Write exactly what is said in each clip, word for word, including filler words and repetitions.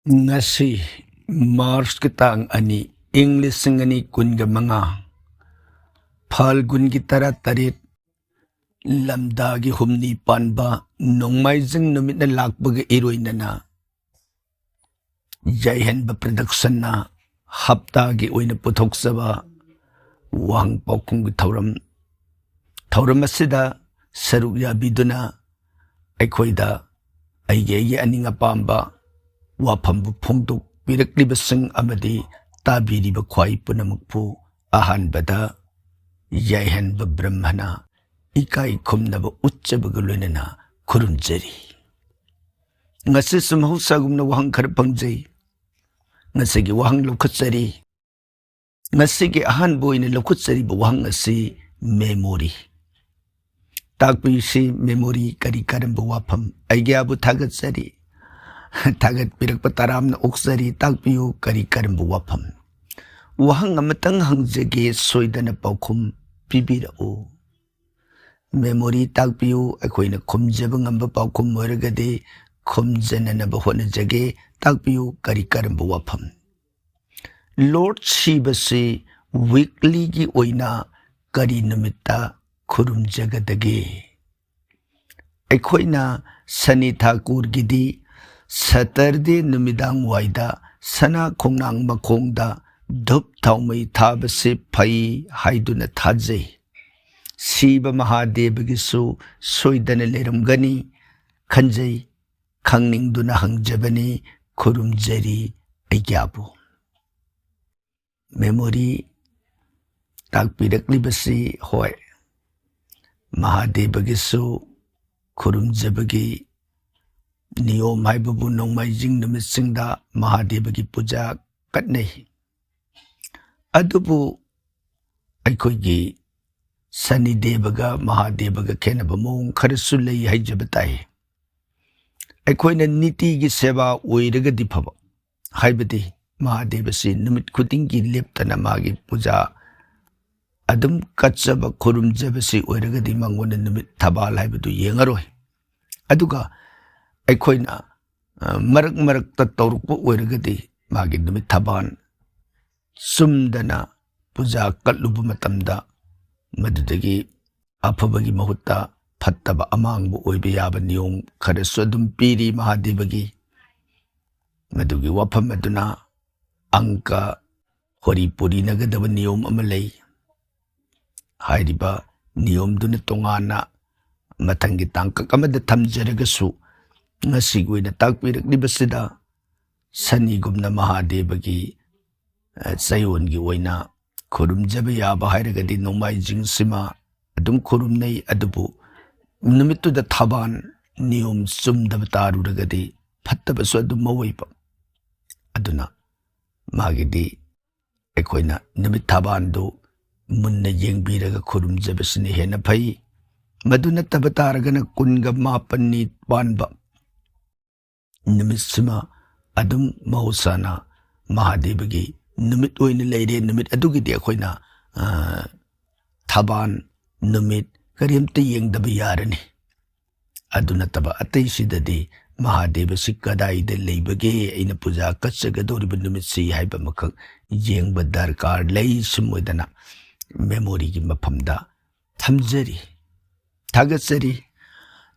ꯉꯁꯤ ꯃꯥꯔꯆꯀꯤ ꯇꯥꯡ ꯑꯅꯤ, ꯏꯪ ꯂꯤꯁꯤꯡ ꯑꯅꯤ ꯀꯨꯟꯒ ꯃꯉꯥ, ꯐꯥꯜꯒꯨꯟꯒꯤ ꯇꯔꯥꯇꯔꯦꯠ, ꯂꯝꯗꯥꯒꯤ ꯍꯨꯝꯅꯤ ꯄꯥꯟꯕ ꯅꯣꯡꯃꯥꯏꯖꯤꯡ ꯅꯨꯃꯤꯠꯅ ꯂꯥꯛꯄꯒ ꯏꯔꯣꯏꯅꯅ ꯌꯥꯏꯍꯟꯕ ꯄ꯭ꯔꯗꯛꯁꯟꯅ ꯍꯞꯇꯥꯒꯤ ꯑꯣꯏꯅ ꯄꯨꯊꯣꯛꯆꯕ ꯋꯥꯍꯪ ꯄꯥꯎꯈꯨꯝꯒꯤ ꯊꯧꯔꯝ, ꯊꯧꯔꯝ ꯑꯁꯤꯗ ꯁꯔꯨꯛ ꯌꯥꯕꯤꯗꯨꯅ ꯑꯩꯈꯣꯏꯗ ꯑꯩꯒꯤ, ꯑꯩꯒꯤ ꯑꯅꯤꯡ ꯑꯄꯥꯝꯕ ꯋꯥꯐꯝꯕꯨ ꯐꯣꯡꯗꯣꯛꯄꯤꯔꯛꯂꯤꯕꯁꯤꯡ ꯑꯃꯗꯤ ꯇꯥꯕꯤꯔꯤꯕ ꯈ꯭ꯋꯥꯏ ꯄꯨꯝꯅꯃꯛꯄꯨ ꯑꯍꯥꯟꯕꯗ ꯌꯥꯏꯍꯟꯕ ꯕ꯭ꯔꯍ꯭ꯃꯅ ꯏꯀꯥꯏ ꯈꯨꯝꯅꯕ ꯎꯠꯆꯕꯒ ꯂꯣꯏꯅꯅ ꯈꯨꯔꯨꯝꯖꯔꯤ꯫ ꯉꯁꯤꯁꯨ ꯃꯍꯧꯁꯥꯒꯨꯝꯅ ꯋꯥꯍꯪ ꯈꯔ ꯐꯪꯖꯩ꯫ ꯉꯁꯤꯒꯤ ꯋꯥꯍꯪ ꯂꯧꯈꯠꯆꯔꯤ꯫ ꯉꯁꯤꯒꯤ ꯑꯍꯥꯟꯕ ꯑꯣꯏꯅ ꯂꯧꯈꯠꯆꯔꯤꯕ ꯋꯥꯍꯪ ꯑꯁꯤ memory꯫ ꯇꯥꯛꯄꯤꯁꯤ, memory ꯀꯔꯤ ꯀꯔꯝꯕ ꯋꯥꯐꯝ? ꯑꯩꯒꯤ ꯑꯕꯨ ꯊꯥꯒꯠꯆꯔꯤ꯫ ꯊꯥꯒꯠꯄꯤꯔꯛꯄ ꯇꯔꯥꯝꯅ ꯑꯣꯛꯆꯔꯤ꯫ ꯇꯥꯛꯄꯤꯌꯨ, ꯀꯔꯤ ꯀꯔꯝꯕ ꯋꯥꯐꯝ? ꯋꯥꯍꯪ ꯑꯃꯇꯪ ꯍꯪꯖꯒꯦ, ꯁꯣꯏꯗꯅ ꯄꯥꯎꯈꯨꯝ ꯄꯤꯕꯤꯔꯛꯎ꯫ Memory ꯇꯥꯛꯄꯤꯌꯨ, ꯑꯩꯈꯣꯏꯅ ꯈꯨꯝꯖꯕ ꯉꯝꯕ ꯄꯥꯎꯈꯨꯝ ꯑꯣꯏꯔꯒꯗꯤ ꯈꯨꯝꯖꯅꯅꯕ ꯍꯣꯠꯅꯖꯒꯦ꯫ ꯇꯥꯛꯄꯤꯌꯨ, ꯀꯔꯤ ꯀꯔꯝꯕ ꯋꯥꯐꯝ? Lord ꯁꯤꯕꯁꯤ weeklyꯒꯤ ꯑꯣꯏꯅ ꯀꯔꯤ ꯅꯨꯃꯤꯠꯇ ꯈꯨꯔꯨꯝꯖꯒꯗꯒꯦ? ꯑꯩꯈꯣꯏꯅ ꯁꯅꯤ ꯊꯥꯀꯨꯔꯒꯤꯗꯤ Saturday ꯅꯨꯃꯤꯗꯥꯡ ꯋꯥꯏꯗ ꯁꯅꯥ ꯈꯣꯡꯅꯥꯡ ꯃꯈꯣꯡꯗ ꯙꯨꯞ ꯊꯥꯎꯃꯩ ꯊꯥꯕꯁꯤ ꯐꯩ ꯍꯥꯏꯗꯨꯅ ꯊꯥꯖꯩ꯫ ꯁꯤꯕ ꯃꯍꯥꯗꯦꯕꯒꯤꯁꯨ ꯁꯣꯏꯗꯅ ꯂꯩꯔꯝꯒꯅꯤ ꯈꯟꯖꯩ, ꯈꯪꯅꯤꯡꯗꯨꯅ ꯍꯪꯖꯕꯅꯤ꯫ ꯈꯨꯔꯨꯝꯖꯔꯤ ꯑꯩꯒꯤ ꯑꯕꯨ꯫ Memory ꯇꯥꯛꯄꯤꯔꯛꯂꯤꯕꯁꯤ ꯍꯣꯏ, ꯃꯍꯥꯗꯦꯕꯒꯤꯁꯨ ꯈꯨꯔꯨꯝꯖꯕꯒꯤ ꯅꯤꯌꯣꯝ ꯍꯥꯏꯕꯕꯨ ꯅꯣꯡꯃꯥꯏꯖꯤꯡ ꯅꯨꯃꯤꯠꯁꯤꯡꯗ ꯃꯍꯥꯗꯦꯕꯒꯤ ꯄꯨꯖꯥ ꯀꯠꯅꯩ꯫ ꯑꯗꯨꯕꯨ ꯑꯩꯈꯣꯏꯒꯤ ꯁꯅꯤꯗꯦꯕꯒ ꯃꯍꯥꯗꯦꯕꯒ ꯈꯦꯠꯅꯕ ꯃꯑꯣꯡ ꯈꯔꯁꯨ ꯂꯩ ꯍꯥꯏꯖꯕ ꯇꯥꯏ꯫ ꯑꯩꯈꯣꯏꯅ ꯅꯤꯇꯤꯒꯤ ꯁꯦꯕꯥ ꯑꯣꯏꯔꯒꯗꯤ ꯐꯕ, ꯍꯥꯏꯕꯗꯤ ꯃꯍꯥꯗꯦꯕꯁꯤ ꯅꯨꯃꯤꯠ ꯈꯨꯗꯤꯡꯒꯤ ꯂꯦꯞꯇꯅ ꯃꯥꯒꯤ ꯄꯨꯖꯥ ꯑꯗꯨꯝ ꯀꯠꯆꯕ, ꯈꯨꯔꯨꯝꯖꯕꯁꯤ ꯑꯣꯏꯔꯒꯗꯤ ꯃꯉꯣꯟꯗ ꯅꯨꯃꯤꯠ ꯊꯕꯥꯜ ꯍꯥꯏꯕꯗꯨ ꯌꯦꯡꯉꯔꯣꯏ꯫ ꯑꯗꯨꯒ ꯑꯩꯈꯣꯏꯅ ꯃꯔꯛ ꯃꯔꯛꯇ ꯇꯧꯔꯛꯄ ꯑꯣꯏꯔꯒꯗꯤ, ꯃꯥꯒꯤ ꯅꯨꯃꯤꯠ ꯊꯕꯥꯟ ꯆꯨꯝꯗꯅ ꯄꯨꯖꯥ ꯀꯠꯂꯨꯕ ꯃꯇꯝꯗ, ꯃꯗꯨꯗꯒꯤ ꯑꯐꯕꯒꯤ ꯃꯍꯨꯠꯇ ꯐꯠꯇꯕ ꯑꯃꯥꯡꯕ ꯑꯣꯏꯕ ꯌꯥꯕ ꯅꯤꯌꯣꯝ ꯈꯔꯁꯨ ꯑꯗꯨꯝ ꯄꯤꯔꯤ ꯃꯍꯥꯗꯦꯕꯒꯤ꯫ ꯃꯗꯨꯒꯤ ꯋꯥꯐꯝ ꯑꯗꯨꯅ ꯑꯪꯀ ꯍꯣꯔꯤ ꯄꯨꯔꯤꯅꯒꯗꯕ ꯅꯤꯌꯣꯝ ꯑꯃ ꯂꯩ꯫ ꯍꯥꯏꯔꯤꯕ ꯅꯤꯌꯣꯝꯗꯨꯅ ꯇꯣꯉꯥꯟꯅ ꯃꯊꯪꯒꯤ ꯇꯥꯡꯀꯛ ꯑꯃꯗ ꯊꯝꯖꯔꯒꯁꯨ, ꯉꯁꯤꯒꯤ ꯑꯣꯏꯅ ꯇꯥꯛꯄꯤꯔꯛꯂꯤꯕꯁꯤꯗ, ꯁꯅꯤꯒꯨꯝꯅ ꯃꯍꯥꯗꯦꯕꯒꯤ, ꯑ, ꯆꯌꯣꯜꯒꯤ ꯑꯣꯏꯅ ꯈꯨꯔꯨꯝꯖꯕ ꯌꯥꯕ ꯍꯥꯏꯔꯒꯗꯤ ꯅꯣꯡꯃꯥꯏꯖꯤꯡꯁꯤꯃ ꯑꯗꯨꯝ ꯈꯨꯔꯨꯝꯅꯩ꯫ ꯑꯗꯨꯕꯨ ꯅꯨꯃꯤꯠꯇꯨꯗ ꯊꯕꯥꯟ ꯅꯤꯌꯣꯝ ꯆꯨꯝꯗꯕ ꯇꯥꯔꯨꯔꯒꯗꯤ ꯐꯠꯇꯕꯁꯨ ꯑꯗꯨꯝ ꯑꯣꯏꯕ꯫ ꯑꯗꯨꯅ ꯃꯥꯒꯤꯗꯤ ꯑꯩꯈꯣꯏꯅ ꯅꯨꯃꯤꯠ ꯊꯕꯥꯟꯗꯨ ꯃꯨꯟꯅ ꯌꯦꯡꯕꯤꯔꯒ ꯈꯨꯔꯨꯝꯖꯕꯁꯤꯅ ꯍꯦꯟꯅ ꯐꯩ꯫ ꯃꯗꯨ ꯅꯠꯇꯕ ꯇꯥꯔꯒꯅ ꯀꯨꯟꯒ ꯃꯥꯄꯟꯅꯤ ꯄꯥꯟꯕ ꯅꯨꯃꯤꯠꯁꯤꯃ ꯑꯗꯨꯝ ꯃꯍꯧꯁꯥꯅ ꯃꯍꯥꯗꯦꯕꯒꯤ ꯅꯨꯃꯤꯠ ꯑꯣꯏꯅ ꯂꯩꯔꯦ꯫ ꯅꯨꯃꯤꯠ ꯑꯗꯨꯒꯤꯗꯤ ꯑꯩꯈꯣꯏꯅ, ꯑ, ꯊꯕꯥꯟ ꯅꯨꯃꯤꯠ ꯀꯔꯤꯝꯇ ꯌꯦꯡꯗꯕ ꯌꯥꯔꯅꯤ꯫ ꯑꯗꯨ ꯅꯠꯇꯕ ꯑꯇꯩꯁꯤꯗꯗꯤ ꯃꯍꯥꯗꯦꯕꯁꯤ ꯀꯗꯥꯏꯗ ꯂꯩꯕꯒꯦ, ꯑꯩꯅ ꯄꯨꯖꯥ ꯀꯠꯆꯒꯗꯧꯔꯤꯕ ꯅꯨꯃꯤꯠꯁꯤ ꯍꯥꯏꯕ ꯑꯃꯈꯛ ꯌꯦꯡꯕ ꯗꯔꯀꯥꯔ ꯂꯩ꯫ ꯁꯨꯝ ꯑꯣꯏꯗꯅ ꯃꯦꯃꯣꯔꯤꯒꯤ ꯃꯐꯝꯗ ꯊꯝꯖꯔꯤ꯫ ꯊꯥꯒꯠꯆꯔꯤ꯫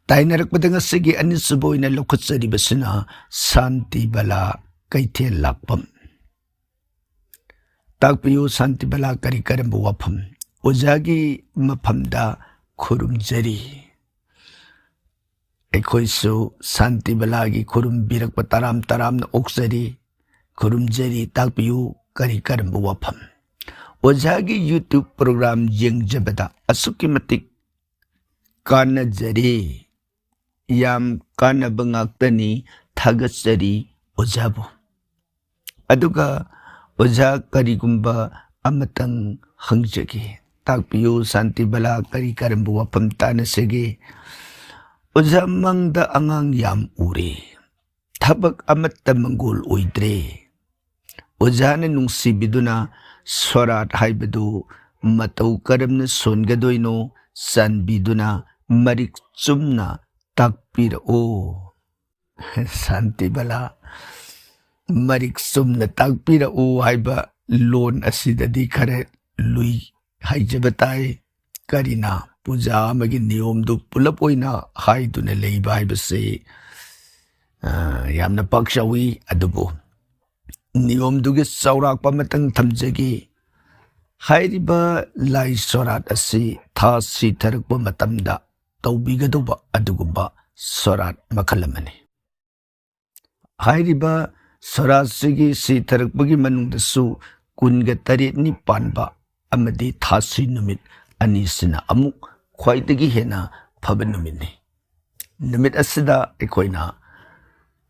ꯇꯥꯏꯅꯔꯛꯄꯗ ꯉꯁꯤꯒꯤ ꯑꯅꯤꯁꯨꯕ ꯑꯣꯏꯅ ꯂꯧꯈꯠꯆꯔꯤꯕꯁꯤꯅ ꯁꯥꯟꯇꯤ ꯕꯂꯥ ꯀꯩꯊꯦꯜ ꯂꯥꯛꯄꯝ꯫ ꯇꯥꯛꯄꯤꯌꯨ ꯁꯥꯟꯇꯤ ꯕꯂꯥ ꯀꯔꯤ ꯀꯔꯝꯕ ꯋꯥꯐꯝ? ꯑꯣꯖꯥꯒꯤ ꯃꯐꯝꯗ ꯈꯨꯔꯨꯝꯖꯔꯤ꯫ ꯑꯩꯈꯣꯏꯁꯨ ꯁꯥꯟꯇꯤ ꯕꯂꯥꯒꯤ ꯈꯨꯔꯨꯝꯕꯤꯔꯛꯄ ꯇꯔꯥꯝ ꯇꯔꯥꯝꯅ ꯑꯣꯛꯆꯔꯤ꯫ ꯈꯨꯔꯨꯝꯖꯔꯤ, ꯇꯥꯛꯄꯤꯌꯨ ꯀꯔꯤ ꯀꯔꯝꯕ ꯋꯥꯐꯝ? ꯑꯣꯖꯥꯒꯤ YouTube program ꯌꯦꯡꯖꯕꯗ ꯑꯁꯨꯛꯀꯤ ꯃꯇꯤꯛ ꯀꯥꯟꯅꯖꯔꯤ꯫ ꯌꯥꯝ ꯀꯥꯟꯅꯕ ꯉꯥꯛꯇꯅꯤ꯫ ꯊꯥꯒꯠꯆꯔꯤ ꯑꯣꯖꯥꯕꯨ꯫ ꯑꯗꯨꯒ ꯑꯣꯖꯥ, ꯀꯔꯤꯒꯨꯝꯕ ꯑꯃꯇꯪ ꯍꯪꯖꯒꯦ꯫ ꯇꯥꯛꯄꯤꯌꯨ ꯁꯥꯟꯇꯤ ꯕꯂꯥ, ꯀꯔꯤ ꯀꯔꯝꯕ ꯋꯥꯐꯝ ꯇꯥꯟꯅꯁꯤꯒꯦ? ꯑꯣꯖꯥ, ꯃꯪꯗ ꯑꯉꯥꯡ ꯌꯥꯝ ꯎꯔꯦ꯫ ꯊꯕꯛ ꯑꯃꯠꯇ ꯃꯪꯒꯣꯜ ꯑꯣꯏꯗ꯭ꯔꯦ꯫ ꯑꯣꯖꯥꯅ ꯅꯨꯡꯁꯤꯕꯤꯗꯨꯅ ꯁꯣꯔꯥꯠ ꯍꯥꯏꯕꯗꯨ ꯃꯇꯧ ꯀꯔꯝꯅ ꯁꯣꯟꯒꯗꯣꯏꯅꯣ, ꯆꯥꯟꯕꯤꯗꯨꯅ ꯃꯔꯤꯛ ꯆꯨꯝꯅ ꯇꯥꯛꯄꯤꯔꯛꯑꯣ꯫ ꯁꯥꯟꯇꯤꯕꯂꯥ, ꯃꯔꯤꯛ ꯆꯨꯝꯅ ꯇꯥꯛꯄꯤꯔꯛꯎ ꯍꯥꯏꯕ ꯂꯣꯟ ꯑꯁꯤꯗꯗꯤ ꯈꯔ ꯂꯨꯏ ꯍꯥꯏꯖꯕ ꯇꯥꯏ꯫ ꯀꯔꯤꯅ ꯄꯨꯖꯥ ꯑꯃꯒꯤ ꯅꯤꯌꯣꯝꯗꯨ ꯄꯨꯂꯞ ꯑꯣꯏꯅ ꯍꯥꯏꯗꯨꯅ ꯂꯩꯕ ꯍꯥꯏꯕꯁꯤ, ꯑ, ꯌꯥꯝꯅ ꯄꯥꯛ ꯆꯥꯎꯏ꯫ ꯑꯗꯨꯕꯨ ꯅꯤꯌꯣꯝꯗꯨꯒꯤ ꯆꯥꯎꯔꯥꯛꯄ ꯑꯃꯇꯪ ꯊꯝꯖꯒꯦ꯫ ꯍꯥꯏꯔꯤꯕ ꯂꯥꯏ ꯁꯣꯔꯥꯠ ꯑꯁꯤ ꯊꯥ ꯁꯤꯊꯔꯛꯄ ꯃꯇꯝꯗ ꯇꯧꯕꯤꯒꯗꯧꯕ ꯑꯗꯨꯒꯨꯝꯕ ꯁꯣꯔꯥꯠ ꯃꯈꯜ ꯑꯃꯅꯤ꯫ ꯍꯥꯏꯔꯤꯕ ꯁꯣꯔꯥꯠꯁꯤꯒꯤ ꯁꯤꯊꯔꯛꯄꯒꯤ ꯃꯅꯨꯡꯗꯁꯨ ꯀꯨꯟꯒ ꯇꯔꯦꯠꯅꯤ ꯄꯥꯟꯕ ꯑꯃꯗꯤ ꯊꯥꯁꯤ ꯅꯨꯃꯤꯠ ꯑꯅꯤꯁꯤꯅ ꯑꯃꯨꯛ ꯈ꯭ꯋꯥꯏꯗꯒꯤ ꯍꯦꯟꯅ ꯐꯕ ꯅꯨꯃꯤꯠꯅꯤ꯫ ꯅꯨꯃꯤꯠ ꯑꯁꯤꯗ ꯑꯩꯈꯣꯏꯅ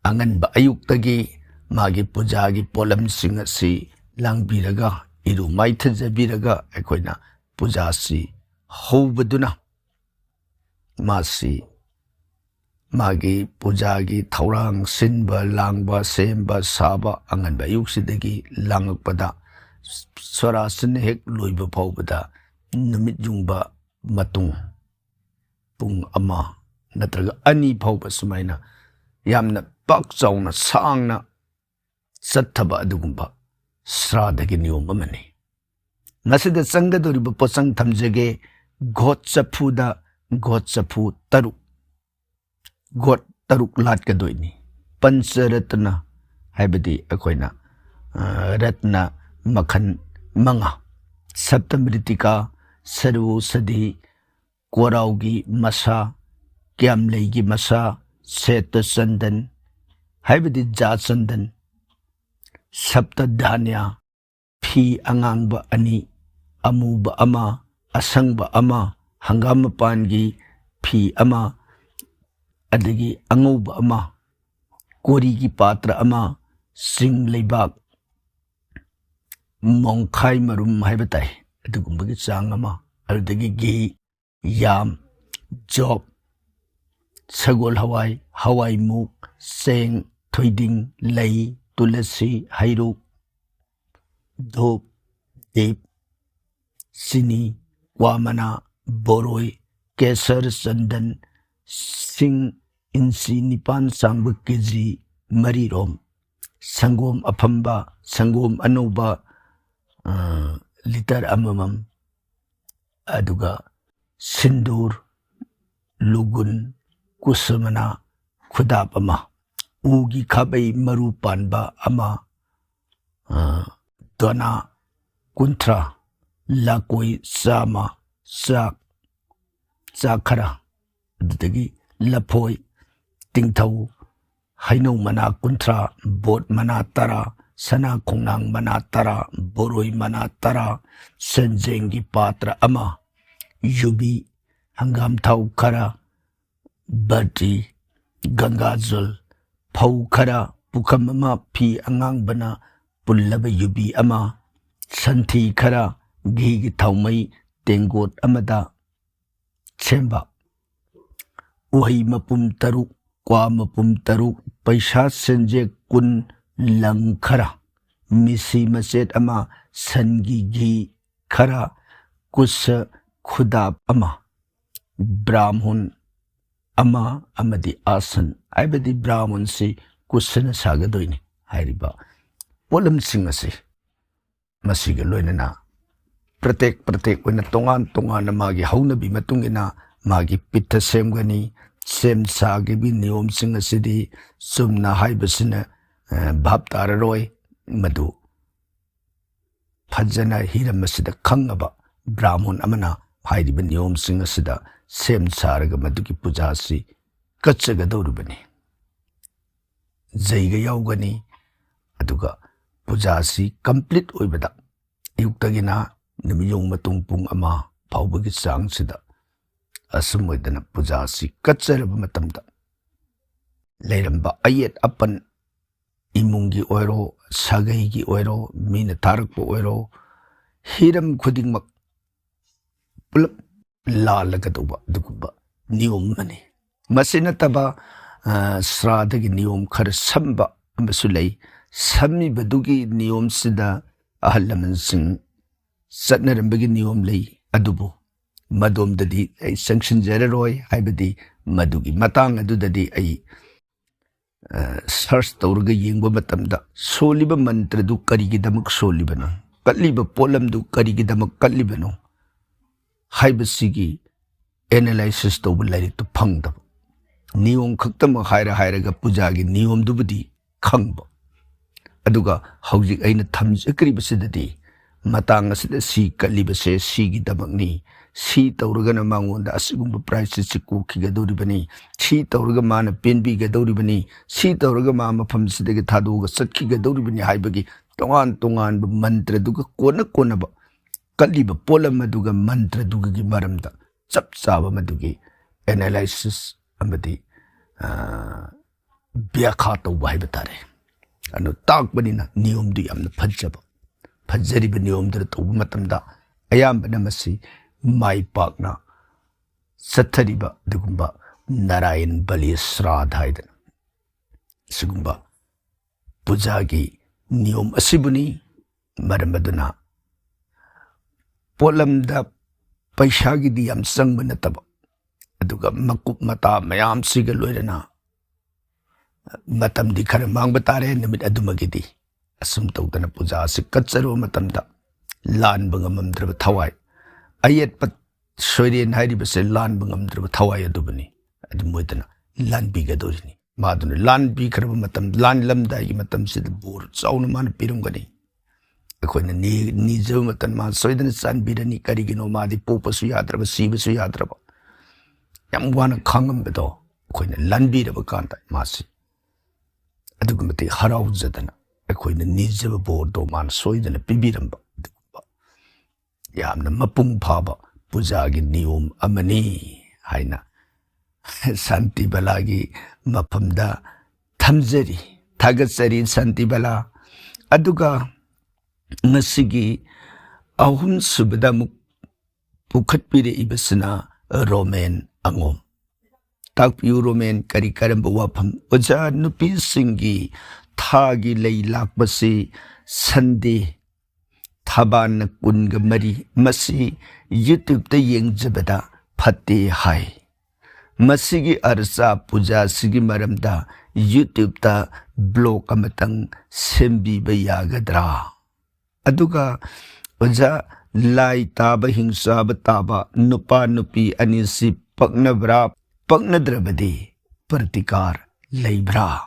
ꯑꯉꯟꯕ ꯑꯌꯨꯛꯇꯒꯤ ꯃꯥꯒꯤ ꯄꯨꯖꯥꯒꯤ ꯄꯣꯠꯂꯝꯁꯤꯡ ꯑꯁꯤ ꯂꯥꯡꯕꯤꯔꯒ, ꯏꯔꯨ ꯃꯥꯏꯊꯖꯕꯤꯔꯒ ꯑꯩꯈꯣꯏꯅ ꯄꯨꯖꯥꯁꯤ ꯍꯧꯕꯗꯨꯅ ꯃꯥꯁꯤ ꯃꯥꯒꯤ ꯄꯨꯖꯥꯒꯤ ꯊꯧꯔꯥꯡ ꯁꯤꯟꯕ, ꯂꯥꯡꯕ, ꯁꯦꯝꯕ, ꯁꯥꯕ ꯑꯉꯟꯕ ꯑꯌꯨꯛꯁꯤꯗꯒꯤ ꯂꯥꯡꯉꯛꯄꯗ ꯁꯣꯔꯥꯁꯤꯅ ꯍꯦꯛ ꯂꯣꯏꯕ ꯐꯥꯎꯕꯗ ꯅꯨꯃꯤꯠ ꯌꯨꯡꯕ ꯃꯇꯨꯡ ꯄꯨꯡ ꯑꯃ ꯅꯠꯇ꯭ꯔꯒ ꯑꯅꯤ ꯐꯥꯎꯕ ꯁꯨꯃꯥꯏꯅ ꯌꯥꯝꯅ ꯄꯥꯛ ꯆꯥꯎꯅ ꯁꯥꯡꯅ ꯆꯠꯊꯕ ꯑꯗꯨꯒꯨꯝꯕ ꯁ꯭ꯔꯥꯗꯒꯤ ꯅꯤꯌꯣꯝ ꯑꯃꯅꯤ꯫ ꯃꯁꯤꯗ ꯆꯪꯒꯗꯧꯔꯤꯕ ꯄꯣꯠꯆꯪ ꯊꯝꯖꯒꯦ꯫ ꯒꯣꯠ ꯆꯐꯨꯗ ꯒꯣꯠ ꯆꯐꯨ ꯇꯔꯨꯛ, ꯒꯣꯠ ꯇꯔꯨꯛ ꯂꯥꯠꯀꯗꯣꯏꯅꯤ꯫ ꯄꯟꯆꯔꯠꯅ ꯍꯥꯏꯕꯗꯤ ꯑꯩꯈꯣꯏꯅ, ꯑ, ꯔꯠꯅ ꯃꯈꯜ ꯃꯉꯥ, ꯁꯞꯇꯃ꯭ꯔꯤꯇꯤꯀꯥ, ꯁꯔꯨ ꯁꯗꯤ, ꯀꯣꯔꯥꯎꯒꯤ ꯃꯁꯥ, ꯀ꯭ꯌꯥꯝꯂꯩꯒꯤ ꯃꯁꯥ, ꯁꯦꯠꯇ ꯆꯟꯗꯟ ꯍꯥꯏꯕꯗꯤ ꯖꯥ ꯆꯟꯗꯟ, ꯁꯞꯇ ꯙꯥꯟꯌꯥ, ꯐꯤ ꯑꯉꯥꯡꯕ ꯑꯅꯤ, ꯑꯃꯨꯕ ꯑꯃ, ꯑꯁꯪꯕ ꯑꯃ, ꯍꯪꯒꯥꯝ ꯃꯄꯥꯟꯒꯤ ꯐꯤ ꯑꯃ, ꯑꯗꯒꯤ ꯑꯉꯧꯕ ꯑꯃ, ꯀꯣꯔꯤꯒꯤ ꯄꯥꯇ꯭ꯔ ꯑꯃ, ꯆꯤꯡ ꯂꯩꯕꯥꯛ, ꯃꯣꯡꯈꯥꯏ ꯃꯔꯨꯝ ꯍꯥꯏꯕ ꯇꯥꯏ, ꯑꯗꯨꯒꯨꯝꯕꯒꯤ ꯆꯥꯡ ꯑꯃ, ꯑꯗꯨꯗꯒꯤ ꯘꯤ, ꯌꯥꯝ, ꯖꯣꯞ, ꯁꯒꯣꯜ ꯍꯋꯥꯏ, ꯍꯋꯥꯏꯃꯨꯛ, ꯆꯦꯡ, ꯊꯣꯏꯗꯤꯡ, ꯂꯩ, ꯇꯨꯂꯁꯤ, ꯍꯩꯔꯨꯛ, ꯙꯨꯞ, ꯗꯤꯞ, ꯆꯤꯅꯤ, ꯀ꯭ꯋꯥ ꯃꯅꯥ, ꯕꯣꯔꯣꯏ, ꯀꯦꯁꯔ, ꯆꯟꯗꯟ, ꯁꯤꯡ, ꯏꯟꯆꯤ ꯅꯤꯄꯥꯟ ꯁꯥꯡꯕ ꯀꯦ ꯖꯤ ꯃꯔꯤꯔꯣꯝ, ꯁꯪꯒꯣꯝ ꯑꯐꯝꯕ, ꯁꯪꯒꯣꯝ ꯑꯅꯧꯕ, ꯑ, ꯂꯤꯇꯔ ꯑꯃꯃꯝ, ꯑꯗꯨꯒ ꯁꯤꯟꯗꯨꯔ, ꯂꯨꯒꯨꯟ, ꯀꯨꯁꯃꯅꯥ, ꯈꯨꯗꯥꯞ ꯑꯃ, ꯎꯒꯤ ꯈꯥꯕꯩ ꯃꯔꯨ ꯄꯥꯟꯕ ꯑꯃ, ꯑ, ꯗꯣꯅꯥ ꯀꯨꯟꯊ꯭ꯔꯥ, ꯂꯥꯀꯣꯏ ꯆꯥꯝꯃ, ꯆꯥꯛ, ꯆꯥꯛ ꯈꯔ, ꯑꯗꯨꯗꯒꯤ ꯂꯐꯣꯏ, ꯇꯤꯡꯊꯧ, ꯍꯩꯅꯧ ꯃꯅꯥ ꯀꯨꯟꯊ꯭ꯔꯥ, ꯕꯣꯠ ꯃꯅꯥ ꯇꯔꯥ, ꯁꯅꯥ ꯈꯣꯡꯅꯥꯡ ꯃꯅꯥ ꯇꯔꯥ, ꯕꯣꯔꯣꯏ ꯃꯅꯥ ꯇꯔꯥ, ꯁꯦꯟꯖꯦꯡꯒꯤ ꯄꯥꯇ꯭ꯔ ꯑꯃ, ꯌꯨꯕꯤ, ꯍꯪꯒꯥꯝ ꯊꯥꯎ ꯈꯔ, ꯕꯔꯇꯤ, ꯒꯪꯒꯥꯖꯜ, ꯐꯧ ꯈꯔ, ꯄꯨꯈꯝ ꯑꯃ, ꯐꯤ ꯑꯉꯥꯡꯕꯅ ꯄꯨꯜꯂꯕ ꯌꯨꯕꯤ ꯑꯃ, ꯁꯟꯊꯤ ꯈꯔ, ꯘꯤꯒꯤ ꯊꯥꯎꯃꯩ ꯇꯦꯡꯒꯣꯠ ꯑꯃꯗ ꯁꯦꯝꯕ, ꯎꯍꯩ ꯃꯄꯨꯝ ꯇꯔꯨꯛ, ꯀ꯭ꯋꯥ ꯃꯄꯨꯝ ꯇꯔꯨꯛ, ꯄꯩꯁꯥ ꯁꯦꯟꯖꯦꯛ ꯀꯨꯟ, ꯂꯪ ꯈꯔ, ꯃꯤꯁꯤ ꯃꯆꯦꯠ ꯑꯃ, ꯁꯟꯒꯤ ꯘꯤ ꯈꯔ, ꯀꯨꯁ ꯈꯨꯗꯥꯞ ꯑꯃ, ꯕ꯭ꯔꯥꯍꯃꯟ ꯑꯃ ꯑꯃꯗꯤ ꯑꯥꯁꯟ, ꯍꯥꯏꯕꯗꯤ ꯕ꯭ꯔꯥꯍꯃꯟꯁꯤ ꯀꯨꯁꯅ ꯁꯥꯒꯗꯣꯏꯅꯤ꯫ ꯍꯥꯏꯔꯤꯕ ꯄꯣꯠꯂꯝꯁꯤꯡ ꯑꯁꯤ ꯃꯁꯤꯒ ꯂꯣꯏꯅꯅ ꯄ꯭ꯔꯇꯦꯛ ꯄ꯭ꯔꯇꯦꯛ ꯑꯣꯏꯅ ꯇꯣꯉꯥꯟ ꯇꯣꯉꯥꯟꯅ ꯃꯥꯒꯤ ꯍꯧꯅꯕꯤ ꯃꯇꯨꯡ ꯏꯟꯅ ꯃꯥꯒꯤ ꯄꯤꯊ ꯁꯦꯝꯒꯅꯤ꯫ ꯁꯦꯝ ꯁꯥꯈꯤꯕꯒꯤ ꯅꯤꯌꯣꯝꯁꯤꯡ ꯑꯁꯤꯗꯤ ꯆꯨꯝꯅ ꯍꯥꯏꯕꯁꯤꯅ, ꯑ, ꯚꯥꯞ ꯇꯥꯔꯔꯣꯏ꯫ ꯃꯗꯨ ꯐꯖꯅ ꯍꯤꯔꯝ ꯑꯁꯤꯗ ꯈꯪꯉꯕ ꯕ꯭ꯔꯥꯍꯃꯟ ꯑꯃꯅ ꯍꯥꯏꯔꯤꯕ ꯅꯤꯌꯣꯝꯁꯤꯡ ꯑꯁꯤꯗ ꯁꯦꯝ ꯁꯥꯔꯒ ꯃꯗꯨꯒꯤ ꯄꯨꯖꯥ ꯑꯁꯤ ꯀꯠꯆꯒꯗꯧꯔꯤꯕꯅꯤ꯫ ꯖꯩꯒ ꯌꯥꯎꯒꯅꯤ꯫ ꯑꯗꯨꯒ ꯄꯨꯖꯥ ꯑꯁꯤ complete ꯑꯣꯏꯕꯗ ꯑꯌꯨꯛꯇꯒꯤꯅ ꯅꯨꯃꯤꯠꯌꯨꯡ ꯃꯇꯨꯡ ꯄꯨꯡ ꯑꯃ ꯐꯥꯎꯕꯒꯤ ꯆꯥꯡꯁꯤꯗ ꯑꯁꯨꯝ ꯑꯣꯏꯗꯅ ꯄꯨꯖꯥ ꯑꯁꯤ ꯀꯠꯆꯔꯕ ꯃꯇꯝꯗ ꯂꯩꯔꯝꯕ ꯑꯌꯦꯠ ꯑꯄꯟ, ꯏꯃꯨꯡꯒꯤ ꯑꯣꯏꯔꯣ, ꯁꯥꯒꯩꯒꯤ ꯑꯣꯏꯔꯣ, ꯃꯤꯅ ꯊꯥꯔꯛꯄ ꯑꯣꯏꯔꯣ, ꯍꯤꯔꯝ ꯈꯨꯗꯤꯡꯃꯛ ꯄꯨꯂꯞ ꯂꯥꯜꯂꯒꯗꯧꯕ ꯑꯗꯨꯒꯨꯝꯕ ꯅꯤꯌꯣꯝ ꯑꯃꯅꯤ꯫ ꯃꯁꯤ ꯅꯠꯇꯕ, ꯑ, ꯁ꯭ꯔꯥꯗꯒꯤ ꯅꯤꯌꯣꯝ ꯈꯔ ꯁꯝꯕ ꯑꯃꯁꯨ ꯂꯩ꯫ ꯁꯝꯃꯤꯕꯗꯨꯒꯤ ꯅꯤꯌꯣꯝꯁꯤꯗ ꯑꯍꯜ ꯂꯃꯟꯁꯤꯡ ꯆꯠꯅꯔꯝꯕꯒꯤ ꯅꯤꯌꯣꯝ ꯂꯩ, ꯑꯗꯨꯕꯨ ꯃꯗꯣꯝꯗꯗꯤ ꯑꯩ ꯆꯪꯁꯤꯟꯖꯔꯔꯣꯏ, ꯍꯥꯏꯕꯗꯤ ꯃꯗꯨꯒꯤ ꯃꯇꯥꯡ ꯑꯗꯨꯗꯗꯤ ꯑꯩ ꯁꯔꯆ ꯇꯧꯔꯒ ꯌꯦꯡꯕ ꯃꯇꯝꯗ ꯁꯣꯜꯂꯤꯕ ꯃꯟꯇ꯭ꯔꯗꯨ ꯀꯔꯤꯒꯤꯗꯃꯛ ꯁꯣꯜꯂꯤꯕꯅꯣ, ꯀꯠꯂꯤꯕ ꯄꯣꯠꯂꯝꯗꯨ ꯀꯔꯤꯒꯤꯗꯃꯛ ꯀꯠꯂꯤꯕꯅꯣ ꯍꯥꯏꯕꯁꯤꯒꯤ ꯑꯦꯅꯥꯂꯥꯏꯁꯤꯁ ꯇꯧꯕ ꯂꯥꯏꯔꯤꯛꯇꯨ ꯐꯪꯗꯕ꯫ ꯅꯤꯌꯣꯝ ꯈꯛꯇꯃꯛ ꯍꯥꯏꯔ ꯍꯥꯏꯔꯒ ꯄꯨꯖꯥꯒꯤ ꯅꯤꯌꯣꯝꯗꯨꯕꯨꯗꯤ ꯈꯪꯕ꯫ ꯑꯗꯨꯒ ꯍꯧꯖꯤꯛ ꯑꯩꯅ ꯊꯝꯖꯈ꯭ꯔꯤꯕꯁꯤꯗꯗꯤ ꯃꯇꯥꯡ ꯑꯁꯤꯗ ꯁꯤ ꯀꯠꯂꯤꯕꯁꯦ ꯁꯤꯒꯤꯗꯃꯛꯅꯤ, ꯁꯤ ꯇꯧꯔꯒꯅ ꯃꯉꯣꯟꯗ ꯑꯁꯤꯒꯨꯝꯕ ꯄ꯭ꯔꯥꯏꯖꯁꯤ ꯀꯣꯛꯈꯤꯒꯗꯧꯔꯤꯕꯅꯤ, ꯁꯤ ꯇꯧꯔꯒ ꯃꯥꯅ ꯄꯦꯟꯕꯤꯒꯗꯧꯔꯤꯕꯅꯤ, ꯁꯤ ꯇꯧꯔꯒ ꯃꯥ ꯃꯐꯝꯁꯤꯗꯒꯤ ꯊꯥꯗꯣꯛꯑꯒ ꯆꯠꯈꯤꯒꯗꯧꯔꯤꯕꯅꯤ ꯍꯥꯏꯕꯒꯤ ꯇꯣꯉꯥꯟ ꯇꯣꯉꯥꯟꯕ ꯃꯟꯇ꯭ꯔꯗꯨꯒ ꯀꯣꯟꯅ ꯀꯣꯟꯅꯕ ꯀꯠꯂꯤꯕ ꯄꯣꯠꯂꯝ ꯑꯗꯨꯒ ꯃꯟꯇ꯭ꯔꯗꯨꯒꯤ ꯃꯔꯝꯗ ꯆꯞ ꯆꯥꯕ ꯃꯗꯨꯒꯤ ꯑꯦꯅꯥꯂꯥꯏꯁꯤꯁ ꯑꯃꯗꯤ, ꯑ, ꯕ꯭ꯌꯥꯈꯥ ꯇꯧꯕ ꯍꯥꯏꯕ ꯇꯥꯔꯦ꯫ ꯑꯗꯨ ꯇꯥꯛꯄꯅꯤꯅ ꯅꯤꯌꯣꯝꯗꯨ ꯌꯥꯝꯅ ꯐꯖꯕ, ꯐꯖꯔꯤꯕ ꯅꯤꯌꯣꯝꯗꯨꯗ ꯇꯧꯕ ꯃꯇꯝꯗ ꯑꯌꯥꯝꯕꯅ ꯃꯁꯤ ꯃꯥꯏ ꯄꯥꯛꯅ ꯆꯠꯊꯔꯤꯕ ꯑꯗꯨꯒꯨꯝꯕ ꯅꯥꯔꯥꯌꯟ ꯕꯂꯤ ꯁ꯭ꯔꯥꯗ ꯍꯥꯏꯗꯅ ꯁꯤꯒꯨꯝꯕ ꯄꯨꯖꯥꯒꯤ ꯅꯤꯌꯣꯝ ꯑꯁꯤꯕꯨꯅꯤ꯫ ꯃꯔꯝ ꯑꯗꯨꯅ ꯄꯣꯠꯂꯝꯗ ꯄꯩꯁꯥꯒꯤꯗꯤ ꯌꯥꯝ ꯆꯪꯕ ꯅꯠꯇꯕ, ꯑꯗꯨꯒ ꯃꯀꯨꯞ ꯃꯇꯥ ꯃꯌꯥꯝꯁꯤꯒ ꯂꯣꯏꯅꯅ ꯃꯇꯝꯗꯤ ꯈꯔ ꯃꯥꯡꯕ ꯇꯥꯔꯦ ꯅꯨꯃꯤꯠ ꯑꯗꯨꯃꯒꯤꯗꯤ꯫ ꯑꯁꯨꯝ ꯇꯧꯗꯅ ꯄꯨꯖꯥ ꯑꯁꯤ ꯀꯠꯆꯔꯨꯕ ꯃꯇꯝꯗ ꯂꯥꯟꯕ ꯉꯝꯃꯝꯗ꯭ꯔꯕ ꯊꯋꯥꯏ, ꯑꯌꯦꯠꯄ ꯁꯣꯏꯔꯦꯟ ꯍꯥꯏꯔꯤꯕꯁꯦ ꯂꯥꯟꯕ ꯉꯝꯗ꯭ꯔꯕ ꯊꯋꯥꯏ ꯑꯗꯨꯕꯨꯅꯤ꯫ ꯑꯗꯨꯝ ꯑꯣꯏꯗꯅ ꯂꯥꯟꯕꯤꯒꯗꯧꯔꯤꯅꯤ꯫ ꯃꯥꯗꯨꯅ ꯂꯥꯟꯕꯤꯈ꯭ꯔꯕ ꯃꯇꯝ, ꯂꯥꯟꯂꯝꯗꯥꯏꯒꯤ ꯃꯇꯝꯁꯤꯗ ꯕꯣꯔ ꯆꯥꯎꯅ ꯃꯥꯅ ꯄꯤꯔꯝꯒꯅꯤ꯫ ꯑꯩꯈꯣꯏꯅ ꯅꯤ-, ꯅꯤꯖꯕ ꯃꯇꯝ ꯃꯥ ꯁꯣꯏꯗꯅ ꯆꯥꯟꯕꯤꯔꯅꯤ꯫ ꯀꯔꯤꯒꯤꯅꯣ? ꯃꯥꯗꯤ ꯄꯣꯛꯄꯁꯨ ꯌꯥꯗ꯭ꯔꯕ, ꯁꯤꯕꯁꯨ ꯌꯥꯗ꯭ꯔꯕ, ꯌꯥꯝ ꯋꯥꯅ ꯈꯥꯡꯉꯝꯕꯗꯣ ꯑꯩꯈꯣꯏꯅ ꯂꯥꯟꯕꯤꯔꯕ ꯀꯥꯟꯗ ꯃꯥꯁꯤ ꯑꯗꯨꯛꯀꯤ ꯃꯇꯤꯛ ꯍꯔꯥꯎꯖꯗꯅ ꯑꯩꯈꯣꯏꯅ ꯅꯤꯖꯕ ꯕꯣꯔꯗꯣ ꯃꯥꯅ ꯁꯣꯏꯗꯅ ꯄꯤꯕꯤꯔꯝꯕ ꯑꯗꯨꯒꯨꯝꯕ ꯌꯥꯝꯅ ꯃꯄꯨꯡ ꯐꯥꯕ ꯄꯨꯖꯥꯒꯤ ꯅꯤꯌꯣꯝ ꯑꯃꯅꯤ ꯍꯥꯏꯅ ꯁꯥꯟꯇꯤꯕꯂꯥꯒꯤ ꯃꯐꯝꯗ ꯊꯝꯖꯔꯤ, ꯊꯥꯒꯠꯆꯔꯤ ꯁꯥꯟꯇꯤꯕꯂꯥ꯫ ꯑꯗꯨꯒ ꯉꯁꯤꯒꯤ ꯑꯍꯨꯝꯁꯨꯕꯗ ꯑꯃꯨꯛ ꯄꯨꯈꯠꯄꯤꯔꯛꯏꯕꯁꯤꯅ ꯔꯣꯃꯦꯟ ꯑꯉꯣꯝ꯫ ꯇꯥꯛꯄꯤꯌꯨ ꯔꯣꯃꯦꯟ, ꯀꯔꯤ ꯀꯔꯝꯕ ꯋꯥꯐꯝ? ꯑꯣꯖꯥ, ꯅꯨꯄꯤꯁꯤꯡꯒꯤ ꯊꯥꯒꯤ ꯂꯩ ꯂꯥꯛꯄꯁꯤ ꯁꯟꯗꯦ, ꯊꯕꯥꯟꯅ ꯀꯨꯟꯒ ꯃꯔꯤ, ꯃꯁꯤ YouTubeꯇ ꯌꯦꯡꯖꯕꯗ ꯐꯠꯇꯦ ꯍꯥꯏ꯫ ꯃꯁꯤꯒꯤ ꯑꯔꯆꯥ ꯄꯨꯖꯥꯁꯤꯒꯤ ꯃꯔꯝꯗ YouTube-ꯇ blog ꯑꯃꯇꯪ ꯁꯦꯝꯕꯤꯕ ꯌꯥꯒꯗ꯭ꯔꯥ? ꯑꯗꯨꯒ ꯑꯣꯖꯥ, ꯂꯥꯏ ꯇꯥꯕ ꯍꯤꯡꯆꯥꯕ ꯇꯥꯕ ꯅꯨꯄꯥ ꯅꯨꯄꯤ ꯑꯅꯤꯁꯤ ꯄꯛꯅꯕ꯭ꯔꯥ? ꯄꯛꯅꯗ꯭ꯔꯕꯗꯤ ꯄ꯭ꯔꯇꯤꯀꯥꯔ ꯂꯩꯕ꯭ꯔꯥ?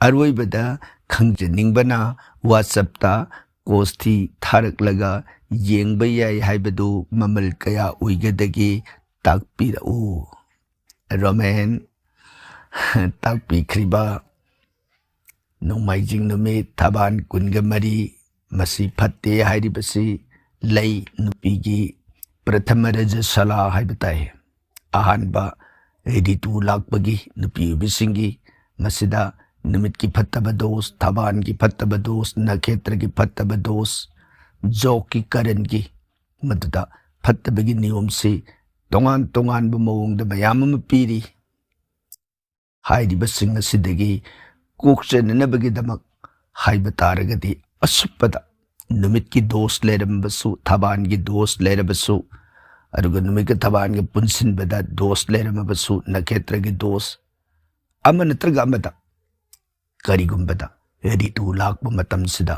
ꯑꯔꯣꯏꯕꯗ ꯈꯪꯖꯅꯤꯡꯕꯅ WhatsApp-ꯇ ꯀꯣꯁꯊꯤ ꯊꯥꯔꯛꯂꯒ ꯌꯦꯡꯕ ꯌꯥꯏ ꯍꯥꯏꯕꯗꯨ ꯃꯃꯜ ꯀꯌꯥ ꯑꯣꯏꯒꯗꯒꯦ ꯇꯥꯛꯄꯤꯔꯛꯎ꯫ ꯔꯣꯃꯦꯟ ꯇꯥꯛꯄꯤꯈ꯭ꯔꯤꯕ ꯅꯣꯡꯃꯥꯏꯖꯤꯡ ꯅꯨꯃꯤꯠ ꯊꯕꯥꯟ ꯀꯨꯟꯒ ꯃꯔꯤ, ꯃꯁꯤ ꯐꯠꯇꯦ ꯍꯥꯏꯔꯤꯕꯁꯤ ꯂꯩ ꯅꯨꯄꯤꯒꯤ ꯄ꯭ꯔꯊꯃ ꯔꯖꯁꯂꯥ ꯍꯥꯏꯕ ꯇꯥꯏ꯫ ꯑꯍꯥꯟꯕ ꯔꯤꯇꯨ ꯂꯥꯛꯄꯒꯤ ꯅꯨꯄꯤ ꯑꯣꯏꯕꯤꯁꯤꯡꯒꯤ ꯃꯁꯤꯗ ꯅꯨꯃꯤꯠꯀꯤ ꯐꯠꯇꯕ ꯗꯣꯁ, ꯊꯕꯥꯟꯒꯤ ꯐꯠꯇꯕ ꯗꯣꯁ, ꯅꯈꯦꯇ꯭ꯔꯒꯤ ꯐꯠꯇꯕ ꯗꯣꯁ, ꯖꯣꯛꯀꯤ ꯀꯔꯟꯒꯤ ꯃꯗꯨꯗ ꯐꯠꯇꯕꯒꯤ ꯅꯤꯌꯣꯝꯁꯤ ꯇꯣꯉꯥꯟ ꯇꯣꯉꯥꯟꯕ ꯃꯑꯣꯡꯗ ꯃꯌꯥꯝ ꯑꯃ ꯄꯤꯔꯤ꯫ ꯍꯥꯏꯔꯤꯕꯁꯤꯡ ꯑꯁꯤꯗꯒꯤ ꯀꯣꯛꯆꯅꯅꯕꯒꯤꯗꯃꯛ ꯍꯥꯏꯕ ꯇꯥꯔꯒꯗꯤ ꯑꯁꯨꯞꯄꯗ ꯅꯨꯃꯤꯠꯀꯤ ꯗꯣꯁ ꯂꯩꯔꯝꯕꯁꯨ, ꯊꯕꯥꯟꯒꯤ ꯗꯣꯁ ꯂꯩꯔꯕꯁꯨ, ꯑꯗꯨꯒ ꯅꯨꯃꯤꯠꯀ ꯊꯕꯥꯟꯒ ꯄꯨꯟꯁꯤꯟꯕꯗ ꯗꯣꯁ ꯂꯩꯔꯝꯃꯕꯁꯨ, ꯅꯈꯦꯇ꯭ꯔꯒꯤ ꯗꯣꯁ ꯑꯃ ꯅꯠꯇ꯭ꯔꯒ ꯑꯃꯗ ꯀꯔꯤꯒꯨꯝꯕꯗ ꯔꯤꯇꯨ ꯂꯥꯛꯄ ꯃꯇꯝꯁꯤꯗ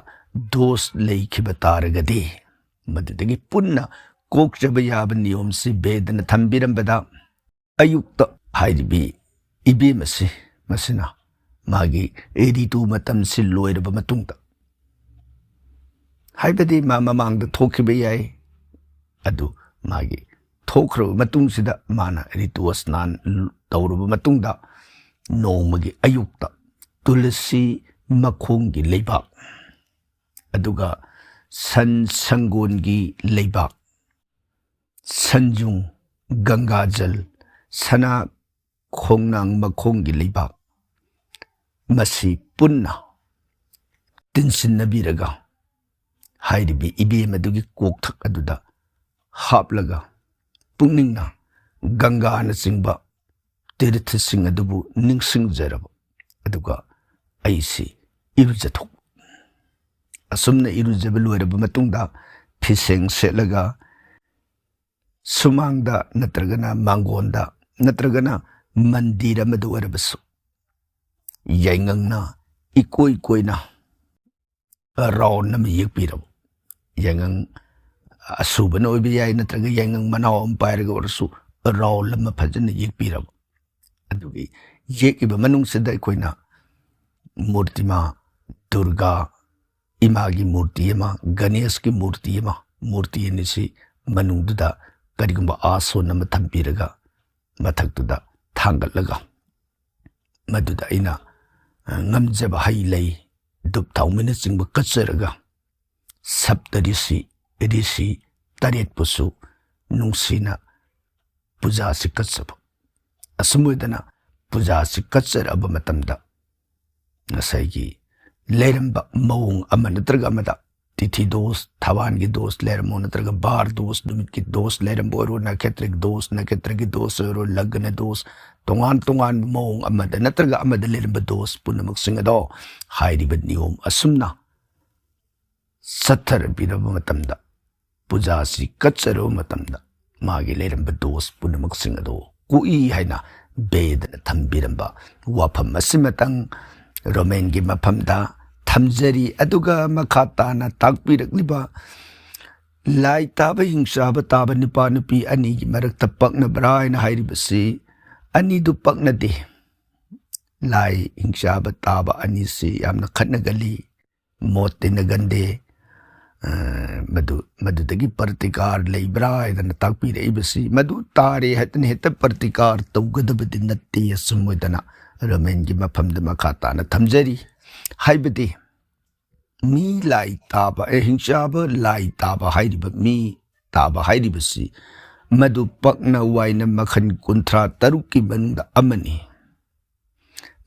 ꯗꯣꯁ ꯂꯩꯈꯤꯕ ꯇꯥꯔꯒꯗꯤ ꯃꯗꯨꯗꯒꯤ ꯄꯨꯟꯅ ꯀꯣꯛꯆꯕ ꯌꯥꯕ ꯅꯤꯌꯣꯝꯁꯤ ꯕꯦꯗꯅ ꯊꯝꯕꯤꯔꯝꯕꯗ ꯑꯌꯨꯛꯇ ꯍꯥꯏꯔꯤꯕꯤ ꯏꯕꯦꯝ ꯑꯁꯤ ꯃꯁꯤꯅ ꯃꯥꯒꯤ ꯔꯤꯇꯨ ꯃꯇꯝꯁꯤ ꯂꯣꯏꯔꯕ ꯃꯇꯨꯡꯗ, ꯍꯥꯏꯕꯗꯤ ꯃꯥ ꯃꯃꯥꯡꯗ ꯊꯣꯛꯈꯤꯕ ꯌꯥꯏ, ꯑꯗꯨ ꯃꯥꯒꯤ ꯊꯣꯛꯈ꯭ꯔꯕ ꯃꯇꯨꯡꯁꯤꯗ ꯃꯥꯅ ꯔꯤꯇꯨ ꯁ꯭ꯅꯥꯟ ꯇꯧꯔꯕ ꯃꯇꯨꯡꯗ ꯅꯣꯡꯃꯒꯤ ꯑꯌꯨꯛꯇ ꯇꯨꯂꯁꯤ ꯃꯈꯣꯡꯒꯤ ꯂꯩꯕꯥꯛ, ꯑꯗꯨꯒ ꯁꯟ ꯁꯪꯒꯣꯟꯒꯤ ꯂꯩꯕꯥꯛ, ꯁꯟꯖꯨꯡ, ꯒꯪꯒꯥꯖꯜ, ꯁꯅꯥ ꯈꯣꯡꯅꯥꯡ ꯃꯈꯣꯡꯒꯤ ꯂꯩꯕꯥꯛ, ꯃꯁꯤ ꯄꯨꯟꯅ ꯇꯤꯟꯁꯤꯟꯅꯕꯤꯔꯒ ꯍꯥꯏꯔꯤꯕ ꯏꯕꯦꯝ ꯑꯗꯨꯒꯤ ꯀꯣꯛꯊꯛ ꯑꯗꯨꯗ ꯍꯥꯞꯂꯒ ꯄꯨꯛꯅꯤꯡꯅ ꯒꯪꯒꯥꯅꯆꯤꯡꯕ ꯇꯤꯔꯊꯁꯤꯡ ꯑꯗꯨꯕꯨ ꯅꯤꯡꯁꯤꯡꯖꯔꯕ ꯑꯗꯨꯒ ꯑꯩꯁꯤ ꯏꯔꯨꯖꯊꯣꯛ ꯑꯁꯨꯝꯅ ꯏꯔꯨꯖꯕ ꯂꯣꯏꯔꯕ ꯃꯇꯨꯡꯗ ꯐꯤꯁꯦꯡ ꯁꯦꯠꯂꯒ ꯁꯨꯃꯥꯡꯗ ꯅꯠꯇ꯭ꯔꯒꯅ ꯃꯥꯡꯒꯣꯟꯗ ꯅꯠꯇ꯭ꯔꯒꯅ ꯃꯟꯗꯤꯔ ꯑꯃꯗ ꯑꯣꯏꯔꯕꯁꯨ, ꯌꯥꯏꯉꯪꯅ ꯏꯀꯣꯏ ꯀꯣꯏꯅ ꯔꯥꯎꯟ ꯑꯃ ꯌꯦꯛꯄꯤꯔꯕ, ꯌꯥꯏꯉꯪ ꯑꯁꯨꯕꯅ ꯑꯣꯏꯕ ꯌꯥꯏ, ꯅꯠꯇ꯭ꯔꯒ ꯌꯥꯏꯉꯪ ꯃꯅꯥꯎ ꯑꯃ ꯄꯥꯏꯔꯒ ꯑꯣꯏꯔꯁꯨ ꯔꯥꯎꯟ ꯑꯃ ꯐꯖꯅ ꯌꯦꯛꯄꯤꯔꯕ, ꯑꯗꯨꯒꯤ ꯌꯦꯛꯏꯕ ꯃꯅꯨꯡꯁꯤꯗ ꯑꯩꯈꯣꯏꯅ ꯃꯨꯔꯇꯤꯃꯥ ꯗꯨꯔꯒꯥ ꯏꯃꯥꯒꯤ ꯃꯨꯔꯇꯤ ꯑꯃ, ꯒꯅꯦꯁꯀꯤ ꯃꯨꯔꯇꯤ ꯑꯃ, ꯃꯨꯔꯇꯤ ꯑꯅꯤꯁꯤ ꯃꯅꯨꯡꯗꯨꯗ ꯀꯔꯤꯒꯨꯝꯕ ꯑꯥꯁꯣꯟ ꯑꯃ ꯊꯝꯕꯤꯔꯒ ꯃꯊꯛꯇꯨꯗ ꯊꯥꯡꯒꯠꯂꯒ ꯃꯗꯨꯗ ꯑꯩꯅ, ꯑ, ꯉꯝꯖꯕ ꯍꯩ ꯂꯩ, ꯙꯨꯞ ꯊꯥꯎꯃꯩꯅꯆꯤꯡꯕ ꯀꯠꯆꯔꯒ ꯁꯞꯇ ꯔꯤꯁꯤ, ꯔꯤꯁꯤ ꯇꯔꯦꯠꯄꯨꯁꯨ ꯅꯨꯡꯁꯤꯅ ꯄꯨꯖꯥꯁꯤ ꯀꯠꯆꯕ꯫ ꯑꯁꯨꯝ ꯑꯣꯏꯗꯅ ꯄꯨꯖꯥꯁꯤ ꯀꯠꯆꯔꯛꯑꯕ ꯃꯇꯝꯗ ꯉꯁꯥꯏꯒꯤ ꯂꯩꯔꯝꯕ ꯃꯑꯣꯡ ꯑꯃ ꯅꯠꯇ꯭ꯔꯒ ꯑꯃꯗ, ꯇꯤꯊꯤ ꯗꯣꯁ, ꯊꯕꯥꯟꯒꯤ ꯗꯣꯁ ꯂꯩꯔꯝꯃꯣ, ꯅꯠꯇ꯭ꯔꯒ ꯕꯥꯔ ꯗꯣꯁ, ꯅꯨꯃꯤꯠꯀꯤ ꯗꯣꯁ ꯂꯩꯔꯝꯕ ꯑꯣꯏꯔꯣ, ꯅꯈꯦꯇ꯭ꯔꯒꯤ ꯗꯣꯁ, ꯅꯈꯦꯇ꯭ꯔꯒꯤ ꯗꯣꯁ ꯑꯣꯏꯔꯣ, ꯂꯒꯅ ꯗꯣꯁ, ꯇꯣꯉꯥꯟ ꯇꯣꯉꯥꯟꯕ ꯃꯑꯣꯡ ꯑꯃꯗ ꯅꯠꯇ꯭ꯔꯒ ꯑꯃꯗ ꯂꯩꯔꯝꯕ ꯗꯣꯁ ꯄꯨꯝꯅꯃꯛꯁꯤꯡ ꯑꯗꯣ ꯍꯥꯏꯔꯤꯕ ꯅꯤꯌꯣꯝ ꯑꯁꯨꯝꯅ ꯆꯠꯊꯔꯛꯄꯤꯔꯕ ꯃꯇꯝꯗ, ꯄꯨꯖꯥꯁꯤ ꯀꯠꯆꯔꯕ ꯃꯇꯝꯗ, ꯃꯥꯒꯤ ꯂꯩꯔꯝꯕ ꯗꯣꯁ ꯄꯨꯝꯅꯃꯛꯁꯤꯡ ꯑꯗꯨ ꯀꯣꯛꯏ ꯍꯥꯏꯅ ꯕꯦꯗꯅ ꯊꯝꯕꯤꯔꯝꯕ ꯋꯥꯐꯝ ꯑꯁꯤꯃꯇꯪ ꯔꯣꯃꯦꯟꯒꯤ ꯃꯐꯝꯗ ꯊꯝꯖꯔꯤ꯫ ꯑꯗꯨꯒ ꯃꯈꯥ ꯇꯥꯅ ꯇꯥꯛꯄꯤꯔꯛꯂꯤꯕ ꯂꯥꯏ ꯇꯥꯕ ꯍꯤꯡꯆꯥꯕ ꯇꯥꯕ ꯅꯨꯄꯥ ꯅꯨꯄꯤ ꯑꯅꯤꯒꯤ ꯃꯔꯛꯇ ꯄꯛꯅꯕ꯭ꯔꯥ ꯍꯥꯏꯅ ꯍꯥꯏꯔꯤꯕꯁꯤ, ꯑꯅꯤꯗꯨ ꯄꯛꯅꯗꯦ꯫ ꯂꯥꯏ ꯍꯤꯡꯆꯥꯕ ꯇꯥꯕ ꯑꯅꯤꯁꯤ ꯌꯥꯝꯅ ꯈꯠꯅꯒꯜꯂꯤ, ꯃꯣꯠ ꯇꯤꯟꯅꯒꯟꯗꯦ꯫ ꯑ, ꯃꯗꯨ, ꯃꯗꯨꯗꯒꯤ ꯄ꯭ꯔꯇꯤꯀꯥꯔ ꯂꯩꯕ꯭ꯔꯥ ꯍꯥꯏꯗꯅ ꯇꯥꯛꯄꯤꯔꯛꯏꯕꯁꯤ, ꯃꯗꯨ ꯇꯥꯔꯦ ꯍꯥꯏꯗꯅ ꯍꯦꯛꯇ ꯄ꯭ꯔꯇꯤꯀꯥꯔ ꯇꯧꯒꯗꯕꯗꯤ ꯅꯠꯇꯦ꯫ ꯑꯁꯨꯝ ꯑꯣꯏꯗꯅ ꯔꯣꯃꯦꯟꯒꯤ ꯃꯐꯝꯗ ꯃꯈꯥ ꯇꯥꯅ ꯊꯝꯖꯔꯤ꯫ ꯍꯥꯏꯕꯗꯤ ꯃꯤ ꯂꯥꯏ ꯇꯥꯕ, ꯑꯦ, ꯍꯤꯡꯆꯥꯕ ꯂꯥꯏ ꯇꯥꯕ ꯍꯥꯏꯔꯤꯕ, ꯃꯤ ꯇꯥꯕ ꯍꯥꯏꯔꯤꯕꯁꯤ ꯃꯗꯨ ꯄꯛꯅ ꯋꯥꯏꯅ ꯃꯈꯜ ꯀꯨꯟꯊ꯭ꯔꯥ ꯇꯔꯨꯛꯀꯤ ꯃꯅꯨꯡꯗ ꯑꯃꯅꯤ꯫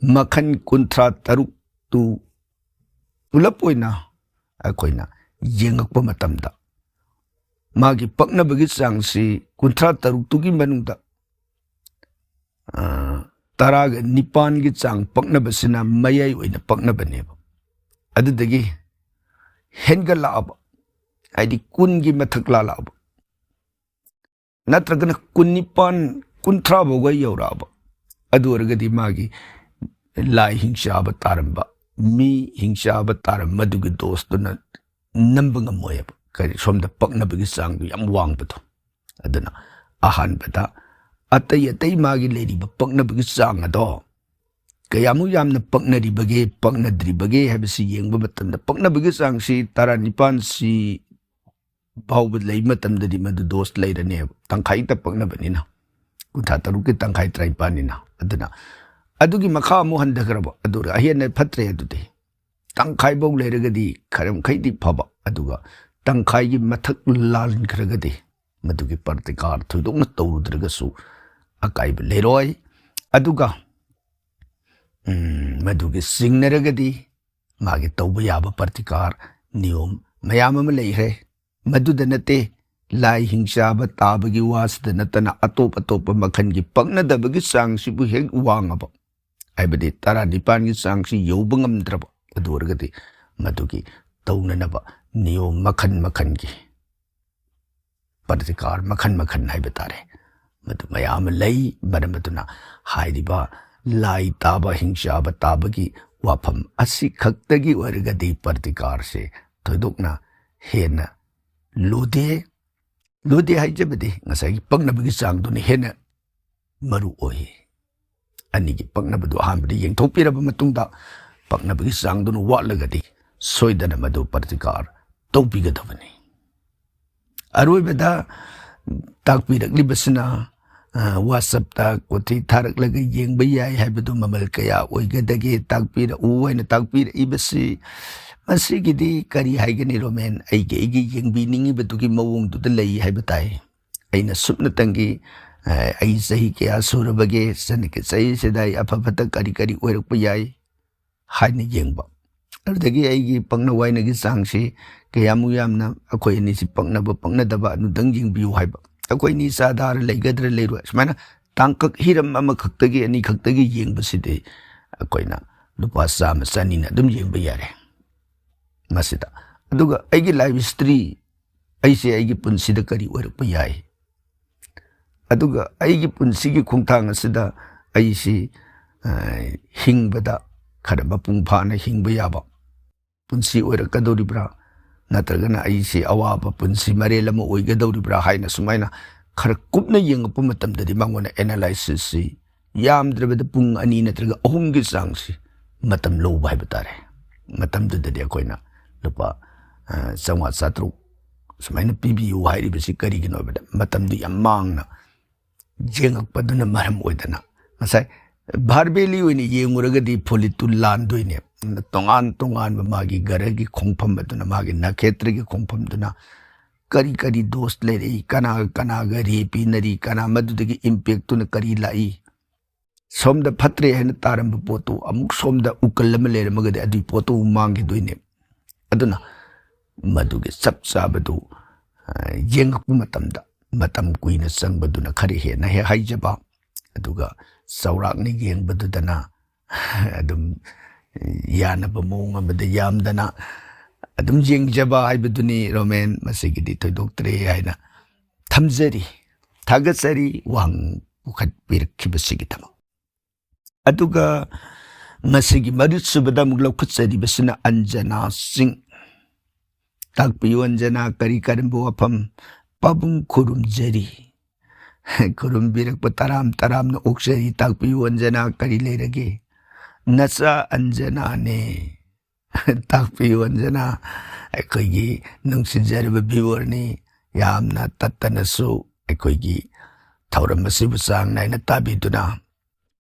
ꯃꯈꯜ ꯀꯨꯟꯊ꯭ꯔꯥ ꯇꯔꯨꯛꯇꯨ ꯄꯨꯂꯞ ꯑꯣꯏꯅ ꯑꯩꯈꯣꯏꯅ ꯌꯦꯡꯉꯛꯄ ꯃꯇꯝꯗ, ꯃꯥꯒꯤ ꯄꯛꯅꯕꯒꯤ ꯆꯥꯡꯁꯤ ꯀꯨꯟꯊ꯭ꯔꯥ ꯇꯔꯨꯛꯇꯨꯒꯤ ꯃꯅꯨꯡꯗ, ꯑ, ꯇꯔꯥꯒ ꯅꯤꯄꯥꯟꯒꯤ ꯆꯥꯡ ꯄꯛꯅꯕꯁꯤꯅ ꯃꯌꯥꯏ ꯑꯣꯏꯅ ꯄꯛꯅꯕꯅꯦꯕ꯫ ꯑꯗꯨꯗꯒꯤ ꯍꯦꯟꯒꯠꯂꯛꯑꯕ, ꯍꯥꯏꯗꯤ ꯀꯨꯟꯒꯤ ꯃꯊꯛ ꯂꯥꯜꯂꯛꯑꯕ, ꯅꯠꯇ꯭ꯔꯒꯅ ꯀꯨꯟꯅꯤꯄꯥꯟ, ꯀꯨꯟꯊ꯭ꯔꯥ ꯐꯥꯎꯒ ꯌꯧꯔꯛꯑꯕ, ꯑꯗꯨ ꯑꯣꯏꯔꯒꯗꯤ ꯃꯥꯒꯤ ꯂꯥꯏ ꯍꯤꯡꯆꯥꯕ ꯇꯥꯔꯝꯕ, ꯃꯤ ꯍꯤꯡꯆꯥꯕ ꯇꯥꯔꯝꯕ ꯑꯗꯨꯒꯤ ꯗꯣꯁꯇꯨꯅ ꯅꯝꯕ ꯉꯝꯃꯣꯏꯕ꯫ ꯀꯔꯤ, ꯁꯣꯝꯗ ꯄꯛꯅꯕꯒꯤ ꯆꯥꯡꯗꯨ ꯌꯥꯝ ꯋꯥꯡꯕꯗꯣ꯫ ꯑꯗꯨꯅ ꯑꯍꯥꯟꯕꯗ ꯑꯇꯩ ꯑꯇꯩ ꯃꯥꯒꯤ ꯂꯩꯔꯤꯕ ꯄꯛꯅꯕꯒꯤ ꯆꯥꯡ ꯑꯗꯣ ꯀꯌꯥꯃꯨꯛ ꯌꯥꯝꯅ ꯄꯛꯅꯔꯤꯕꯒꯦ, ꯄꯛꯅꯗ꯭ꯔꯤꯕꯒꯦ ꯍꯥꯏꯕꯁꯤ ꯌꯦꯡꯕ ꯃꯇꯝꯗ, ꯄꯛꯅꯕꯒꯤ ꯆꯥꯡꯁꯤ ꯇꯔꯥꯅꯤꯄꯥꯟꯁꯤ ꯐꯥꯎꯕ ꯂꯩ ꯃꯇꯝꯗꯗꯤ ꯃꯗꯨ ꯗꯣꯁ ꯂꯩꯔꯅꯦꯕ, ꯇꯪꯈꯥꯏꯇ ꯄꯛꯅꯕꯅꯤꯅ꯫ ꯀꯨꯟꯊ꯭ꯔꯥ ꯇꯔꯨꯛꯀꯤ ꯇꯪꯈꯥꯏ ꯇꯔꯥꯅꯤꯄꯥꯟꯅꯤꯅ꯫ ꯑꯗꯨꯅ ꯑꯗꯨꯒꯤ ꯃꯈꯥ ꯑꯃꯨꯛ ꯍꯟꯊꯈ꯭ꯔꯕ, ꯑꯗꯨ ꯑꯍꯦꯟꯅ ꯐꯠꯇ꯭ꯔꯦ꯫ ꯑꯗꯨꯗꯤ ꯇꯪꯈꯥꯏꯐꯧ ꯂꯩꯔꯒꯗꯤ ꯈꯔ ꯃꯈꯩꯗꯤ ꯐꯕ, ꯑꯗꯨꯒ ꯇꯪꯈꯥꯏꯒꯤ ꯃꯊꯛ ꯂꯥꯟꯈ꯭ꯔꯒꯗꯤ ꯃꯗꯨꯒꯤ ꯄ꯭ꯔꯇꯤꯀꯥꯔ ꯊꯣꯏꯗꯣꯛꯅ ꯇꯧꯔꯨꯗ꯭ꯔꯒꯁꯨ ꯑꯀꯥꯏꯕ ꯂꯩꯔꯣꯏ꯫ ꯑꯗꯨꯒ ꯎꯝ, ꯃꯗꯨꯒꯤ ꯆꯤꯡꯅꯔꯒꯗꯤ ꯃꯥꯒꯤ ꯇꯧꯕ ꯌꯥꯕ ꯄ꯭ꯔꯇꯤꯀꯥꯔ ꯅꯤꯌꯣꯝ ꯃꯌꯥꯝ ꯑꯃ ꯂꯩꯈ꯭ꯔꯦ꯫ ꯃꯗꯨꯗ ꯅꯠꯇꯦ, ꯂꯥꯏ ꯍꯤꯡꯆꯥꯕ ꯇꯥꯕꯒꯤ ꯋꯥꯁꯤꯗ ꯅꯠꯇꯅ ꯑꯇꯣꯞ ꯑꯇꯣꯞꯄ ꯃꯈꯜꯒꯤ ꯄꯛꯅꯗꯕꯒꯤ ꯆꯥꯡꯁꯤꯕꯨ ꯍꯦꯛ ꯋꯥꯡꯉꯕ, ꯍꯥꯏꯕꯗꯤ ꯇꯔꯥꯅꯤꯄꯥꯟꯒꯤ ꯆꯥꯡꯁꯤ ꯌꯧꯕ ꯉꯝꯗ꯭ꯔꯕ, ꯑꯗꯨ ꯑꯣꯏꯔꯒꯗꯤ ꯃꯗꯨꯒꯤ ꯇꯧꯅꯅꯕ ꯅꯤꯌꯣꯝ ꯃꯈꯜ ꯃꯈꯜꯒꯤ ꯄ꯭ꯔꯇꯤꯀꯥꯔ ꯃꯈꯜ ꯃꯈꯜ ꯍꯥꯏꯕ ꯇꯥꯔꯦ, ꯃꯗꯨ ꯃꯌꯥꯝ ꯑꯃ ꯂꯩ꯫ ꯃꯔꯝ ꯑꯗꯨꯅ ꯍꯥꯏꯔꯤꯕ ꯂꯥꯏ ꯇꯥꯕ, ꯍꯤꯡꯆꯥꯕ ꯇꯥꯕꯒꯤ ꯋꯥꯐꯝ ꯑꯁꯤꯈꯛꯇꯒꯤ ꯑꯣꯏꯔꯒꯗꯤ ꯄ꯭ꯔꯇꯤꯀꯥꯔꯁꯦ ꯊꯣꯏꯗꯣꯛꯅ ꯍꯦꯟꯅ ꯂꯨꯗꯦ꯫ ꯂꯨꯗꯦ ꯍꯥꯏꯖꯕꯗꯤ ꯉꯁꯥꯏꯒꯤ ꯄꯛꯅꯕꯒꯤ ꯆꯥꯡꯗꯨꯅ ꯍꯦꯟꯅ ꯃꯔꯨ ꯑꯣꯏ꯫ ꯑꯅꯤꯒꯤ ꯄꯛꯅꯕꯗꯨ ꯑꯍꯥꯟꯕꯗ ꯌꯦꯡꯊꯣꯛꯄꯤꯔꯕ ꯃꯇꯨꯡꯗ, ꯄꯛꯅꯕꯒꯤ ꯆꯥꯡꯗꯨꯅ ꯋꯥꯠꯂꯒꯗꯤ ꯁꯣꯏꯗꯅ ꯃꯗꯨ ꯄ꯭ꯔꯇꯤꯀꯥꯔ ꯇꯧꯕꯤꯒꯗꯕꯅꯤ꯫ ꯑꯔꯣꯏꯕꯗ ꯇꯥꯛꯄꯤꯔꯛꯂꯤꯕꯁꯤꯅ, ꯑ, WhatsApp-ꯇ ꯀꯣꯊꯤ ꯊꯥꯔꯛꯂꯒ ꯌꯦꯡꯕ ꯌꯥꯏ ꯍꯥꯏꯕꯗꯨ ꯃꯃꯜ ꯀꯌꯥ ꯑꯣꯏꯒꯗꯒꯦ ꯇꯥꯛꯄꯤꯔꯛꯎ ꯍꯥꯏꯅ ꯇꯥꯛꯄꯤꯔꯛꯏꯕꯁꯤ, ꯃꯁꯤꯒꯤꯗꯤ ꯀꯔꯤ ꯍꯥꯏꯒꯅꯤ, ꯔꯣꯃꯦꯟ? ꯑꯩꯒꯤ, ꯑꯩꯒꯤ ꯌꯦꯡꯕꯤꯅꯤꯡꯉꯤꯕꯗꯨꯒꯤ ꯃꯑꯣꯡꯗꯨꯗ ꯂꯩ ꯍꯥꯏꯕ ꯇꯥꯏ꯫ ꯑꯩꯅ ꯁꯨꯞꯅꯇꯪꯒꯤ, ꯑ, ꯑꯩ ꯆꯍꯤ ꯀꯌꯥ ꯁꯨꯔꯕꯒꯦ, ꯆꯟꯅ-, ꯆꯍꯤꯁꯤꯗ ꯑꯩ ꯑꯐ ꯐꯠꯇ ꯀꯔꯤ ꯀꯔꯤ ꯑꯣꯏꯔꯛꯄ ꯌꯥꯏ ꯍꯥꯏꯅ ꯌꯦꯡꯕ꯫ ꯑꯗꯨꯗꯒꯤ ꯑꯩꯒꯤ ꯄꯛꯅ ꯋꯥꯏꯅꯒꯤ ꯆꯥꯡꯁꯤ ꯀꯌꯥꯃꯨꯛ ꯌꯥꯝꯅ ꯑꯩꯈꯣꯏ ꯑꯅꯤꯁꯤ ꯄꯛꯅꯕ ꯄꯛꯅꯗꯕ ꯑꯗꯨꯗꯪ ꯌꯦꯡꯕꯤꯌꯨ ꯍꯥꯏꯕ꯫ ꯑꯩꯈꯣꯏ ꯑꯅꯤ ꯆꯥꯗꯥꯔ ꯂꯩꯒꯗ꯭ꯔꯥ ꯂꯩꯔꯣꯏ, ꯁꯨꯃꯥꯏꯅ ꯇꯥꯡꯀꯛ ꯍꯤꯔꯝ ꯑꯃꯈꯛꯇꯒꯤ ꯑꯅꯤꯈꯛꯇꯒꯤ ꯌꯦꯡꯕꯁꯤꯗꯤ ꯑꯩꯈꯣꯏꯅ ꯂꯨꯄꯥ ꯆꯥꯝꯃ ꯆꯅꯤꯅ ꯑꯗꯨꯝ ꯌꯦꯡꯕ ꯌꯥꯔꯦ ꯃꯁꯤꯗ꯫ ꯑꯗꯨꯒ ꯑꯩꯒꯤ life history, ꯑꯩꯁꯦ ꯑꯩꯒꯤ ꯄꯨꯟꯁꯤꯗ ꯀꯔꯤ ꯑꯣꯏꯔꯛꯄ ꯌꯥꯏ? ꯑꯗꯨꯒ ꯑꯩꯒꯤ ꯄꯨꯟꯁꯤꯒꯤ ꯈꯣꯡꯊꯥꯡ ꯑꯁꯤꯗ ꯑꯩꯁꯤ, ꯑ, ꯍꯤꯡꯕꯗ ꯈꯔ ꯃꯄꯨꯡ ꯐꯥꯅ ꯍꯤꯡꯕ ꯌꯥꯕ ꯄꯨꯟꯁꯤ ꯑꯣꯏꯔꯛꯀꯗꯧꯔꯤꯕ꯭ꯔꯥ, ꯅꯠꯇ꯭ꯔꯒꯅ ꯑꯩꯁꯤ ꯑꯋꯥꯕ ꯄꯨꯟꯁꯤ ꯃꯔꯦꯜ ꯑꯃ ꯑꯣꯏꯒꯗꯧꯔꯤꯕ꯭ꯔꯥ ꯍꯥꯏꯅ ꯁꯨꯃꯥꯏꯅ ꯈꯔ ꯀꯨꯞꯅ ꯌꯦꯡꯉꯛꯄ ꯃꯇꯝꯗꯗꯤ, ꯃꯉꯣꯟꯗ ꯑꯦꯅꯥꯂꯥꯏꯁꯤꯁꯁꯤ ꯌꯥꯝꯗ꯭ꯔꯕꯗ ꯄꯨꯡ ꯑꯅꯤ ꯅꯠꯇ꯭ꯔꯒ ꯑꯍꯨꯝꯒꯤ ꯆꯥꯡꯁꯤ ꯃꯇꯝ ꯂꯧꯕ ꯍꯥꯏꯕ ꯇꯥꯔꯦ꯫ ꯃꯇꯝꯗꯨꯗꯗꯤ ꯑꯩꯈꯣꯏꯅ ꯂꯨꯄꯥ, ꯑ, ꯆꯥꯝꯃꯉꯥ ꯆꯥꯇ꯭ꯔꯨꯛ ꯁꯨꯃꯥꯏꯅ ꯄꯤꯕꯤꯌꯨ ꯍꯥꯏꯔꯤꯕꯁꯤ ꯀꯔꯤꯒꯤꯅꯣ ꯍꯥꯏꯕꯗ, ꯃꯇꯝꯗꯨ ꯌꯥꯝ ꯃꯥꯡꯅ ꯌꯦꯡꯉꯛꯄꯗꯨꯅ ꯃꯔꯝ ꯑꯣꯏꯗꯅ, ꯉꯁꯥꯏ ꯚꯥꯔꯕꯦꯂꯤ ꯑꯣꯏꯅ ꯌꯦꯡꯉꯨꯔꯒꯗꯤ ꯐꯣꯂꯤꯠꯇꯨ ꯂꯥꯟꯗꯣꯏꯅꯦ꯫ ꯇꯣꯉꯥꯟ ꯇꯣꯉꯥꯟꯕ ꯃꯥꯒꯤ ꯒ꯭ꯔꯍꯒꯤ ꯈꯣꯡꯐꯝ ꯑꯗꯨꯅ, ꯃꯥꯒꯤ ꯅꯈꯦꯇ꯭ꯔꯒꯤ ꯈꯣꯡꯐꯝꯗꯨꯅ ꯀꯔꯤ ꯀꯔꯤ ꯗꯣꯁ ꯂꯩꯔꯛꯏ, ꯀꯅꯥꯒ ꯀꯅꯥꯒ ꯔꯦ ꯄꯤꯅꯔꯤ, ꯀꯅꯥ ꯃꯗꯨꯗꯒꯤ ꯏꯝꯄꯦꯛꯇꯨꯅ ꯀꯔꯤ ꯂꯥꯛꯏ, ꯁꯣꯝꯗ ꯐꯠꯇ꯭ꯔꯦ ꯍꯥꯏꯅ ꯇꯥꯔꯝꯕ ꯄꯣꯠꯇꯨ ꯑꯃꯨꯛ ꯁꯣꯝꯗ ꯎꯀꯜ ꯑꯃ ꯂꯩꯔꯝꯃꯒꯗꯤ ꯑꯗꯨꯒꯤ ꯄꯣꯠꯇꯨ ꯑꯃꯨꯛ ꯃꯥꯡꯈꯤꯗꯣꯏꯅꯦ꯫ ꯑꯗꯨꯅ ꯃꯗꯨꯒꯤ ꯆꯞ ꯆꯥꯕꯗꯨ, ꯑ, ꯌꯦꯡꯉꯛꯄ ꯃꯇꯝꯗ ꯃꯇꯝ ꯀꯨꯏꯅ ꯆꯪꯕꯗꯨꯅ ꯈꯔ ꯍꯦꯟꯅ ꯍꯦꯛ ꯍꯥꯏꯖꯕ, ꯑꯗꯨꯒ ꯆꯥꯎꯔꯥꯛꯅ ꯌꯦꯡꯕꯗꯨꯗꯅ ꯑꯗꯨꯝ ꯌꯥꯅꯕ ꯃꯑꯣꯡ ꯑꯃꯗ ꯌꯥꯝꯗꯅ ꯑꯗꯨꯝ ꯌꯦꯡꯖꯕ ꯍꯥꯏꯕꯗꯨꯅꯤ, ꯔꯣꯃꯦꯟ꯫ ꯃꯁꯤꯒꯤꯗꯤ ꯊꯣꯏꯗꯣꯛꯇ꯭ꯔꯦ ꯍꯥꯏꯅ ꯊꯝꯖꯔꯤ꯫ ꯊꯥꯒꯠꯆꯔꯤ ꯋꯥꯍꯪ ꯄꯨꯈꯠꯄꯤꯔꯛꯈꯤꯕꯁꯤꯒꯤꯗꯃꯛ꯫ ꯑꯗꯨꯒ ꯉꯁꯤꯒꯤ ꯃꯔꯤꯁꯨꯕꯗ ꯑꯃꯨꯛ ꯂꯧꯈꯠꯆꯔꯤꯕꯁꯤꯅ ꯑꯟꯖꯅꯥ ꯁꯤꯡ꯫ ꯇꯥꯛꯄꯤꯌꯨ ꯑꯟꯖꯅꯥ, ꯀꯔꯤ ꯀꯔꯝꯕ ꯋꯥꯐꯝ? ꯄꯥꯕꯨꯡ ꯈꯨꯔꯨꯝꯖꯔꯤ꯫ ꯈꯨꯔꯨꯝꯕꯤꯔꯛꯄ ꯇꯔꯥꯝ ꯇꯔꯥꯝꯅ ꯑꯣꯛꯆꯔꯤ꯫ ꯇꯥꯛꯄꯤꯌꯨ ꯑꯟꯖꯅꯥ, ꯀꯔꯤ ꯂꯩꯔꯒꯦ? ꯅꯆꯥ ꯑꯟꯖꯅꯥꯅꯦ꯫ ꯇꯥꯛꯄꯤꯌꯨ ꯑꯟꯖꯅꯥ, ꯑꯩꯈꯣꯏꯒꯤ ꯅꯨꯡꯁꯤꯖꯔꯕ ꯚꯤꯌꯨꯋꯔꯅꯤ꯫ ꯌꯥꯝꯅ ꯇꯠꯇꯅꯁꯨ ꯑꯩꯈꯣꯏꯒꯤ ꯊꯧꯔꯝ ꯑꯁꯤꯕꯨ ꯆꯥꯡ ꯅꯥꯏꯅ ꯇꯥꯕꯤꯗꯨꯅ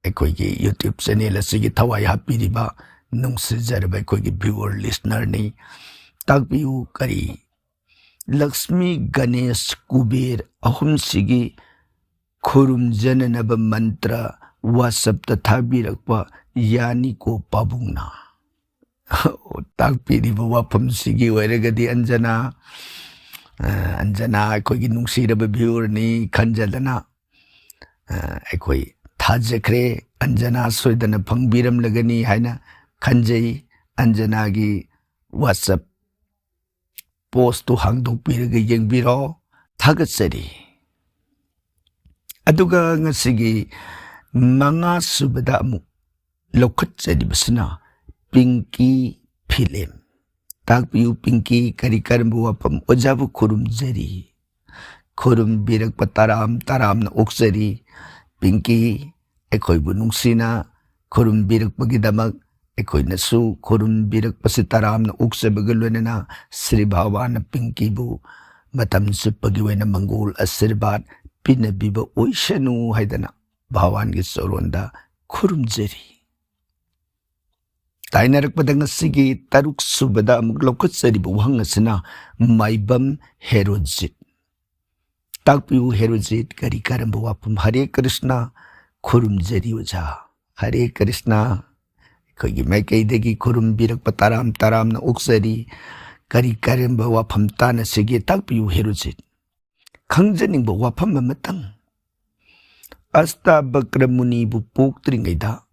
ꯑꯩꯈꯣꯏꯒꯤ YouTube ꯆꯦꯅꯦꯜ ꯑꯁꯤꯒꯤ ꯊꯋꯥꯏ ꯍꯥꯞꯄꯤꯔꯤꯕ ꯅꯨꯡꯁꯤꯖꯔꯕ ꯑꯩꯈꯣꯏꯒꯤ ꯚꯤꯌꯨꯋꯔ, ꯂꯤꯁꯅꯔꯅꯤ꯫ ꯇꯥꯛꯄꯤꯌꯨ, ꯀꯔꯤ ꯂꯛꯁꯃꯤ, ꯒꯅꯦꯁ, ꯀꯨꯕꯦꯔ ꯑꯍꯨꯝꯁꯤꯒꯤ ꯈꯨꯔꯨꯝꯖꯅꯅꯕ ꯃꯟꯇ꯭ꯔ WhatsApp-ꯇ ꯊꯥꯕꯤꯔꯛꯄ ꯌꯥꯅꯤꯀꯣ ꯄꯥꯕꯨꯡꯅ? ꯇꯥꯛꯄꯤꯔꯤꯕ ꯋꯥꯐꯝꯁꯤꯒꯤ ꯑꯣꯏꯔꯒꯗꯤ ꯑꯟꯖꯅꯥ, ꯑ, ꯑꯟꯖꯅꯥ ꯑꯩꯈꯣꯏꯒꯤ ꯅꯨꯡꯁꯤꯔꯕ ꯚꯤꯌꯨꯋꯔꯅꯤ ꯈꯟꯖꯗꯅ, ꯑ, ꯑꯩꯈꯣꯏ ꯊꯥꯖꯈ꯭ꯔꯦ꯫ ꯑꯟꯖꯅꯥ ꯁꯣꯏꯗꯅ ꯐꯪꯕꯤꯔꯝꯂꯒꯅꯤ ꯍꯥꯏꯅ ꯈꯟꯖꯩ꯫ ꯑꯟꯖꯅꯥꯒꯤ WhatsApp post-ꯇꯨ ꯍꯥꯡꯗꯣꯛꯄꯤꯔꯒ ꯌꯦꯡꯕꯤꯔꯣ꯫ ꯊꯥꯒꯠꯆꯔꯤ꯫ ꯑꯗꯨꯒ ꯉꯁꯤꯒꯤ ꯃꯉꯥ ꯁꯨꯕꯗ ꯑꯃꯨꯛ ꯂꯧꯈꯠꯆꯔꯤꯕꯁꯤꯅ ꯄꯤꯡꯀꯤ ꯐꯤꯂꯝ꯫ ꯇꯥꯛꯄꯤꯌꯨ ꯄꯤꯡꯀꯤ, ꯀꯔꯤ ꯀꯔꯝꯕ ꯋꯥꯐꯝ? ꯑꯣꯖꯥꯕꯨ ꯈꯨꯔꯨꯝꯖꯔꯤ, ꯈꯨꯔꯨꯝꯕꯤꯔꯛꯄ ꯇꯔꯥꯝ ꯇꯔꯥꯝꯅ ꯑꯣꯛꯆꯔꯤ꯫ ꯄꯤꯡꯀꯤ, ꯑꯩꯈꯣꯏꯕꯨ ꯅꯨꯡꯁꯤꯅ ꯈꯨꯔꯨꯝꯕꯤꯔꯛꯄꯒꯤꯗꯃꯛ ꯑꯩꯈꯣꯏꯅꯁꯨ ꯈꯨꯔꯨꯝꯕꯤꯔꯛꯄꯁꯤ ꯇꯔꯥꯝꯅ ꯑꯣꯛꯆꯕꯒ ꯂꯣꯏꯅꯅ ꯁ꯭ꯔꯤ ꯚꯒꯋꯥꯟꯅ ꯄꯤꯡꯀꯤꯕꯨ ꯃꯇꯝ ꯆꯨꯞꯄꯒꯤ ꯑꯣꯏꯅ ꯃꯪꯒꯣꯜ ꯑꯁꯤꯔꯕꯥꯗ ꯄꯤꯅꯕꯤꯕ ꯑꯣꯏꯁꯅꯨ ꯍꯥꯏꯗꯅ ꯚꯒꯋꯥꯟꯒꯤ ꯆꯔꯣꯟꯗ ꯈꯨꯔꯨꯝꯖꯔꯤ꯫ ꯇꯥꯏꯅꯔꯛꯄꯗ ꯉꯁꯤꯒꯤ ꯇꯔꯨꯛ ꯁꯨꯕꯗ ꯑꯃꯨꯛ ꯂꯧꯈꯠꯆꯔꯤꯕ ꯋꯥꯍꯪ ꯑꯁꯤꯅ ꯃꯥꯏꯕꯝ ꯍꯦꯔꯣꯖꯤꯠ꯫ ꯇꯥꯛꯄꯤꯌꯨ ꯍꯦꯔꯣꯖꯤꯠ, ꯀꯔꯤ ꯀꯔꯝꯕ ꯋꯥꯐꯝ? ꯍꯔꯦ ꯀ꯭ꯔꯤꯁꯅ, ꯈꯨꯔꯨꯝꯖꯔꯤ ꯑꯣꯖꯥ꯫ ꯍꯔꯦ ꯀ꯭ꯔꯤꯁꯅ, ꯑꯩꯈꯣꯏꯒꯤ ꯃꯥꯏꯀꯩꯗꯒꯤ ꯈꯨꯔꯨꯝꯕꯤꯔꯛꯄ ꯇꯔꯥꯝ ꯇꯔꯥꯝꯅ ꯑꯣꯛꯆꯔꯤ꯫ ꯀꯔꯤ ꯀꯔꯝꯕ ꯋꯥꯐꯝ ꯇꯥꯟꯅꯁꯤꯒꯦ? ꯇꯥꯛꯄꯤꯌꯨ ꯍꯦꯔꯣꯖꯤꯠ꯫ ꯈꯪꯖꯅꯤꯡꯕ ꯋꯥꯐꯝ ꯑꯃꯇꯪ, ꯑꯁꯇꯥꯕꯀ꯭ꯔ ꯃꯨꯅꯤꯕꯨ ꯄꯣꯛꯇ꯭ꯔꯤꯉꯩꯗ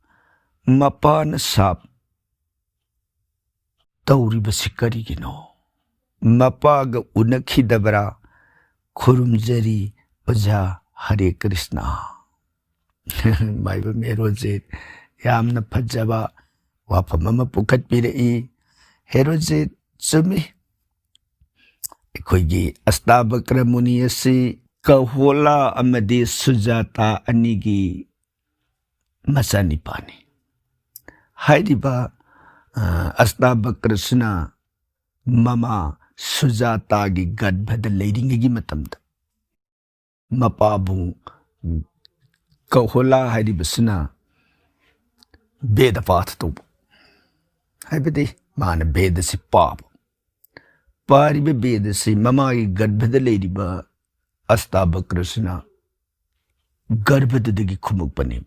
ꯃꯄꯥꯅ ꯁꯥꯞ ꯇꯧꯔꯤꯕꯁꯤ ꯀꯔꯤꯒꯤꯅꯣ? ꯃꯄꯥꯒ ꯎꯅꯈꯤꯗꯕ꯭ꯔꯥ? ꯈꯨꯔꯨꯝꯖꯔꯤ ꯑꯣꯖꯥ, ꯍꯔꯦ ꯀ꯭ꯔꯤꯁꯅ꯫ ꯃꯥꯏꯕꯝ ꯍꯦꯔꯣꯖꯤꯠ, ꯌꯥꯝꯅ ꯐꯖꯕ ꯋꯥꯐꯝ ꯑꯃ ꯄꯨꯈꯠꯄꯤꯔꯛꯏ꯫ ꯍꯦꯔꯣꯖꯤꯠ, ꯆꯨꯝꯃꯤ, ꯑꯩꯈꯣꯏꯒꯤ ꯑꯁꯇꯥꯕꯀ꯭ꯔ ꯃꯨꯅꯤ ꯑꯁꯤ ꯀꯍꯣꯂꯥ ꯑꯃꯗꯤ ꯁꯨꯖꯥꯇꯥ ꯑꯅꯤꯒꯤ ꯃꯆꯥꯅꯤꯄꯥꯅꯤ꯫ ꯍꯥꯏꯔꯤꯕ, ꯑ, ꯑꯁꯇꯥꯕꯀ꯭ꯔꯁꯤꯅ ꯃꯃꯥ ꯁꯨꯖꯥꯇꯥꯒꯤ ꯒꯔꯚꯗ ꯂꯩꯔꯤꯉꯩꯒꯤ ꯃꯇꯝꯗ ꯃꯄꯥꯕꯨꯡ ꯀꯍꯣꯂꯥ ꯍꯥꯏꯔꯤꯕꯁꯤꯅ ꯕꯦꯗ ꯄꯥꯊ ꯇꯧꯕ, ꯍꯥꯏꯕꯗꯤ ꯃꯥꯅ ꯕꯦꯗꯁꯤ ꯄꯥꯕ꯫ ꯄꯥꯔꯤꯕ ꯕꯦꯗꯁꯤ ꯃꯃꯥꯒꯤ ꯒꯔꯚꯗ ꯂꯩꯔꯤꯕ ꯑꯁꯇꯥꯕꯀ꯭ꯔꯁꯤꯅ ꯒꯔꯚꯗꯨꯗꯒꯤ ꯈꯨꯝꯃꯛꯄꯅꯤ꯫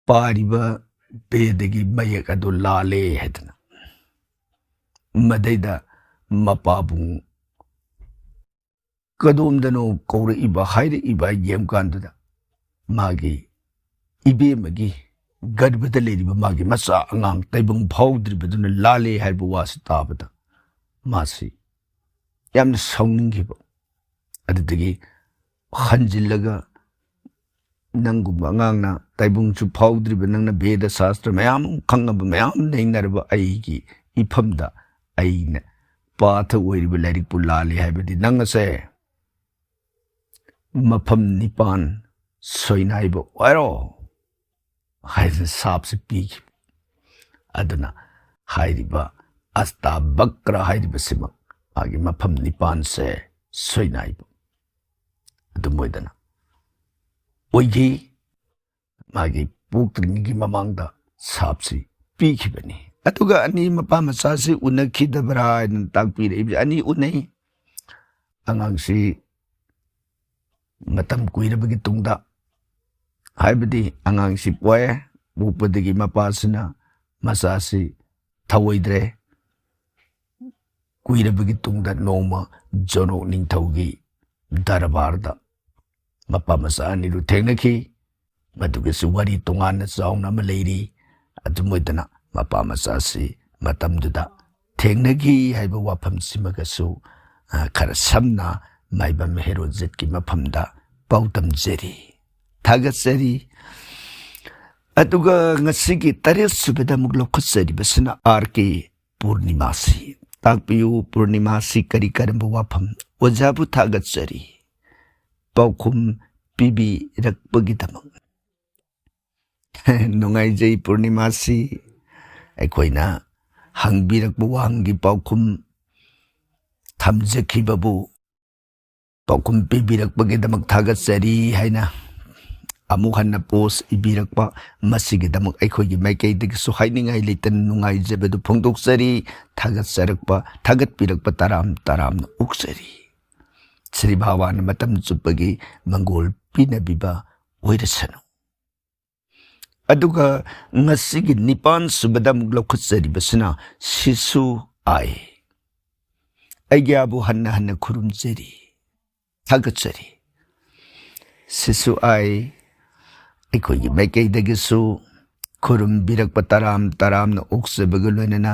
ꯄꯥꯔꯤꯕ ꯕꯦꯗꯒꯤ ꯃꯌꯦꯛ ꯑꯗꯨ ꯂꯥꯜꯂꯦ ꯍꯥꯏꯗꯅ꯫ ꯃꯗꯩꯗ ꯃꯄꯥꯕꯨꯡ ꯀꯗꯣꯝꯗꯅꯣ ꯀꯧꯔꯛꯏꯕ, ꯍꯥꯏꯔꯛꯏꯕ ꯌꯦꯡꯀꯥꯟꯗꯨꯗ ꯃꯥꯒꯤ ꯏꯕꯦꯝꯃꯒꯤ ꯒꯔꯚꯗ ꯂꯩꯔꯤꯕ ꯃꯥꯒꯤ ꯃꯆꯥ ꯑꯉꯥꯡ ꯇꯥꯏꯕꯪ ꯐꯥꯎꯗ꯭ꯔꯤꯕꯗꯨꯅ ꯂꯥꯜꯂꯦ ꯍꯥꯏꯕ ꯋꯥꯁꯤ ꯇꯥꯕꯗ ꯃꯥꯁꯤ ꯌꯥꯝꯅ ꯁꯥꯎꯅꯤꯡꯈꯤꯕ꯫ ꯑꯗꯨꯗꯒꯤ ꯍꯟꯖꯤꯜꯂꯒ ꯅꯪꯒꯨꯝꯕ ꯑꯉꯥꯡꯅ ꯇꯥꯏꯕꯪꯁꯨ ꯐꯥꯎꯗ꯭ꯔꯤꯕ, ꯅꯪꯅ ꯚꯦꯗ ꯁꯥꯁꯇ꯭ꯔ ꯃꯌꯥꯝ ꯈꯪꯉꯕ, ꯃꯌꯥꯝ ꯅꯩꯅꯔꯕ ꯑꯩꯒꯤ ꯏꯐꯝꯗ ꯑꯩꯅ ꯄꯥꯊ ꯑꯣꯏꯔꯤꯕ ꯂꯥꯏꯔꯤꯛꯄꯨ ꯂꯥꯜꯂꯤ ꯍꯥꯏꯕꯗꯤ ꯅꯪ ꯑꯁꯦ ꯃꯐꯝ ꯅꯤꯄꯥꯟ ꯁꯣꯏꯅꯥꯏꯕ ꯑꯣꯏꯔꯣ ꯍꯥꯏꯗꯅ ꯁꯥꯞꯁꯤ ꯄꯤꯈꯤꯕ꯫ ꯑꯗꯨꯅ ꯍꯥꯏꯔꯤꯕ ꯑꯁꯇꯥꯕꯛꯀ꯭ꯔ ꯍꯥꯏꯔꯤꯕꯁꯤꯃꯛ ꯃꯥꯒꯤ ꯃꯐꯝ ꯅꯤꯄꯥꯟꯁꯦ ꯁꯣꯏꯅꯥꯏꯕ ꯑꯗꯨꯝ ꯑꯣꯏꯗꯅ ꯑꯣꯏꯈꯤ꯫ ꯃꯥꯒꯤ ꯄꯣꯛꯇ꯭ꯔꯤꯉꯩꯒꯤ ꯃꯃꯥꯡꯗ ꯁꯥꯞꯁꯤ ꯄꯤꯈꯤꯕꯅꯤ꯫ ꯑꯗꯨꯒ ꯑꯅꯤ ꯃꯄꯥ ꯃꯆꯥꯁꯤ ꯎꯅꯈꯤꯗꯕ꯭ꯔꯥ ꯍꯥꯏꯅ ꯇꯥꯛꯄꯤꯔꯛꯏꯕꯁꯦ꯫ ꯑꯅꯤ ꯎꯅꯩ꯫ ꯑꯉꯥꯡꯁꯤ ꯃꯇꯝ ꯀꯨꯏꯔꯕꯒꯤ ꯇꯨꯡꯗ, ꯍꯥꯏꯕꯗꯤ ꯑꯉꯥꯡꯁꯤ ꯄꯣꯛꯑꯦ, ꯄꯣꯛꯄꯗꯒꯤ ꯃꯄꯥꯁꯤꯅ ꯃꯆꯥꯁꯤ ꯊꯧꯑꯣꯏꯗ꯭ꯔꯦ꯫ ꯀꯨꯏꯔꯕꯒꯤ ꯇꯨꯡꯗ ꯅꯣꯡꯃ ꯖꯣꯅꯣꯛ ꯅꯤꯡꯊꯧꯒꯤ ꯗꯔꯕꯥꯔꯗ ꯃꯄꯥ ꯃꯆꯥ ꯑꯅꯤꯗꯨ ꯊꯦꯡꯅꯈꯤ꯫ ꯃꯗꯨꯒꯤꯁꯨ ꯋꯥꯔꯤ ꯇꯣꯉꯥꯟꯅ ꯆꯥꯎꯅ ꯑꯃ ꯂꯩꯔꯤ꯫ ꯑꯗꯨꯝ ꯑꯣꯏꯗꯅ ꯃꯄꯥ ꯃꯆꯥꯁꯤ ꯃꯇꯝꯗꯨꯗ ꯊꯦꯡꯅꯈꯤ ꯍꯥꯏꯕ ꯋꯥꯐꯝꯁꯤꯃꯒꯁꯨ, ꯑ, ꯈꯔ ꯁꯝꯅ ꯃꯥꯏꯕꯝ ꯍꯦꯔꯣꯖꯤꯠꯀꯤ ꯃꯐꯝꯗ ꯄꯥꯎꯗꯝꯖꯔꯤ, ꯊꯥꯒꯠꯆꯔꯤ꯫ ꯑꯗꯨꯒ ꯉꯁꯤꯒꯤ ꯇꯔꯦꯠ ꯁꯨꯕꯗ ꯑꯃꯨꯛ ꯂꯧꯈꯠꯆꯔꯤꯕꯁꯤꯅ ꯑꯥꯔ ꯀꯦ ꯄꯨꯔꯅꯤꯃꯥꯁꯤ꯫ ꯇꯥꯛꯄꯤꯌꯨ, ꯄꯨꯔꯅꯤꯃꯥꯁꯤ ꯀꯔꯤ ꯀꯔꯝꯕ ꯋꯥꯐꯝ? ꯑꯣꯖꯥꯕꯨ ꯊꯥꯒꯠꯆꯔꯤ ꯄꯥꯎꯈꯨꯝ ꯄꯤꯕꯤꯔꯛꯄꯒꯤꯗꯃꯛ꯫ ꯅꯨꯡꯉꯥꯏꯖꯩ ꯄꯨꯔꯅꯤꯃꯥꯁꯤ꯫ ꯑꯩꯈꯣꯏꯅ ꯍꯪꯕꯤꯔꯛꯄ ꯋꯥꯍꯪꯒꯤ ꯄꯥꯎꯈꯨꯝ ꯊꯝꯖꯈꯤꯕꯕꯨ ꯄꯥꯎꯈꯨꯝ ꯄꯤꯕꯤꯔꯛꯄꯒꯤꯗꯃꯛ ꯊꯥꯒꯠꯆꯔꯤ ꯍꯥꯏꯅ ꯑꯃꯨꯛ ꯍꯟꯅ ꯄꯣꯁ ꯏꯕꯤꯔꯛꯄ, ꯃꯁꯤꯒꯤꯗꯃꯛ ꯑꯩꯈꯣꯏꯒꯤ ꯃꯥꯏꯀꯩꯗꯒꯤꯁꯨ ꯍꯥꯏꯅꯤꯡꯉꯥꯏ ꯂꯩꯇꯅ ꯅꯨꯡꯉꯥꯏꯖꯕꯗꯨ ꯐꯣꯡꯗꯣꯛꯆꯔꯤ꯫ ꯊꯥꯒꯠꯆꯔꯛꯄ, ꯊꯥꯒꯠꯄꯤꯔꯛꯄ ꯇꯔꯥꯝ ꯇꯔꯥꯝꯅ ꯑꯣꯛꯆꯔꯤ꯫ ꯁ꯭ꯔꯤ ꯚꯒꯋꯥꯟꯅ ꯃꯇꯝ ꯆꯨꯞꯄꯒꯤ ꯃꯪꯒꯣꯜ ꯄꯤꯅꯕꯤꯕ ꯑꯣꯏꯔꯁꯅꯨ꯫ ꯑꯗꯨꯒ ꯉꯁꯤꯒꯤ ꯅꯤꯄꯥꯟ ꯁꯨꯕꯗ ꯑꯃꯨꯛ ꯂꯧꯈꯠꯆꯔꯤꯕꯁꯤꯅ ꯁꯤꯁꯨ ꯑꯥꯏ꯫ ꯑꯩꯒ꯭ꯌꯥꯕꯨ ꯍꯟꯅ ꯍꯟꯅ ꯈꯨꯔꯨꯝꯖꯔꯤ, ꯊꯥꯒꯠꯆꯔꯤ꯫ ꯁꯤꯁꯨ ꯑꯥꯏ, ꯑꯩꯈꯣꯏꯒꯤ ꯃꯥꯏꯀꯩꯗꯒꯤꯁꯨ ꯈꯨꯔꯨꯝꯕꯤꯔꯛꯄ ꯇꯔꯥꯝ ꯇꯔꯥꯝꯅ ꯑꯣꯛꯆꯕꯒ ꯂꯣꯏꯅꯅ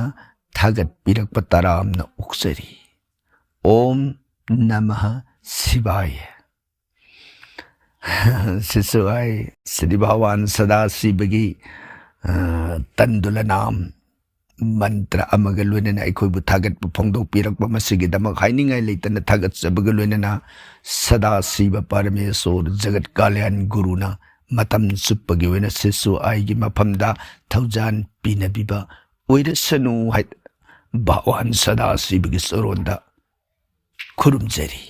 ꯊꯥꯒꯠꯄꯤꯔꯛꯄ ꯇꯔꯥꯝꯅ ꯑꯣꯛꯆꯔꯤ꯫ ꯎꯝ ꯅꯃꯍ ꯁꯤꯚꯥꯌ꯫ ꯁꯤꯁꯨ ꯑꯩ ꯁ꯭ꯔꯤ ꯚꯒꯋꯥꯟ ꯁꯗꯥꯁꯤꯕꯒꯤ, ꯑ, ꯇꯟꯗꯨꯂꯅꯥꯝ ꯃꯟꯇ꯭ꯔ ꯑꯃꯒ ꯂꯣꯏꯅꯅ ꯑꯩꯈꯣꯏꯕꯨ ꯊꯥꯒꯠꯄ ꯐꯣꯡꯗꯣꯛꯄꯤꯔꯛꯄ ꯃꯁꯤꯒꯤꯗꯃꯛ ꯍꯥꯏꯅꯤꯡꯉꯥꯏ ꯂꯩꯇꯅ ꯊꯥꯒꯠꯆꯕꯒ ꯂꯣꯏꯅꯅ ꯁꯗꯥꯁꯤꯕ ꯄꯔꯃꯦꯁꯣꯔ ꯖꯒꯠ ꯀꯥꯂ꯭ꯌꯥꯟ ꯒꯨꯔꯨꯅ ꯃꯇꯝ ꯆꯨꯞꯄꯒꯤ ꯑꯣꯏꯅ ꯁꯤꯁꯨ ꯑꯩꯒꯤ ꯃꯐꯝꯗ ꯊꯧꯖꯥꯟ ꯄꯤꯅꯕꯤꯕ ꯑꯣꯏꯔꯁꯅꯨ ꯍꯥꯏ ꯚꯒꯋꯥꯟ ꯁꯗꯥꯁꯤꯕꯒꯤ ꯆꯔꯣꯟꯗ ꯈꯨꯔꯨꯝꯖꯔꯤ꯫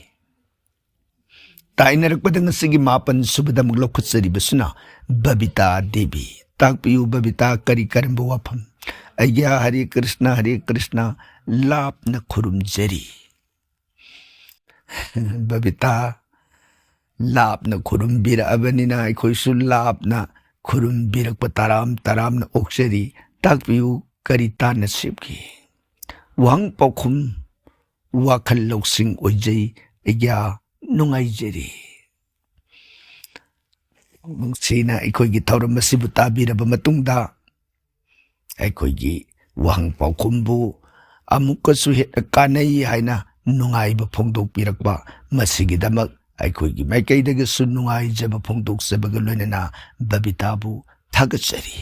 ꯇꯥꯏꯅꯔꯛꯄꯗ ꯉꯁꯤꯒꯤ ꯃꯥꯄꯟ ꯁꯨꯕꯗ ꯑꯃꯨꯛ ꯂꯧꯈꯠꯆꯔꯤꯕꯁꯤꯅ ꯕꯕꯤꯇꯥ ꯗꯦꯕꯤ꯫ ꯇꯥꯛꯄꯤꯌꯨ ꯕꯕꯤꯇꯥ, ꯀꯔꯤ ꯀꯔꯝꯕ ꯋꯥꯐꯝ? ꯑꯩꯒꯤ ꯍꯔꯦ ꯀ꯭ꯔꯤꯁꯅ, ꯍꯔꯦ ꯀ꯭ꯔꯤꯁꯅ ꯂꯥꯞꯅ ꯈꯨꯔꯨꯝꯖꯔꯤ꯫ ꯕꯕꯤꯇꯥ, ꯂꯥꯞꯅ ꯈꯨꯔꯨꯝꯕꯤꯔꯛꯑꯕꯅꯤꯅ ꯑꯩꯈꯣꯏꯁꯨ ꯂꯥꯞꯅ ꯈꯨꯔꯨꯝꯕꯤꯔꯛꯄ ꯇꯔꯥꯝ ꯇꯔꯥꯝꯅ ꯑꯣꯛꯆꯔꯤ꯫ ꯇꯥꯛꯄꯤꯌꯨ, ꯀꯔꯤ ꯇꯥꯟꯅ ꯁꯦꯝꯈꯤ? ꯋꯥꯍꯪ ꯄꯥꯎꯈꯨꯝ, ꯋꯥꯈꯜ ꯂꯧꯁꯤꯡ ꯑꯣꯏꯖꯩ, ꯑꯩꯒ꯭ꯌꯥ ꯅꯨꯡꯉꯥꯏꯖꯔꯤ꯫ ꯅꯨꯡꯁꯤꯅ ꯑꯩꯈꯣꯏꯒꯤ ꯊꯧꯔꯝ ꯑꯁꯤꯕꯨ ꯇꯥꯕꯤꯔꯕ ꯃꯇꯨꯡꯗ ꯑꯩꯈꯣꯏꯒꯤ ꯋꯥꯍꯪ ꯄꯥꯎꯈꯨꯝꯕꯨ ꯑꯃꯨꯛꯀꯁꯨ ꯍꯦꯟꯅ ꯀꯥꯟꯅꯩ ꯍꯥꯏꯅ ꯅꯨꯡꯉꯥꯏꯕ ꯐꯣꯡꯗꯣꯛꯄꯤꯔꯛꯄ, ꯃꯁꯤꯒꯤꯗꯃꯛ ꯑꯩꯈꯣꯏꯒꯤ ꯃꯥꯏꯀꯩꯗꯒꯤꯁꯨ ꯅꯨꯡꯉꯥꯏꯖꯕ ꯐꯣꯡꯗꯣꯛꯆꯕꯒ ꯂꯣꯏꯅꯅ ꯕꯕꯤꯇꯥꯕꯨ ꯊꯥꯒꯠꯆꯔꯤ꯫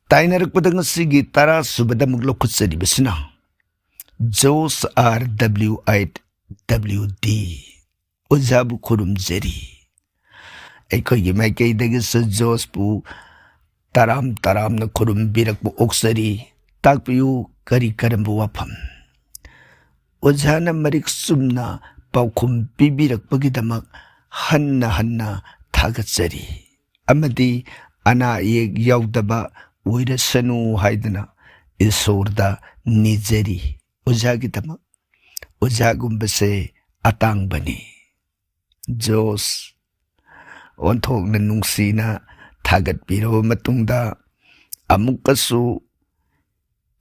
ꯇꯥꯏꯅꯔꯛꯄꯗ ꯉꯁꯤꯒꯤ ꯇꯔꯥ ꯁꯨꯕꯗ ꯑꯃꯨꯛ ꯂꯧꯈꯠꯆꯔꯤꯕꯁꯤꯅ Jose R W eight W D. ꯑꯣꯖꯥꯕꯨ ꯈꯨꯔꯨꯝꯖꯔꯤ꯫ ꯑꯩꯈꯣꯏꯒꯤ ꯃꯥꯏꯀꯩꯗꯒꯤꯁꯨ ꯖꯣꯁꯄꯨ ꯇꯔꯥꯝ ꯇꯔꯥꯝꯅ ꯈꯨꯔꯨꯝꯕꯤꯔꯛꯄ ꯑꯣꯛꯆꯔꯤ꯫ ꯇꯥꯛꯄꯤꯌꯨ, ꯀꯔꯤ ꯀꯔꯝꯕ ꯋꯥꯐꯝ? ꯑꯣꯖꯥꯅ ꯃꯔꯤꯛ ꯆꯨꯝꯅ ꯄꯥꯎꯈꯨꯝ ꯄꯤꯕꯤꯔꯛꯄꯒꯤꯗꯃꯛ ꯍꯟꯅ ꯍꯟꯅ ꯊꯥꯒꯠꯆꯔꯤ ꯑꯃꯗꯤ ꯑꯅꯥ ꯑꯌꯦꯛ ꯌꯥꯎꯗꯕ ꯑꯣꯏꯔꯁꯅꯨ ꯍꯥꯏꯗꯨꯅ ꯏꯁꯣꯔꯗ ꯅꯤꯖꯔꯤ꯫ ꯑꯣꯖꯥꯒꯤꯗꯃꯛ ꯑꯣꯖꯥꯒꯨꯝꯕꯁꯦ ꯑꯇꯥꯡꯕꯅꯤ꯫ ꯖꯣꯁ ꯑꯣꯟꯊꯣꯛꯅ ꯅꯨꯡꯁꯤꯅ ꯊꯥꯒꯠꯄꯤꯔꯕ ꯃꯇꯨꯡꯗ ꯑꯃꯨꯛꯀꯁꯨ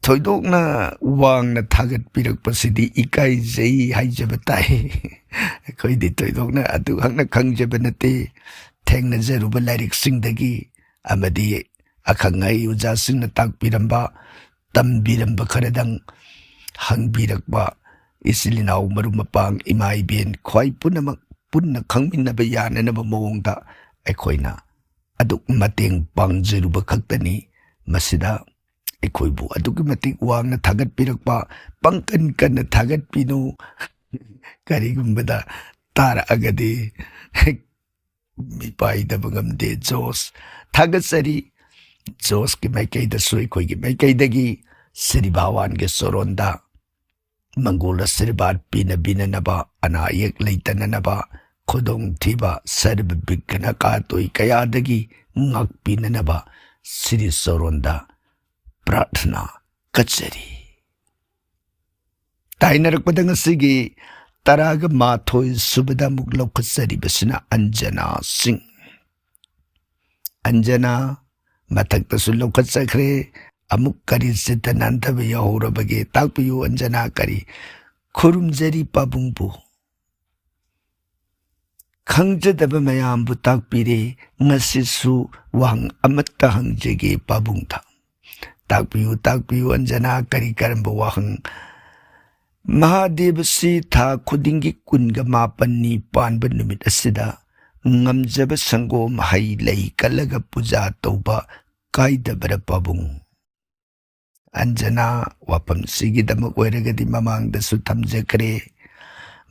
ꯊꯣꯏꯗꯣꯛꯅ ꯋꯥꯡꯅ ꯊꯥꯒꯠꯄꯤꯔꯛꯄꯁꯤꯗꯤ ꯏꯀꯥꯏꯖꯩ ꯍꯥꯏꯖꯕ ꯇꯥꯏ꯫ ꯑꯩꯈꯣꯏꯗꯤ ꯊꯣꯏꯗꯣꯛꯅ ꯑꯗꯨꯈꯛꯅ ꯈꯪꯖꯕ ꯅꯠꯇꯦ꯫ ꯊꯦꯡꯅꯖꯔꯨꯕ ꯂꯥꯏꯔꯤꯛꯁꯤꯡꯗꯒꯤ ꯑꯃꯗꯤ ꯑꯈꯪ ꯑꯍꯩ ꯑꯣꯖꯥꯁꯤꯡꯅ ꯇꯥꯛꯄꯤꯔꯝꯕ, ꯇꯝꯕꯤꯔꯝꯕ ꯈꯔꯗꯪ ꯍꯪꯕꯤꯔꯛꯄ, ꯏꯆꯤꯜ ꯏꯅꯥꯎ ꯃꯔꯨꯞ ꯃꯄꯥꯡ ꯏꯃꯥ ꯏꯕꯦꯟ ꯈ꯭ꯋꯥꯏ ꯄꯨꯝꯅꯃꯛ ꯄꯨꯟꯅ ꯈꯪꯃꯤꯟꯅꯕ ꯌꯥꯅꯅꯕ ꯃꯑꯣꯡꯗ ꯑꯩꯈꯣꯏꯅ ꯑꯗꯨꯛ ꯃꯇꯦꯡ ꯄꯥꯡꯖꯔꯨꯕ ꯈꯛꯇꯅꯤ꯫ ꯃꯁꯤꯗ ꯑꯩꯈꯣꯏꯕꯨ ꯑꯗꯨꯛꯀꯤ ꯃꯇꯤꯛ ꯋꯥꯡꯅ ꯊꯥꯒꯠꯄꯤꯔꯛꯄ, ꯄꯪꯀꯟ ꯀꯟꯅ ꯊꯥꯒꯠꯄꯤꯅꯨ꯫ ꯀꯔꯤꯒꯨꯝꯕꯗ ꯇꯥꯔꯛꯑꯒꯗꯤ ꯃꯤꯄꯥꯏꯗꯕ ꯉꯝꯗꯦ꯫ ꯖꯣꯁ, ꯊꯥꯒꯠꯆꯔꯤ꯫ ꯖꯣꯁꯀꯤ ꯃꯥꯏꯀꯩꯗꯁꯨ ꯑꯩꯈꯣꯏꯒꯤ ꯃꯥꯏꯀꯩꯗꯒꯤ ꯁ꯭ꯔꯤ ꯚꯒꯋꯥꯟꯒꯤ ꯆꯣꯔꯣꯟꯗ ꯃꯪꯒꯣꯜ ꯑꯥꯁꯤꯔꯕꯥꯗ ꯄꯤꯅꯕꯤꯅꯅꯕ, ꯑꯅꯥ ꯑꯌꯦꯛ ꯂꯩꯇꯅꯅꯕ, ꯈꯨꯗꯣꯡꯊꯤꯕ, ꯁꯔꯕ ꯕꯤꯘ꯭ꯅ ꯀꯥꯇꯣꯏ ꯀꯌꯥꯗꯒꯤ ꯉꯥꯛꯄꯤꯅꯅꯕ ꯁ꯭ꯔꯤ ꯆꯣꯔꯣꯟꯗ ꯄ꯭ꯔꯥꯔꯊꯅꯥ ꯀꯠꯆꯔꯤ꯫ ꯇꯥꯏꯅꯔꯛꯄꯗ ꯉꯁꯤꯒꯤ ꯇꯔꯥꯒ ꯃꯥꯊꯣꯏ ꯁꯨꯕꯗ ꯑꯃꯨꯛ ꯂꯧꯈꯠꯆꯔꯤꯕꯁꯤꯅ ꯑꯟꯖꯅꯥ ꯁꯤꯡ꯫ ꯑꯟꯖꯅꯥ ꯃꯊꯛꯇꯁꯨ ꯂꯧꯈꯠꯆꯈ꯭ꯔꯦ꯫ ꯑꯃꯨꯛ ꯀꯔꯤ ꯆꯤꯠꯇ ꯅꯥꯟꯊꯕ ꯌꯥꯎꯍꯧꯔꯕꯒꯦ? ꯇꯥꯛꯄꯤꯌꯨ ꯑꯟꯖꯅꯥ, ꯀꯔꯤ? ꯈꯨꯔꯨꯝꯖꯔꯤ ꯄꯥꯕꯨꯡꯕꯨ꯫ ꯈꯪꯖꯗꯕ ꯃꯌꯥꯝꯕꯨ ꯇꯥꯛꯄꯤꯔꯦ꯫ ꯉꯁꯤꯁꯨ ꯋꯥꯍꯪ ꯑꯃꯠꯇ ꯍꯪꯖꯒꯦ ꯄꯥꯕꯨꯡꯗ꯫ ꯇꯥꯛꯄꯤꯌꯨ, ꯇꯥꯛꯄꯤꯌꯨ ꯑꯟꯖꯅꯥ, ꯀꯔꯤ ꯀꯔꯝꯕ ꯋꯥꯍꯪ? ꯃꯍꯥꯗꯦꯕꯁꯤ ꯊꯥ ꯈꯨꯗꯤꯡꯒꯤ ꯀꯨꯟꯒ ꯃꯥꯄꯟꯅꯤ ꯄꯥꯟꯕ ꯅꯨꯃꯤꯠ ꯑꯁꯤꯗ ꯉꯝꯖꯕ ꯁꯪꯒꯣꯝ, ꯍꯩ ꯂꯩ ꯀꯠꯂꯒ ꯄꯨꯖꯥ ꯇꯧꯕ ꯀꯥꯏꯗꯕ꯭ꯔꯥ ꯄꯥꯕꯨꯡ? ꯑꯟꯖꯅꯥ, ꯋꯥꯐꯝꯁꯤꯒꯤꯗꯃꯛ ꯑꯣꯏꯔꯒꯗꯤ ꯃꯃꯥꯡꯗꯁꯨ ꯊꯝꯖꯈ꯭ꯔꯦ꯫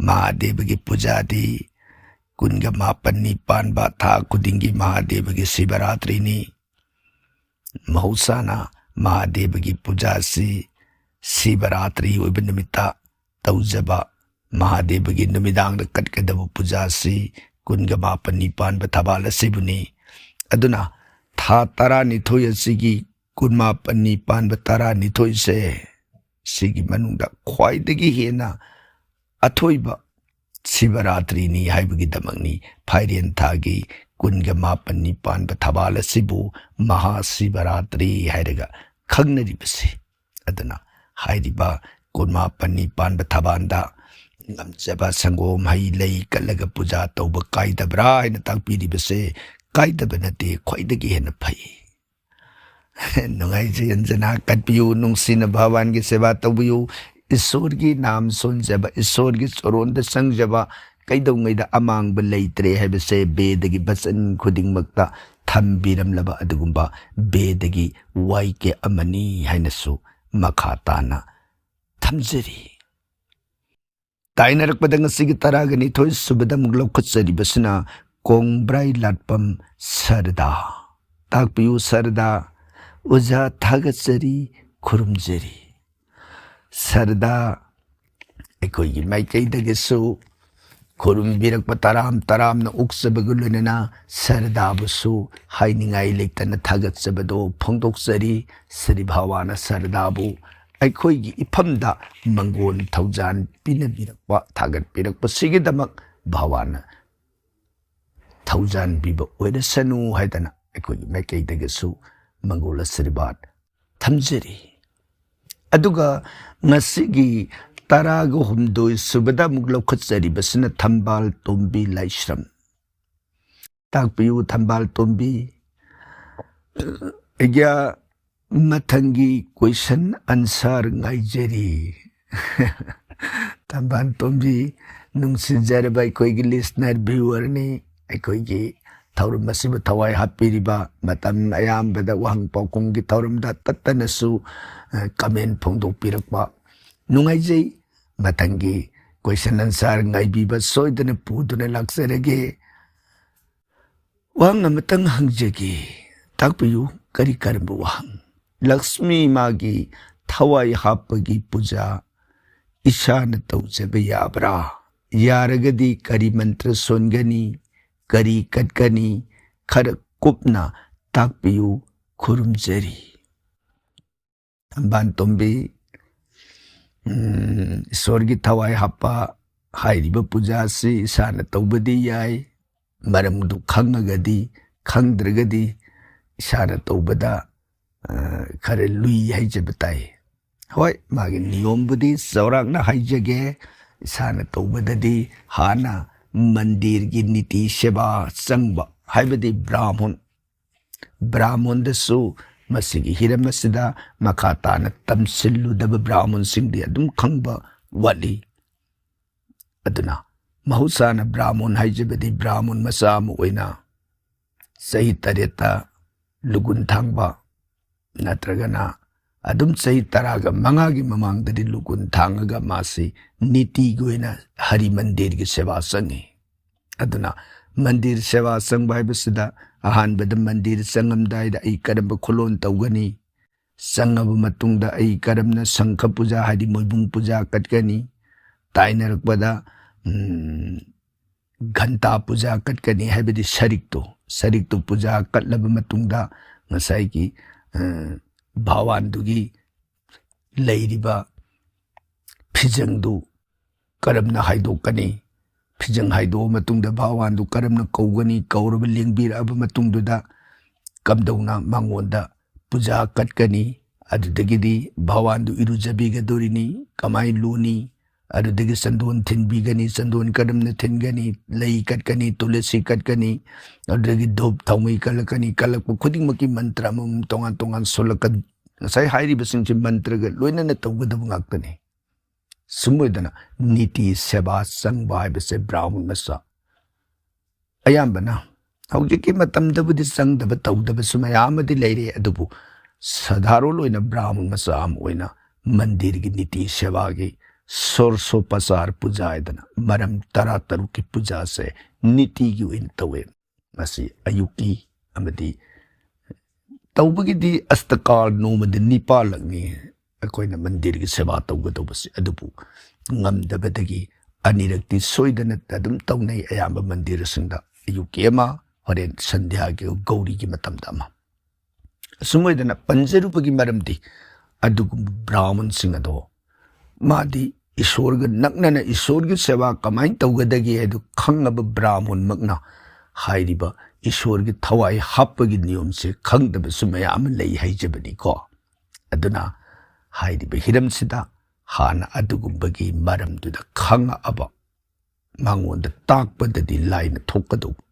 ꯃꯍꯥꯗꯦꯕꯒꯤ ꯄꯨꯖꯥꯗꯤ ꯀꯨꯟꯒ ꯃꯥꯄꯟꯅꯤ ꯄꯥꯟꯕ, ꯊꯥ ꯈꯨꯗꯤꯡꯒꯤ ꯃꯍꯥꯗꯦꯕꯒꯤ ꯁꯤꯕꯔꯥꯇ꯭ꯔꯤꯅꯤ꯫ ꯃꯍꯧꯁꯥꯅ ꯃꯍꯥꯗꯦꯕꯒꯤ ꯄꯨꯖꯥꯁꯤ ꯁꯤꯕꯔꯥꯇ꯭ꯔꯤ ꯑꯣꯏꯕ ꯅꯨꯃꯤꯠꯇ ꯇꯧꯖꯕ, ꯃꯍꯥꯗꯦꯕꯒꯤ ꯅꯨꯃꯤꯗꯥꯡꯗ ꯀꯠꯀꯗꯕ ꯄꯨꯖꯥꯁꯤ ꯀꯨꯟꯒ ꯃꯥꯄꯟꯅꯤ ꯄꯥꯟꯕ ꯊꯕꯥꯜ ꯑꯁꯤꯕꯨꯅꯤ꯫ ꯑꯗꯨꯅ ꯊꯥ ꯇꯔꯥꯅꯤꯊꯣꯏ ꯑꯁꯤꯒꯤ ꯀꯨꯟꯃꯥꯄꯟꯅꯤ ꯄꯥꯟꯕ ꯇꯔꯥꯅꯤꯊꯣꯏꯁꯦ, ꯁꯤꯒꯤ ꯃꯅꯨꯡꯗ ꯈ꯭ꯋꯥꯏꯗꯒꯤ ꯍꯦꯟꯅ ꯑꯊꯣꯏꯕ ꯁꯤꯕꯔꯥꯇ꯭ꯔꯤꯅꯤ ꯍꯥꯏꯕꯒꯤꯗꯃꯛꯅꯤ ꯐꯥꯏꯔꯦꯟ ꯊꯥꯒꯤ ꯀꯨꯟꯒ ꯃꯥꯄꯟꯅꯤ ꯄꯥꯟꯕ ꯊꯕꯥꯜ ꯑꯁꯤꯕꯨ ꯃꯍꯥꯁꯤꯕꯔꯥꯇ꯭ꯔꯤ ꯍꯥꯏꯔꯒ ꯈꯪꯅꯔꯤꯕꯁꯤ꯫ ꯑꯗꯨꯅ ꯍꯥꯏꯔꯤꯕ ꯀꯨꯟꯃꯥꯄꯟꯅꯤ ꯄꯥꯟꯕ ꯊꯕꯥꯜꯗ ꯉꯝꯖꯕ ꯁꯪꯒꯣꯝ, ꯍꯩ ꯂꯩ ꯀꯠꯂꯒ ꯄꯨꯖꯥ ꯇꯧꯕ ꯀꯥꯏꯗꯕ꯭ꯔꯥ ꯍꯥꯏꯅ ꯇꯥꯛꯄꯤꯔꯤꯕꯁꯦ ꯀꯥꯏꯗꯕ ꯅꯠꯇꯦ, ꯈ꯭ꯋꯥꯏꯗꯒꯤ ꯍꯦꯟꯅ ꯐꯩ꯫ ꯅꯨꯡꯉꯥꯏꯖꯩ ꯑꯟꯖꯅꯥ, ꯀꯠꯄꯤꯌꯨ, ꯅꯨꯡꯁꯤꯅ ꯚꯒꯋꯥꯟꯒꯤ ꯁꯦꯕꯥ ꯇꯧꯕꯤꯌꯨ꯫ ꯏꯁꯣꯔꯒꯤ ꯅꯥꯝ ꯁꯣꯟꯖꯕ, ꯏꯁꯣꯔꯒꯤ ꯆꯣꯔꯣꯟꯗ ꯆꯪꯖꯕ, ꯀꯩꯗꯧꯉꯩꯗ ꯑꯃꯥꯡꯕ ꯂꯩꯇ꯭ꯔꯦ ꯍꯥꯏꯕꯁꯦ ꯕꯦꯗꯒꯤ ꯕꯆꯟ ꯈꯨꯗꯤꯡꯃꯛꯇ ꯊꯝꯕꯤꯔꯝꯂꯕ ꯑꯗꯨꯒꯨꯝꯕ ꯕꯦꯗꯒꯤ ꯋꯥꯏꯀꯦ ꯑꯃꯅꯤ ꯍꯥꯏꯅꯁꯨ ꯃꯈꯥ ꯇꯥꯅ ꯊꯝꯖꯔꯤ꯫ ꯇꯥꯏꯅꯔꯛꯄꯗ ꯉꯁꯤꯒꯤ ꯇꯔꯥꯒ ꯅꯤꯊꯣꯏ ꯁꯨꯕꯗ ꯑꯃꯨꯛ ꯂꯧꯈꯠꯆꯔꯤꯕꯁꯤꯅ ꯀꯣꯡꯕ꯭ꯔꯥꯏ ꯂꯥꯠꯄꯝ ꯁꯔꯗꯥ꯫ ꯇꯥꯛꯄꯤꯌꯨ ꯁꯔꯗꯥ꯫ ꯑꯣꯖꯥ ꯊꯥꯒꯠꯆꯔꯤ, ꯈꯨꯔꯨꯝꯖꯔꯤ꯫ ꯁꯔꯗꯥ ꯑꯩꯈꯣꯏꯒꯤ ꯃꯥꯏꯀꯩꯗꯒꯤꯁꯨ ꯈꯨꯔꯨꯝꯕꯤꯔꯛꯄ ꯇꯔꯥꯝ ꯇꯔꯥꯝꯅ ꯑꯣꯛꯆꯕꯒ ꯂꯣꯏꯅꯅ ꯁꯔꯗꯥꯕꯨꯁꯨ ꯍꯥꯏꯅꯤꯡꯉꯥꯏ ꯂꯩꯇꯅ ꯊꯥꯒꯠꯆꯕꯗꯣ ꯐꯣꯡꯗꯣꯛꯆꯔꯤ꯫ ꯁ꯭ꯔꯤ ꯚꯒꯋꯥꯟꯅ ꯁꯔꯗꯥꯕꯨ ꯑꯩꯈꯣꯏꯒꯤ ꯏꯐꯝꯗ ꯃꯪꯒꯣꯜ ꯊꯧꯖꯥꯟ ꯄꯤꯅꯕꯤꯔꯛꯄ, ꯊꯥꯒꯠꯄꯤꯔꯛꯄꯁꯤꯒꯤꯗꯃꯛ ꯚꯒꯋꯥꯟꯅ ꯊꯧꯖꯥꯟ ꯄꯤꯕ ꯑꯣꯏꯔꯁꯅꯨ ꯍꯥꯏꯗꯅ ꯑꯩꯈꯣꯏꯒꯤ ꯃꯥꯏꯀꯩꯗꯒꯤꯁꯨ ꯃꯪꯒꯣꯜ ꯑꯁꯤꯔꯕꯥꯗ ꯊꯝꯖꯔꯤ꯫ ꯑꯗꯨꯒ ꯉꯁꯤꯒꯤ ꯇꯔꯥꯒ ꯍꯨꯝꯗꯣꯏ ꯁꯨꯕꯗ ꯑꯃꯨꯛ ꯂꯧꯈꯠꯆꯔꯤꯕꯁꯤꯅ ꯊꯝꯕꯥꯜ ꯇꯣꯝꯕꯤ ꯂꯥꯏꯁ꯭ꯔꯝ꯫ ꯇꯥꯛꯄꯤꯌꯨ ꯊꯝꯕꯥꯜ ꯇꯣꯝꯕꯤ꯫ ꯑꯩꯒꯤ ꯃꯊꯪꯒꯤ question answer ꯉꯥꯏꯖꯔꯤ꯫ ꯊꯝꯕꯥꯜ ꯇꯣꯝꯕꯤ, ꯅꯨꯡꯁꯤꯖꯔꯕ ꯑꯩꯈꯣꯏꯒꯤ listener, viewerꯅꯤ꯫ ꯑꯩꯈꯣꯏꯒꯤ ꯊꯧꯔꯝ ꯑꯁꯤꯕꯨ ꯊꯋꯥꯏ ꯍꯥꯞꯄꯤꯔꯤꯕ, ꯃꯇꯝ ꯑꯌꯥꯝꯕꯗ ꯋꯥꯍꯪ ꯄꯥꯎꯈꯨꯝꯒꯤ ꯊꯧꯔꯝꯗ ꯇꯠꯇꯅꯁꯨ, ꯑ, comment ꯐꯣꯡꯗꯣꯛꯄꯤꯔꯛꯄ ꯅꯨꯡꯉꯥꯏꯖꯩ꯫ ꯃꯊꯪꯒꯤ question answer ꯉꯥꯏꯕꯤꯕ ꯁꯣꯏꯗꯅ ꯄꯨꯗꯨꯅ ꯂꯥꯛꯆꯔꯒꯦ꯫ ꯋꯥꯍꯪ ꯑꯃꯇꯪ ꯍꯪꯖꯒꯦ, ꯇꯥꯛꯄꯤꯌꯨ, ꯀꯔꯤ ꯀꯔꯝꯕ ꯋꯥꯍꯪ? ꯂꯛꯁꯃꯤ ꯃꯥꯒꯤ ꯊꯋꯥꯏ ꯍꯥꯞꯄꯒꯤ ꯄꯨꯖꯥ ꯏꯁꯥꯅ ꯇꯧꯖꯕ ꯌꯥꯕ꯭ꯔꯥ? ꯌꯥꯔꯒꯗꯤ ꯀꯔꯤ ꯃꯟꯇ꯭ꯔ ꯁꯣꯟꯒꯅꯤ? ꯀꯔꯤ ꯀꯠꯀꯅꯤ? ꯈꯔ ꯀꯨꯞꯅ ꯇꯥꯛꯄꯤꯌꯨ, ꯈꯨꯔꯨꯝꯖꯔꯤ꯫ ꯊꯝꯕꯥꯜ ꯇꯣꯝꯕꯤ, ꯎꯝ, ꯏꯁꯣꯔꯒꯤ ꯊꯋꯥꯏ ꯍꯥꯞꯄ ꯍꯥꯏꯔꯤꯕ ꯄꯨꯖꯥ ꯑꯁꯤ ꯏꯁꯥꯅ ꯇꯧꯕꯗꯤ ꯌꯥꯏ, ꯃꯔꯝꯗꯨ ꯈꯪꯉꯒꯗꯤ, ꯈꯪꯗ꯭ꯔꯒꯗꯤ ꯏꯁꯥꯅ ꯇꯧꯕꯗ, ꯑ, ꯈꯔ ꯂꯨꯏ ꯍꯥꯏꯖꯕ ꯇꯥꯏ꯫ ꯍꯣꯏ, ꯃꯥꯒꯤ ꯅꯤꯌꯣꯝꯕꯨꯗꯤ ꯆꯥꯎꯔꯥꯛꯅ ꯍꯥꯏꯖꯒꯦ꯫ ꯏꯁꯥꯅ ꯇꯧꯕꯗꯗꯤ ꯍꯥꯟꯅ ꯃꯟꯗꯤꯔꯒꯤ ꯅꯤꯇꯤ ꯁꯦꯕꯥ ꯆꯪꯕ, ꯍꯥꯏꯕꯗꯤ ꯕ꯭ꯔꯥꯍꯃꯟ, ꯕ꯭ꯔꯥꯍꯃꯟꯗꯁꯨ ꯃꯁꯤꯒꯤ ꯍꯤꯔꯝ ꯑꯁꯤꯗ ꯃꯈꯥ ꯇꯥꯅ ꯇꯝꯁꯤꯜꯂꯨꯗꯕ ꯕ꯭ꯔꯥꯍꯃꯟꯁꯤꯡꯗꯤ ꯑꯗꯨꯝ ꯈꯪꯕ ꯋꯥꯠꯂꯤ꯫ ꯑꯗꯨꯅ ꯃꯍꯧꯁꯥꯅ ꯕ꯭ꯔꯥꯍꯃꯣꯟ ꯍꯥꯏꯖꯕꯗꯤ ꯕ꯭ꯔꯥꯍꯃꯣꯟ ꯃꯆꯥ ꯑꯃ ꯑꯣꯏꯅ ꯆꯍꯤ ꯇꯔꯦꯠꯇ ꯂꯨꯒꯨꯟ ꯊꯥꯡꯕ, ꯅꯠꯇ꯭ꯔꯒꯅ ꯑꯗꯨꯝ ꯆꯍꯤ ꯇꯔꯥꯒ ꯃꯉꯥꯒꯤ ꯃꯃꯥꯡꯗꯗꯤ ꯂꯨꯒꯨꯟ ꯊꯥꯡꯉꯒ ꯃꯥꯁꯤ ꯅꯤꯇꯤꯒꯤ ꯑꯣꯏꯅ ꯍꯔꯤ ꯃꯟꯗꯤꯔꯒꯤ ꯁꯦꯕꯥ ꯆꯪꯉꯤ꯫ ꯑꯗꯨꯅ ꯃꯟꯗꯤꯔ ꯁꯦꯕꯥ ꯆꯪꯕ ꯍꯥꯏꯕꯁꯤꯗ ꯑꯍꯥꯟꯕꯗ ꯃꯟꯗꯤꯔ ꯆꯪꯉꯝꯗꯥꯏꯗ ꯑꯩ ꯀꯔꯝꯕ ꯈꯨꯂꯣꯟ ꯇꯧꯒꯅꯤ, ꯆꯪꯉꯕ ꯃꯇꯨꯡꯗ ꯑꯩ ꯀꯔꯝꯅ ꯁꯪꯈ ꯄꯨꯖꯥ ꯍꯥꯏꯗꯤ ꯃꯣꯏꯕꯨꯡ ꯄꯨꯖꯥ ꯀꯠꯀꯅꯤ, ꯇꯥꯏꯅꯔꯛꯄꯗ, ꯎꯝ, ꯘꯟꯇꯥ ꯄꯨꯖꯥ ꯀꯠꯀꯅꯤ ꯍꯥꯏꯕꯗꯤ ꯁꯔꯤꯛꯇꯨ, ꯁꯔꯤꯛꯇꯨ ꯄꯨꯖꯥ ꯀꯠꯂꯕ ꯃꯇꯨꯡꯗ ꯉꯁꯥꯏꯒꯤ, ꯑ, ꯚꯥꯋꯥꯟꯗꯨꯒꯤ ꯂꯩꯔꯤꯕ ꯐꯤꯖꯪꯗꯨ ꯀꯔꯝꯅ ꯍꯥꯏꯗꯣꯛꯀꯅꯤ, ꯐꯤꯖꯪ ꯍꯥꯏꯗꯣꯛꯑ ꯃꯇꯨꯡꯗ ꯚꯥꯋꯥꯟꯗꯨ ꯀꯔꯝꯅ ꯀꯧꯒꯅꯤ, ꯀꯧꯔꯕ ꯂꯦꯡꯕꯤꯔꯛꯑꯕ ꯃꯇꯨꯡꯗꯨꯗ ꯀꯝꯗꯧꯅ ꯃꯉꯣꯟꯗ ꯄꯨꯖꯥ ꯀꯠꯀꯅꯤ, ꯑꯗꯨꯗꯒꯤꯗꯤ ꯚꯥꯋꯥꯟꯗꯨ ꯏꯔꯨꯖꯕꯤꯒꯗꯣꯔꯤꯅꯤ, ꯀꯃꯥꯏ ꯂꯨꯅꯤ, ꯑꯗꯨꯗꯒꯤ ꯆꯟꯗꯣꯟ ꯊꯤꯟꯕꯤꯒꯅꯤ, ꯆꯟꯗꯣꯟ ꯀꯔꯝꯅ ꯊꯤꯟꯒꯅꯤ, ꯂꯩ ꯀꯠꯀꯅꯤ, ꯇꯨꯂꯁꯤ ꯀꯠꯀꯅꯤ, ꯑꯗꯨꯗꯒꯤ ꯙꯨꯞ ꯊꯥꯎꯃꯩ ꯀꯠꯂꯛꯀꯅꯤ, ꯀꯠꯂꯛꯄ ꯈꯨꯗꯤꯡꯃꯛꯀꯤ ꯃꯟꯇ꯭ꯔ ꯑꯃꯃꯝ ꯇꯣꯉꯥꯟ ꯇꯣꯉꯥꯟ ꯁꯣꯜꯂꯛꯀ-, ꯉꯁꯥꯏ ꯍꯥꯏꯔꯤꯕꯁꯤꯡꯁꯤ ꯃꯟꯇ꯭ꯔꯒ ꯂꯣꯏꯅꯅ ꯇꯧꯒꯗꯕ ꯉꯥꯛꯇꯅꯤ꯫ ꯁꯨꯝ ꯑꯣꯏꯗꯅ ꯅꯤꯇꯤ ꯁꯦꯕꯥ ꯆꯪꯕ ꯍꯥꯏꯕꯁꯦ ꯕ꯭ꯔꯥꯍꯃꯟ ꯃꯆꯥ ꯑꯌꯥꯝꯕꯅ ꯍꯧꯖꯤꯛꯀꯤ ꯃꯇꯝꯗꯕꯨꯗꯤ ꯆꯪꯗꯕ ꯇꯧꯗꯕꯁꯨ ꯃꯌꯥꯝ ꯑꯃꯗꯤ ꯂꯩꯔꯦ, ꯑꯗꯨꯕꯨ ꯁꯙꯥꯔꯣꯟ ꯑꯣꯏꯅ ꯕ꯭ꯔꯥꯍꯃꯟ ꯃꯆꯥ ꯑꯃ ꯑꯣꯏꯅ ꯃꯟꯗꯤꯔꯒꯤ ꯅꯤꯇꯤ ꯁꯦꯕꯥꯒꯤ ꯁꯣꯔꯁꯣꯄꯆꯥꯔ ꯄꯨꯖꯥ ꯍꯥꯏꯗꯅ ꯃꯔꯝ ꯇꯔꯥ ꯇꯔꯨꯛꯀꯤ ꯄꯨꯖꯥꯁꯦ ꯅꯤꯇꯤꯒꯤ ꯑꯣꯏꯅ ꯇꯧꯋꯦ꯫ ꯃꯁꯤ ꯑꯌꯨꯛꯀꯤ ꯑꯃꯗꯤ ꯇꯧꯕꯒꯤꯗꯤ ꯑꯁꯇꯀꯥꯜ ꯅꯣꯡꯃꯗ ꯅꯤꯄꯥꯜꯂꯛꯅꯤ ꯑꯩꯈꯣꯏꯅ ꯃꯟꯗꯤꯔꯒꯤ ꯁꯦꯕꯥ ꯇꯧꯒꯗꯧꯕꯁꯦ, ꯑꯗꯨꯕꯨ ꯉꯝꯗꯕꯗꯒꯤ ꯑꯅꯤꯔꯛꯇꯤ ꯁꯣꯏꯗꯅ ꯑꯗꯨꯝ ꯇꯧꯅꯩ꯫ ꯑꯌꯥꯝꯕ ꯃꯟꯗꯤꯔꯁꯤꯡꯗ ꯑꯌꯨꯛꯀꯤ ꯑꯃ, ꯍꯣꯔꯦꯟ ꯁꯟꯙ꯭ꯌꯥꯒꯤ ꯒꯧꯔꯤꯒꯤ ꯃꯇꯝꯗ ꯑꯃ꯫ ꯑꯁꯨꯝ ꯑꯣꯏꯗꯅ ꯄꯟꯖꯔꯨꯕꯒꯤ ꯃꯔꯝꯗꯤ ꯑꯗꯨꯒꯨꯝꯕ ꯕ꯭ꯔꯥꯍꯃꯟꯁꯤꯡ ꯑꯗꯣ ꯃꯥꯗꯤ ꯏꯁꯣꯔꯒ ꯅꯛꯅꯅ ꯏꯁꯣꯔꯒꯤ ꯁꯦꯕꯥ ꯀꯃꯥꯏꯅ ꯇꯧꯒꯗꯒꯦ ꯍꯥꯏꯗꯨ ꯈꯪꯉꯕ ꯕ꯭ꯔꯥꯍꯃꯟꯃꯛꯅ ꯍꯥꯏꯔꯤꯕ ꯏꯁꯣꯔꯒꯤ ꯊꯋꯥꯏ ꯍꯥꯞꯄꯒꯤ ꯅꯤꯌꯣꯝꯁꯦ ꯈꯪꯗꯕꯁꯨ ꯃꯌꯥꯝ ꯑꯃ ꯂꯩ ꯍꯥꯏꯖꯕꯅꯤꯀꯣ꯫ ꯑꯗꯨꯅ ꯍꯥꯏꯔꯤꯕ ꯍꯤꯔꯝꯁꯤꯗ ꯍꯥꯟꯅ ꯑꯗꯨꯒꯨꯝꯕꯒꯤ ꯃꯔꯝꯗꯨꯗ ꯈꯪꯉꯛꯑꯕ ꯃꯉꯣꯟꯗ ꯇꯥꯛꯄꯗꯗꯤ ꯂꯥꯏꯅ ꯊꯣꯛꯀꯗꯧꯕ꯫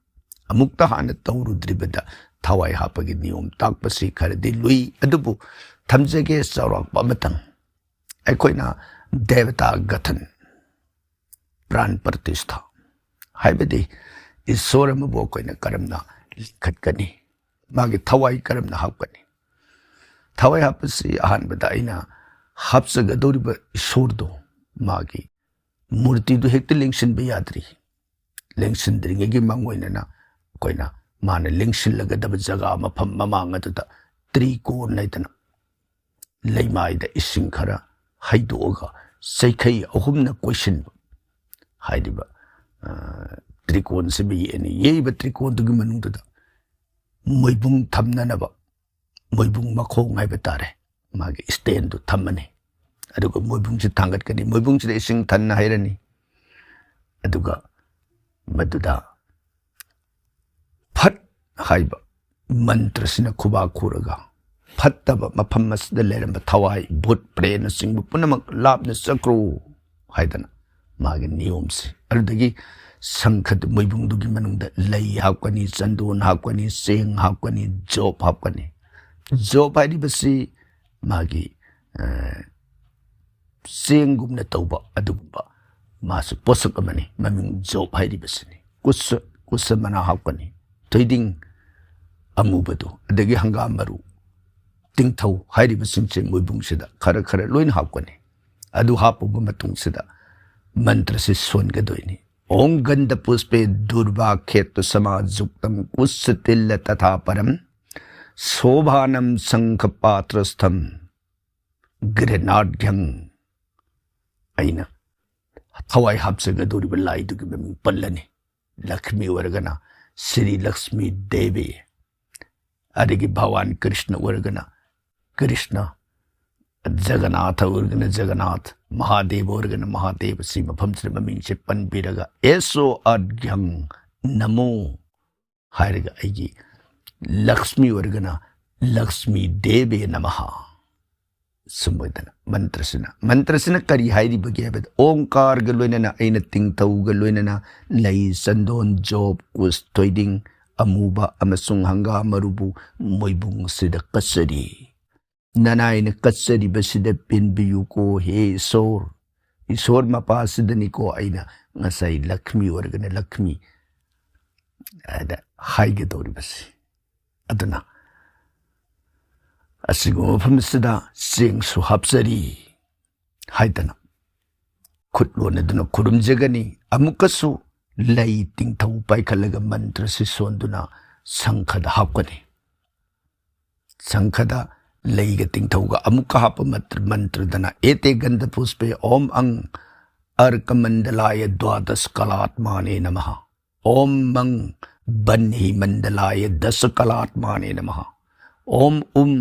ꯑꯃꯨꯛꯇ ꯍꯥꯟꯅ ꯇꯧꯔꯨꯗ꯭ꯔꯤꯕꯗ ꯊꯋꯥꯏ ꯍꯥꯞꯄꯒꯤ ꯅꯤꯌꯣꯝ ꯇꯥꯛꯄꯁꯤ ꯈꯔꯗꯤ ꯂꯨꯏ, ꯑꯗꯨꯕꯨ ꯊꯝꯖꯒꯦ ꯆꯥꯎꯔꯥꯛꯄ ꯑꯃꯇꯪ꯫ ꯑꯩꯈꯣꯏꯅ ꯗꯦꯕꯇꯥ ꯒꯊꯟ, ꯄ꯭ꯔꯥꯟ ꯄ꯭ꯔꯇꯤꯁꯊꯥ, ꯍꯥꯏꯕꯗꯤ ꯏꯁꯣꯔ ꯑꯃꯕꯨ ꯑꯩꯈꯣꯏꯅ ꯀꯔꯝꯅ ꯂꯤꯡꯈꯠꯀꯅꯤ, ꯃꯥꯒꯤ ꯊꯋꯥꯏ ꯀꯔꯝꯅ ꯍꯥꯞꯀꯅꯤ꯫ ꯊꯋꯥꯏ ꯍꯥꯞꯄꯁꯤ ꯑꯍꯥꯟꯕꯗ ꯑꯩꯅ ꯍꯥꯞꯆꯒꯗꯧꯔꯤꯕ ꯏꯁꯣꯔꯗꯣ, ꯃꯥꯒꯤ ꯃꯨꯔꯇꯤꯗꯨ ꯍꯦꯛꯇ ꯂꯦꯡꯁꯤꯟꯕ ꯌꯥꯗ꯭ꯔꯤ꯫ ꯂꯦꯡꯁꯤꯟꯗ꯭ꯔꯤꯉꯩꯒꯤ ꯃꯥꯡꯑꯣꯏꯅꯅ ꯑꯩꯈꯣꯏꯅ ꯃꯥꯅ ꯂꯦꯡꯁꯤꯜꯂꯒꯗꯕ ꯖꯒꯥ, ꯃꯐꯝ, ꯃꯃꯥꯡ ꯑꯗꯨꯗ ꯇ꯭ꯔꯤꯀꯣꯟ ꯍꯥꯏꯗꯅ ꯂꯩꯃꯥꯏꯗ ꯏꯁꯤꯡ ꯈꯔ ꯍꯩꯗꯣꯛꯑꯒ ꯆꯩꯈꯩ ꯑꯍꯨꯝꯅ ꯀꯣꯏꯁꯤꯟꯕ ꯍꯥꯏꯔꯤꯕ, ꯑ, ꯇ꯭ꯔꯤꯀꯣꯟꯁꯤꯕꯨ ꯌꯦꯛꯑꯅꯤ꯫ ꯌꯦꯛꯏꯕ ꯇ꯭ꯔꯤꯀꯣꯟꯗꯨꯒꯤ ꯃꯅꯨꯡꯗꯨꯗ ꯃꯣꯏꯕꯨꯡ ꯊꯝꯅꯅꯕ, ꯃꯣꯏꯕꯨꯡ ꯃꯈꯣꯡ ꯍꯥꯏꯕ ꯇꯥꯔꯦ, ꯃꯥꯒꯤ ꯏꯁꯇꯦꯟꯗꯨ ꯊꯝꯃꯅꯤ꯫ ꯑꯗꯨꯒ ꯃꯣꯏꯕꯨꯡꯁꯤ ꯊꯥꯡꯒꯠꯀꯅꯤ꯫ ꯃꯣꯏꯕꯨꯡꯁꯤꯗ ꯏꯁꯤꯡ ꯊꯟꯅ ꯍꯩꯔꯅꯤ꯫ ꯑꯗꯨꯒ ꯃꯗꯨꯗ ꯐꯠ ꯍꯥꯏꯕ ꯃꯟꯇ꯭ꯔꯁꯤꯅ ꯈꯨꯕꯥꯛ ꯈꯨꯔꯒ, "ꯐꯠꯇꯕ ꯃꯐꯝ ꯑꯁꯤꯗ ꯂꯩꯔꯝꯕ ꯊꯋꯥꯏ, ꯚꯨꯠ, ꯄ꯭ꯔꯦꯠꯅꯆꯤꯡꯕ ꯄꯨꯝꯅꯃꯛ ꯂꯥꯞꯅ ꯆꯠꯈ꯭ꯔꯣ" ꯍꯥꯏꯗꯅ ꯃꯥꯒꯤ ꯅꯤꯌꯣꯝꯁꯦ꯫ ꯑꯗꯨꯗꯒꯤ ꯁꯪꯈꯗ ꯃꯣꯏꯕꯨꯡꯗꯨꯒꯤ ꯃꯅꯨꯡꯗ ꯂꯩ ꯍꯥꯞꯀꯅꯤ, ꯆꯟꯗꯣꯟ ꯍꯥꯞꯀꯅꯤ, ꯆꯦꯡ ꯍꯥꯞꯀꯅꯤ, ꯖꯣꯞ ꯍꯥꯞꯀꯅꯤ꯫ ꯖꯣꯞ ꯍꯥꯏꯔꯤꯕꯁꯤ ꯃꯥꯒꯤ, ꯑ, ꯆꯦꯡꯒꯨꯝꯅ ꯇꯧꯕ ꯑꯗꯨꯒꯨꯝꯕ ꯃꯥꯁꯨ ꯄꯣꯠꯁꯛ ꯑꯃꯅꯤ꯫ ꯃꯃꯤꯡ ꯖꯣꯞ ꯍꯥꯏꯔꯤꯕꯁꯤꯅꯤ꯫ ꯀꯨꯁ, ꯀꯨꯁ ꯃꯅꯥ ꯍꯥꯞꯀꯅꯤ, ꯊꯣꯏꯗꯤꯡ ꯑꯃꯨꯕꯗꯨ, ꯑꯗꯒꯤ ꯍꯪꯒꯥꯝ ꯃꯔꯨ, ꯇꯤꯡꯊꯧ ꯍꯥꯏꯔꯤꯕꯁꯤꯡꯁꯦ ꯃꯣꯏꯕꯨꯡꯁꯤꯗ ꯈꯔ ꯈꯔ ꯂꯣꯏꯅ ꯍꯥꯞꯀꯅꯤ꯫ ꯑꯗꯨ ꯍꯥꯞꯄꯕ ꯃꯇꯨꯡꯁꯤꯗ ꯃꯟꯇ꯭ꯔꯁꯤ ꯁꯣꯟꯒꯗꯣꯏꯅꯤ꯫ "ॐ गन्धपुष्पे दुर्वाक्षेत्तसमायुक्तं कुशतिलतथापरं शोभानं शङ्खपात्रस्थं गृह्णाढ्यं" ꯑꯩꯅ ꯊꯋꯥꯏ ꯍꯥꯞꯆꯒꯗꯧꯔꯤꯕ ꯂꯥꯏꯗꯨꯒꯤ ꯃꯃꯤꯡ ꯄꯜꯂꯅꯤ꯫ ꯂꯛꯁꯃꯤ ꯑꯣꯏꯔꯒꯅ ꯁ꯭ꯔꯤ ꯂꯛꯁꯃꯤ ꯗꯦꯕꯤ, ꯑꯗꯒꯤ ꯚꯒꯋꯥꯟ ꯀ꯭ꯔꯤꯁꯅ ꯑꯣꯏꯔꯒꯅ ꯀ꯭ꯔꯤꯁꯅ, ꯖꯒꯟꯅꯥꯊ ꯑꯣꯏꯔꯒꯅ ꯖꯒꯟꯅꯥꯊ, ꯃꯍꯥꯗꯦꯕ ꯑꯣꯏꯔꯒꯅ ꯃꯍꯥꯗꯦꯕ꯫ ꯁꯤ ꯃꯐꯝꯁꯤꯗ ꯃꯃꯤꯡꯁꯦ ꯄꯟꯕꯤꯔꯒ "ꯑꯦꯁꯣ ꯑꯥꯗ꯭ꯌꯪ ꯅꯃꯣ" ꯍꯥꯏꯔꯒ, ꯑꯩꯒꯤ ꯂꯛꯁꯃꯤ ꯑꯣꯏꯔꯒꯅ "ꯂꯛꯁꯃꯤ ꯗꯦꯕꯦ ꯅꯃꯍ" ꯁꯨꯝ ꯑꯣꯏꯗꯅ ꯃꯟꯇ꯭ꯔꯁꯤꯅ, ꯃꯟꯇ꯭ꯔꯁꯤꯅ ꯀꯔꯤ ꯍꯥꯏꯔꯤꯕꯒꯦ ꯍꯥꯏꯕꯗ, ꯑꯣꯡꯀꯥꯔꯒ ꯂꯣꯏꯅꯅ ꯑꯩꯅ ꯇꯤꯡꯊꯧꯒ ꯂꯣꯏꯅꯅ ꯂꯩ, ꯆꯟꯗꯣꯟ, ꯖꯣꯞ, ꯀꯨꯁ, ꯊꯣꯏꯗꯤꯡ ꯑꯃꯨꯕ ꯑꯃꯁꯨꯡ ꯍꯪꯒꯥꯝ ꯃꯔꯨꯕꯨ ꯃꯣꯏꯕꯨꯡꯁꯤꯗ ꯀꯠꯆꯔꯤ꯫ ꯅꯅꯥꯏꯅ ꯀꯠꯆꯔꯤꯕꯁꯤꯗ ꯄꯦꯟꯕꯤꯌꯨꯀꯣ, ꯍꯦ ꯏꯁꯣꯔ꯫ ꯏꯁꯣꯔ ꯃꯄꯥꯁꯤꯗꯅꯤꯀꯣ ꯑꯩꯅ ꯉꯁꯥꯏ ꯂꯛ꯭ꯃꯤ ꯑꯣꯏꯔꯒꯅ ꯂꯛ꯭ꯃꯤ ꯍꯥꯏꯅ ꯍꯥꯏꯒꯗꯧꯔꯤꯕꯁꯤ꯫ ꯑꯗꯨꯅ ꯑꯁꯤꯒꯨꯝꯕ ꯃꯐꯝ ꯑꯁꯤꯗ ꯆꯦꯡꯁꯨ ꯍꯥꯞꯆꯔꯤ ꯍꯥꯏꯗꯅ ꯈꯨꯠ ꯂꯣꯟꯅꯗꯨꯅ ꯈꯨꯔꯨꯝꯖꯒꯅꯤ꯫ ꯑꯃꯨꯛꯀꯁꯨ ꯂꯩ ꯇꯤꯡꯊꯧ ꯄꯥꯏꯈꯠꯂꯒ ꯃꯟꯇ꯭ꯔꯁꯤ ꯁꯣꯟꯗꯨꯅ ꯁꯪꯈꯗ ꯍꯥꯞꯀꯅꯤ꯫ ꯁꯪꯈꯗ ꯂꯩꯒ ꯇꯤꯡꯊꯧꯒ ꯑꯃꯨꯛꯀ ꯍꯥꯞꯄ ꯃꯟꯇ꯭ꯔ-, ꯃꯟꯇ꯭ꯔꯗꯅ "ꯑꯦꯇꯦ ꯒꯟꯙ ꯄꯨꯁꯄꯦ ꯑꯣꯝ ꯑꯪ ꯑꯔꯀꯃꯟꯗꯂꯥꯌ ꯗ꯭ꯋꯥꯗꯁ ꯀꯂꯥꯠꯃꯥꯅꯦ ꯅꯃꯍ, ꯑꯣꯝ ꯃꯪ ꯕꯟꯍꯤ ꯃꯟꯗꯂꯥꯌ ꯗꯁ ꯀꯂꯥꯠꯃꯥꯅꯦ ꯅꯃꯍ, ꯑꯣꯝ ꯎꯝ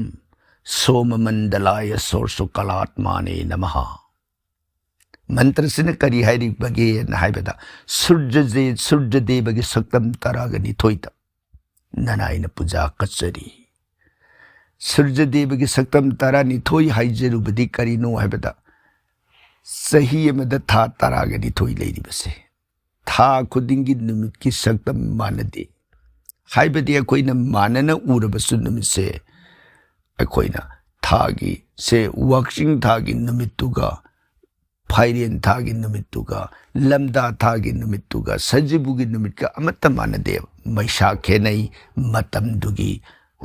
ꯁꯣꯃ ꯃꯟꯗꯂꯥꯌ ꯁꯣꯔꯁꯨ ꯀꯂꯥꯠꯃꯥꯅꯦ ꯅꯃꯍ"꯫ ꯃꯟꯇ꯭ꯔꯁꯤꯅ ꯀꯔꯤ ꯍꯥꯏꯔꯤꯕꯒꯦꯅ ꯍꯥꯏꯕꯗ, ꯁꯨꯔꯖꯁꯦ, ꯁꯨꯔꯖꯗꯦꯕꯒꯤ ꯁꯛꯇꯝ ꯇꯔꯥꯒ ꯅꯤꯊꯣꯏꯗ ꯅꯅꯥꯏꯅ ꯄꯨꯖꯥ ꯀꯠꯆꯔꯤ꯫ ꯁꯨꯔꯖꯗꯦꯕꯒꯤ ꯁꯛꯇꯝ ꯇꯔꯥꯅꯤꯊꯣꯏ ꯍꯥꯏꯖꯔꯨꯕꯗꯤ ꯀꯔꯤꯅꯣ ꯍꯥꯏꯕꯗ, ꯆꯍꯤ ꯑꯃꯗ ꯊꯥ ꯇꯔꯥꯒ ꯅꯤꯊꯣꯏ ꯂꯩꯔꯤꯕꯁꯦ, ꯊꯥ ꯈꯨꯗꯤꯡꯒꯤ ꯅꯨꯃꯤꯠꯀꯤ ꯁꯛꯇꯝ ꯃꯥꯟꯅꯗꯦ꯫ ꯍꯥꯏꯕꯗꯤ ꯑꯩꯈꯣꯏꯅ ꯃꯥꯟꯅꯅ ꯎꯔꯕꯁꯨ ꯅꯨꯃꯤꯠꯁꯦ, ꯑꯩꯈꯣꯏꯅ ꯊꯥꯒꯤ ꯁꯦ, ꯋꯥꯛꯆꯤꯡ ꯊꯥꯒꯤ ꯅꯨꯃꯤꯠꯇꯨꯒ, ꯐꯥꯏꯔꯦꯟ ꯊꯥꯒꯤ ꯅꯨꯃꯤꯠꯇꯨꯒ, ꯂꯝꯗꯥ ꯊꯥꯒꯤ ꯅꯨꯃꯤꯠꯇꯨꯒ, ꯁꯖꯤꯕꯨꯒꯤ ꯅꯨꯃꯤꯠꯀ ꯑꯃꯠꯇ ꯃꯥꯟꯅꯗꯦ꯫ ꯃꯩꯁꯥ ꯈꯦꯠꯅꯩ, ꯃꯇꯝꯗꯨꯒꯤ,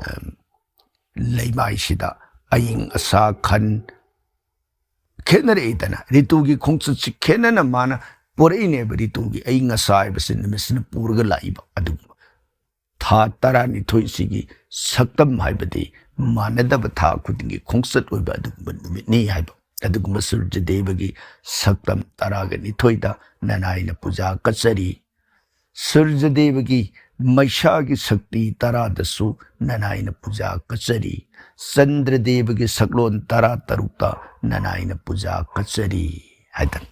ꯑꯝ, ꯂꯩꯃꯥꯏꯁꯤꯗ ꯑꯏꯪ ꯑꯁꯥ ꯈꯟ ꯈꯦꯠꯅꯔꯛꯏꯗꯅ, ꯔꯤꯇꯨꯒꯤ ꯈꯣꯡꯆꯠꯁꯤ ꯈꯦꯠꯅꯅ ꯃꯥꯅ ꯄꯨꯔꯛꯏꯅꯦꯕ꯫ ꯔꯤꯇꯨꯒꯤ ꯑꯏꯪ ꯑꯁꯥ ꯍꯥꯏꯕꯁꯤ ꯅꯨꯃꯤꯠꯁꯤꯅ ꯄꯨꯔꯒ ꯂꯥꯛꯏꯕ꯫ ꯑꯗꯨꯒꯨꯝꯕ ꯊꯥ ꯇꯔꯥꯅꯤꯊꯣꯏꯁꯤꯒꯤ ꯁꯛꯇꯝ ꯍꯥꯏꯕꯗꯤ ꯃꯥꯟꯅꯗꯕ ꯊꯥ ꯈꯨꯗꯤꯡꯒꯤ ꯈꯣꯡꯆꯠ ꯑꯣꯏꯕ ꯑꯗꯨꯒꯨꯝꯕ ꯅꯨꯃꯤꯠꯅꯤ ꯍꯥꯏꯕ꯫ ꯑꯗꯨꯒꯨꯝꯕ ꯁꯨꯔꯖꯗꯦꯕꯒꯤ ꯁꯛꯇꯝ ꯇꯔꯥꯒ ꯅꯤꯊꯣꯏꯗ ꯅꯅꯥꯏꯅ ꯄꯨꯖꯥ ꯀꯠꯆꯔꯤ꯫ ꯁꯨꯔꯖꯗꯦꯕꯒꯤ ꯃꯩꯁꯥꯒꯤ ꯁꯛꯇꯤ ꯇꯔꯥꯗꯁꯨ ꯅꯅꯥꯏꯅ ꯄꯨꯖꯥ ꯀꯠꯆꯔꯤ꯫ ꯆꯟꯗ꯭ꯔꯗꯦꯕꯒꯤ ꯁꯛꯂꯣꯟ ꯇꯔꯥ ꯇꯔꯨꯛꯇ ꯅꯅꯥꯏꯅ ꯄꯨꯖꯥ ꯀꯠꯆꯔꯤ ꯍꯥꯏꯗꯅ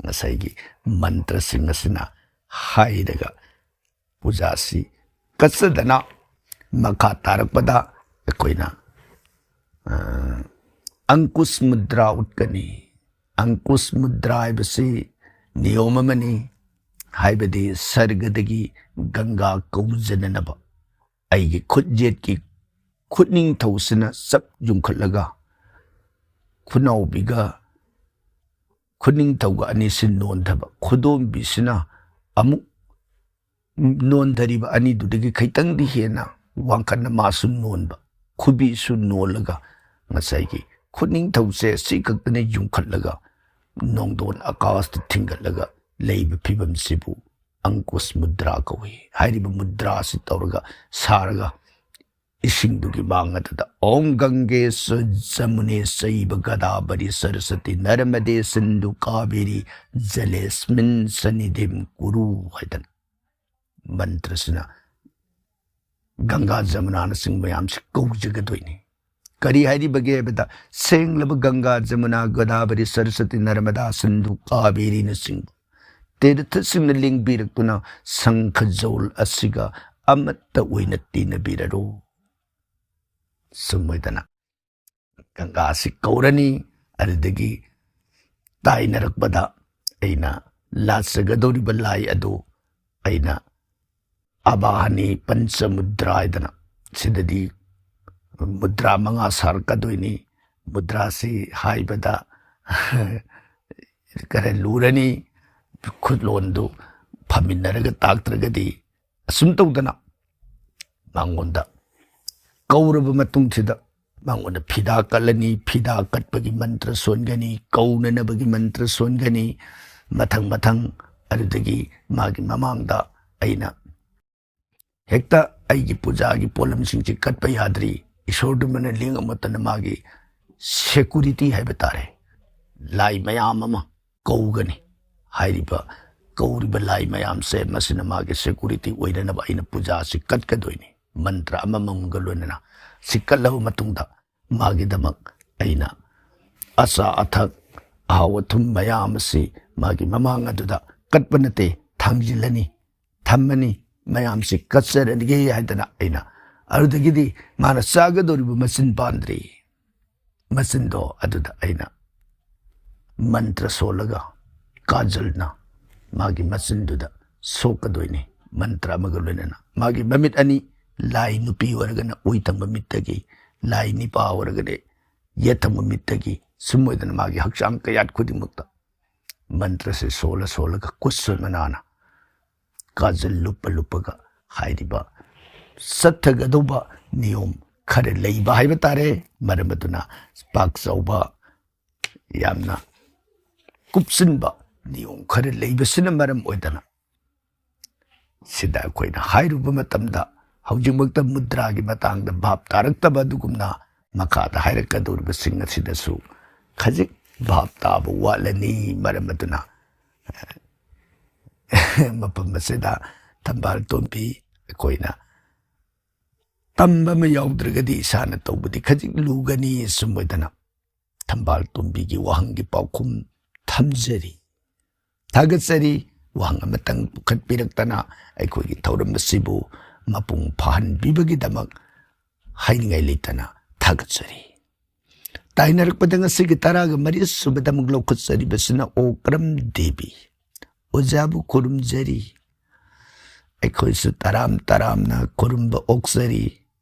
ꯉꯁꯥꯏꯒꯤ ꯃꯟꯇ꯭ꯔꯁꯤꯡ ꯑꯁꯤꯅ ꯍꯥꯏꯔꯒ ꯄꯨꯖꯥꯁꯤ ꯀꯠꯆꯗꯅ ꯃꯈꯥ ꯇꯥꯔꯛꯄꯗ ꯑꯩꯈꯣꯏꯅ, ꯑ, ꯑꯪꯀꯨꯁ ꯃꯨꯗ꯭ꯔꯥ ꯎꯠꯀꯅꯤ꯫ ꯑꯪꯀꯨꯁ ꯃꯨꯗ꯭ꯔꯥ ꯍꯥꯏꯕꯁꯤ ꯅꯤꯌꯣꯝ ꯑꯃꯅꯤ, ꯍꯥꯏꯕꯗꯤ ꯁꯔꯒꯗꯒꯤ ꯒꯪꯒꯥ ꯀꯧꯖꯅꯅꯕ ꯑꯩꯒꯤ ꯈꯨꯠ ꯌꯦꯠꯀꯤ ꯈꯨꯠꯅꯤꯡꯊꯧꯁꯤꯅ ꯆꯞ ꯌꯨꯡꯈꯠꯂꯒ ꯈꯨꯅꯥꯎꯕꯤꯒ ꯈꯨꯅꯤꯡꯊꯧꯒ ꯑꯅꯤꯁꯤ ꯅꯣꯟꯊꯕ, ꯈꯨꯗꯣꯝꯕꯤꯁꯤꯅ ꯑꯃꯨꯛ ꯅꯣꯟꯊꯔꯤꯕ ꯑꯅꯤꯗꯨꯗꯒꯤ ꯈꯤꯇꯪꯗꯤ ꯍꯦꯟꯅ ꯋꯥꯡꯈꯠꯅ ꯃꯥꯁꯨ ꯅꯣꯟꯕ, ꯈꯨꯕꯤꯁꯨ ꯅꯣꯜꯂꯒ ꯉꯁꯥꯏꯒꯤ ꯈꯨꯅꯤꯡꯊꯧꯁꯦ ꯁꯤ ꯈꯛꯇꯅ ꯌꯨꯡꯈꯠꯂꯒ ꯅꯣꯡꯗꯣꯟ ꯑꯀꯥꯁꯇ ꯊꯤꯡꯒꯠꯂꯒ ꯂꯩꯕ ꯐꯤꯕꯝꯁꯤꯕꯨ ꯑꯪꯀꯨꯁ ꯃꯨꯗ꯭ꯔꯥ ꯀꯧꯏ꯫ ꯍꯥꯏꯔꯤꯕ ꯃꯨꯗ꯭ꯔꯥꯁꯤ ꯇꯧꯔꯒ ꯁꯥꯔꯒ ꯏꯁꯤꯡꯗꯨꯒꯤ ꯃꯥꯡ ꯑꯗꯨꯗ "ॐ गङ्गे च जमुने चैव गोदावरी सरस्वती नर्मदे सिन्धु कावेरी जलेस्मिन् सन्निधिं कुरु" ꯍꯥꯏꯗꯅ ꯃꯟꯇ꯭ꯔꯁꯤꯅ ꯒꯪꯒꯥ ꯖꯃꯨꯅꯥꯅꯆꯤꯡꯕ ꯃꯌꯥꯝꯁꯤ ꯀꯧꯖꯒꯗꯣꯏꯅꯤ꯫ ꯀꯔꯤ ꯍꯥꯏꯔꯤꯕꯒꯦ ꯍꯥꯏꯕꯗ, "ꯁꯦꯡꯂꯕ ꯒꯪꯒꯥ, ꯖꯃꯨꯅꯥ, ꯒꯣꯗꯥꯕꯔꯤ, ꯁꯔꯁꯋꯇꯤ, ꯅꯔꯃꯗꯥ, ꯁꯤꯟꯙꯨ, ꯀꯥꯕꯦꯔꯤꯅꯆꯤꯡꯕ ꯇꯤꯔꯊꯁꯤꯡꯅ ꯂꯦꯡꯕꯤꯔꯛꯇꯨꯅ ꯁꯪꯈꯖꯣꯜ ꯑꯁꯤꯒ ꯑꯃꯠꯇ ꯑꯣꯏꯅ ꯇꯤꯟꯅꯕꯤꯔꯔꯣ"꯫ ꯁꯨꯝ ꯑꯣꯏꯗꯅ ꯒꯪꯒꯥꯁꯤ ꯀꯧꯔꯅꯤ꯫ ꯑꯗꯨꯗꯒꯤ ꯇꯥꯏꯅꯔꯛꯄꯗ ꯑꯩꯅ ꯂꯥꯠꯆꯒꯗꯧꯔꯤꯕ ꯂꯥꯏ ꯑꯗꯨ ꯑꯩꯅ ꯑꯕꯥꯍꯅꯤ ꯄꯟꯆꯃꯨꯗ꯭ꯔꯥ ꯍꯥꯏꯗꯅ, ꯁꯤꯗꯗꯤ ꯃꯨꯗ꯭ꯔꯥ ꯃꯉꯥ ꯁꯥꯔꯛꯀꯗꯣꯏꯅꯤ꯫ ꯃꯨꯗ꯭ꯔꯥꯁꯤ ꯍꯥꯏꯕꯗ ꯈꯔ ꯂꯨꯔꯅꯤ꯫ ꯈꯨꯠꯂꯣꯟꯗꯨ ꯐꯝꯃꯤꯟꯅꯔꯒ ꯇꯥꯛꯇ꯭ꯔꯒꯗꯤ, ꯑꯁꯨꯝ ꯇꯧꯗꯅ ꯃꯉꯣꯟꯗ ꯀꯧꯔꯕ ꯃꯇꯨꯡꯁꯤꯗ ꯃꯉꯣꯟꯗ ꯐꯤꯗꯥ ꯀꯠꯂꯅꯤ꯫ ꯐꯤꯗꯥ ꯀꯠꯄꯒꯤ ꯃꯟꯇ꯭ꯔ ꯁꯣꯟꯒꯅꯤ, ꯀꯧꯅꯅꯕꯒꯤ ꯃꯟꯇ꯭ꯔ ꯁꯣꯟꯒꯅꯤ꯫ ꯃꯊꯪ ꯃꯊꯪ ꯑꯗꯨꯗꯒꯤ ꯃꯥꯒꯤ ꯃꯃꯥꯡꯗ ꯑꯩꯅ ꯍꯦꯛꯇ ꯑꯩꯒꯤ ꯄꯨꯖꯥꯒꯤ ꯄꯣꯠꯂꯝꯁꯤꯡꯁꯤ ꯀꯠꯄ ꯌꯥꯗ꯭ꯔꯤ, ꯏꯁꯣꯔꯗꯨꯃꯅ ꯂꯦꯡꯉꯛꯃꯠꯇꯅ ꯃꯥꯒꯤ ꯁꯦꯀꯨꯔꯤꯇꯤ ꯍꯥꯏꯕ ꯇꯥꯔꯦ, ꯂꯥꯏ ꯃꯌꯥꯝ ꯑꯃ ꯀꯧꯒꯅꯤ꯫ ꯍꯥꯏꯔꯤꯕ ꯀꯧꯔꯤꯕ ꯂꯥꯏ ꯃꯌꯥꯝꯁꯦ ꯃꯁꯤꯅ ꯃꯥꯒꯤ ꯁꯦꯀꯨꯔꯤꯇꯤ ꯑꯣꯏꯅꯅꯕ ꯑꯩꯅ ꯄꯨꯖꯥꯁꯤ ꯀꯠꯀꯗꯣꯏꯅꯤ, ꯃꯟꯇ꯭ꯔ ꯑꯃꯃꯝꯒ ꯂꯣꯏꯅꯅ꯫ ꯁꯤ ꯀꯠꯂꯕ ꯃꯇꯨꯡꯗ ꯃꯥꯒꯤꯗꯃꯛ ꯑꯩꯅ ꯑꯆꯥ ꯑꯊꯛ, ꯑꯍꯥꯎ ꯑꯊꯨꯝ ꯃꯌꯥꯝ ꯑꯁꯤ ꯃꯥꯒꯤ ꯃꯃꯥꯡ ꯑꯗꯨꯗ ꯀꯠꯄ ꯅꯠꯇꯦ, ꯊꯥꯡꯖꯤꯜꯂꯅꯤ, ꯊꯝꯃꯅꯤ, ꯃꯌꯥꯝꯁꯤ ꯀꯠꯆꯔꯒꯦ ꯍꯥꯏꯗꯅ ꯑꯩꯅ꯫ ꯑꯗꯨꯗꯒꯤꯗꯤ ꯃꯥꯅ ꯆꯥꯒꯗꯧꯔꯤꯕ ꯃꯆꯤꯟ ꯄꯥꯟꯗ꯭ꯔꯤ, ꯃꯆꯤꯟꯗꯣ ꯑꯗꯨꯗ ꯑꯩꯅ ꯃꯟꯇ꯭ꯔ ꯁꯣꯜꯂꯒ ꯀꯥꯖꯜꯅ ꯃꯥꯒꯤ ꯃꯆꯤꯟꯗꯨꯗ ꯁꯣꯛꯀꯗꯣꯏꯅꯤ꯫ ꯃꯟꯇ꯭ꯔ ꯑꯃꯒ ꯂꯣꯏꯅꯅ ꯃꯥꯒꯤ ꯃꯃꯤꯠ ꯑꯅꯤ, ꯂꯥꯏ ꯅꯨꯄꯤ ꯑꯣꯏꯔꯒꯅ ꯑꯣꯏ ꯊꯪꯕ ꯃꯤꯠꯇꯒꯤ, ꯂꯥꯏ ꯅꯤꯄꯥ ꯑꯣꯏꯔꯒꯅ ꯌꯦꯠ ꯊꯪꯕ ꯃꯤꯠꯇꯒꯤ, ꯁꯨꯝ ꯑꯣꯏꯗꯅ ꯃꯥꯒꯤ ꯍꯛꯆꯥꯡ ꯀꯌꯥꯠ ꯈꯨꯗꯤꯡꯃꯛꯇ ꯃꯟꯇ꯭ꯔꯁꯦ ꯁꯣꯜꯂ ꯁꯣꯜꯂꯒ ꯀꯨꯠꯁꯨ ꯃꯅꯥꯅ ꯀꯥꯖꯜ ꯂꯨꯞꯄ ꯂꯨꯞꯄꯒ ꯍꯥꯏꯔꯤꯕ ꯆꯠꯊꯒꯗꯧꯕ ꯅꯤꯌꯣꯝ ꯈꯔ ꯂꯩꯕ ꯍꯥꯏꯕ ꯇꯥꯔꯦ꯫ ꯃꯔꯝ ꯑꯗꯨꯅ ꯄꯥꯛ ꯆꯥꯎꯕ, ꯌꯥꯝꯅ ꯀꯨꯞꯁꯤꯟꯕ ꯅꯤꯌꯣꯝ ꯈꯔ ꯂꯩꯕꯁꯤꯅ ꯃꯔꯝ ꯑꯣꯏꯗꯅ ꯁꯤꯗ ꯑꯩꯈꯣꯏꯅ ꯍꯥꯏꯔꯨꯕ ꯃꯇꯝꯗ ꯍꯧꯖꯤꯛꯃꯛꯇ ꯃꯨꯗ꯭ꯔꯥꯒꯤ ꯃꯇꯥꯡꯗ ꯚꯥꯞ ꯇꯥꯔꯛꯇꯕ ꯑꯗꯨꯒꯨꯝꯅ ꯃꯈꯥꯗ ꯍꯥꯏꯔꯛꯀꯗꯧꯔꯤꯕꯁꯤꯡ ꯑꯁꯤꯗꯁꯨ ꯈꯖꯤꯛ ꯚꯥꯞ ꯇꯥꯕ ꯋꯥꯠꯂꯅꯤ꯫ ꯃꯔꯝ ꯑꯗꯨꯅ ꯃꯐꯝ ꯑꯁꯤꯗ ꯊꯝꯕꯥꯜ ꯇꯣꯝꯕꯤ ꯑꯩꯈꯣꯏꯅ ꯇꯝꯕ ꯑꯃ ꯌꯥꯎꯗ꯭ꯔꯒꯗꯤ ꯏꯁꯥꯅ ꯇꯧꯕꯗꯤ ꯈꯖꯤꯛ ꯂꯨꯒꯅꯤ꯫ ꯑꯁꯨꯝ ꯑꯣꯏꯗꯅ ꯊꯝꯕꯥꯜ ꯇꯣꯝꯕꯤꯒꯤ ꯋꯥꯍꯪꯒꯤ ꯄꯥꯎꯈꯨꯝ ꯊꯝꯖꯔꯤ꯫ ꯊꯥꯒꯠꯆꯔꯤ꯫ ꯋꯥꯍꯪ ꯑꯃꯇꯪ ꯄꯨꯈꯠꯄꯤꯔꯛꯇꯅ ꯑꯩꯈꯣꯏꯒꯤ ꯊꯧꯔꯝ ꯑꯁꯤꯕꯨ ꯃꯄꯨꯡ ꯐꯥꯍꯟꯕꯤꯕꯒꯤꯗꯃꯛ ꯍꯥꯏꯅꯤꯡꯉꯥꯏ ꯂꯩꯇꯅ ꯊꯥꯒꯠꯆꯔꯤ꯫ ꯇꯥꯏꯅꯔꯛꯄꯗ ꯉꯁꯤꯒꯤ ꯇꯔꯥꯒ ꯃꯔꯤ ꯁꯨꯕꯗ ꯑꯃꯨꯛ ꯂꯧꯈꯠꯆꯔꯤꯕꯁꯤꯅ ꯑꯣꯀ꯭ꯔꯝ ꯗꯦꯕꯤ꯫ ꯑꯣꯖꯥꯕꯨ ꯈꯨꯔꯨꯝꯖꯔꯤ꯫ ꯑꯩꯈꯣꯏꯁꯨ ꯇꯔꯥꯝ ꯇꯔꯥꯝꯅ ꯈꯨꯔꯨꯝꯕ ꯑꯣꯛꯆꯔꯤ꯫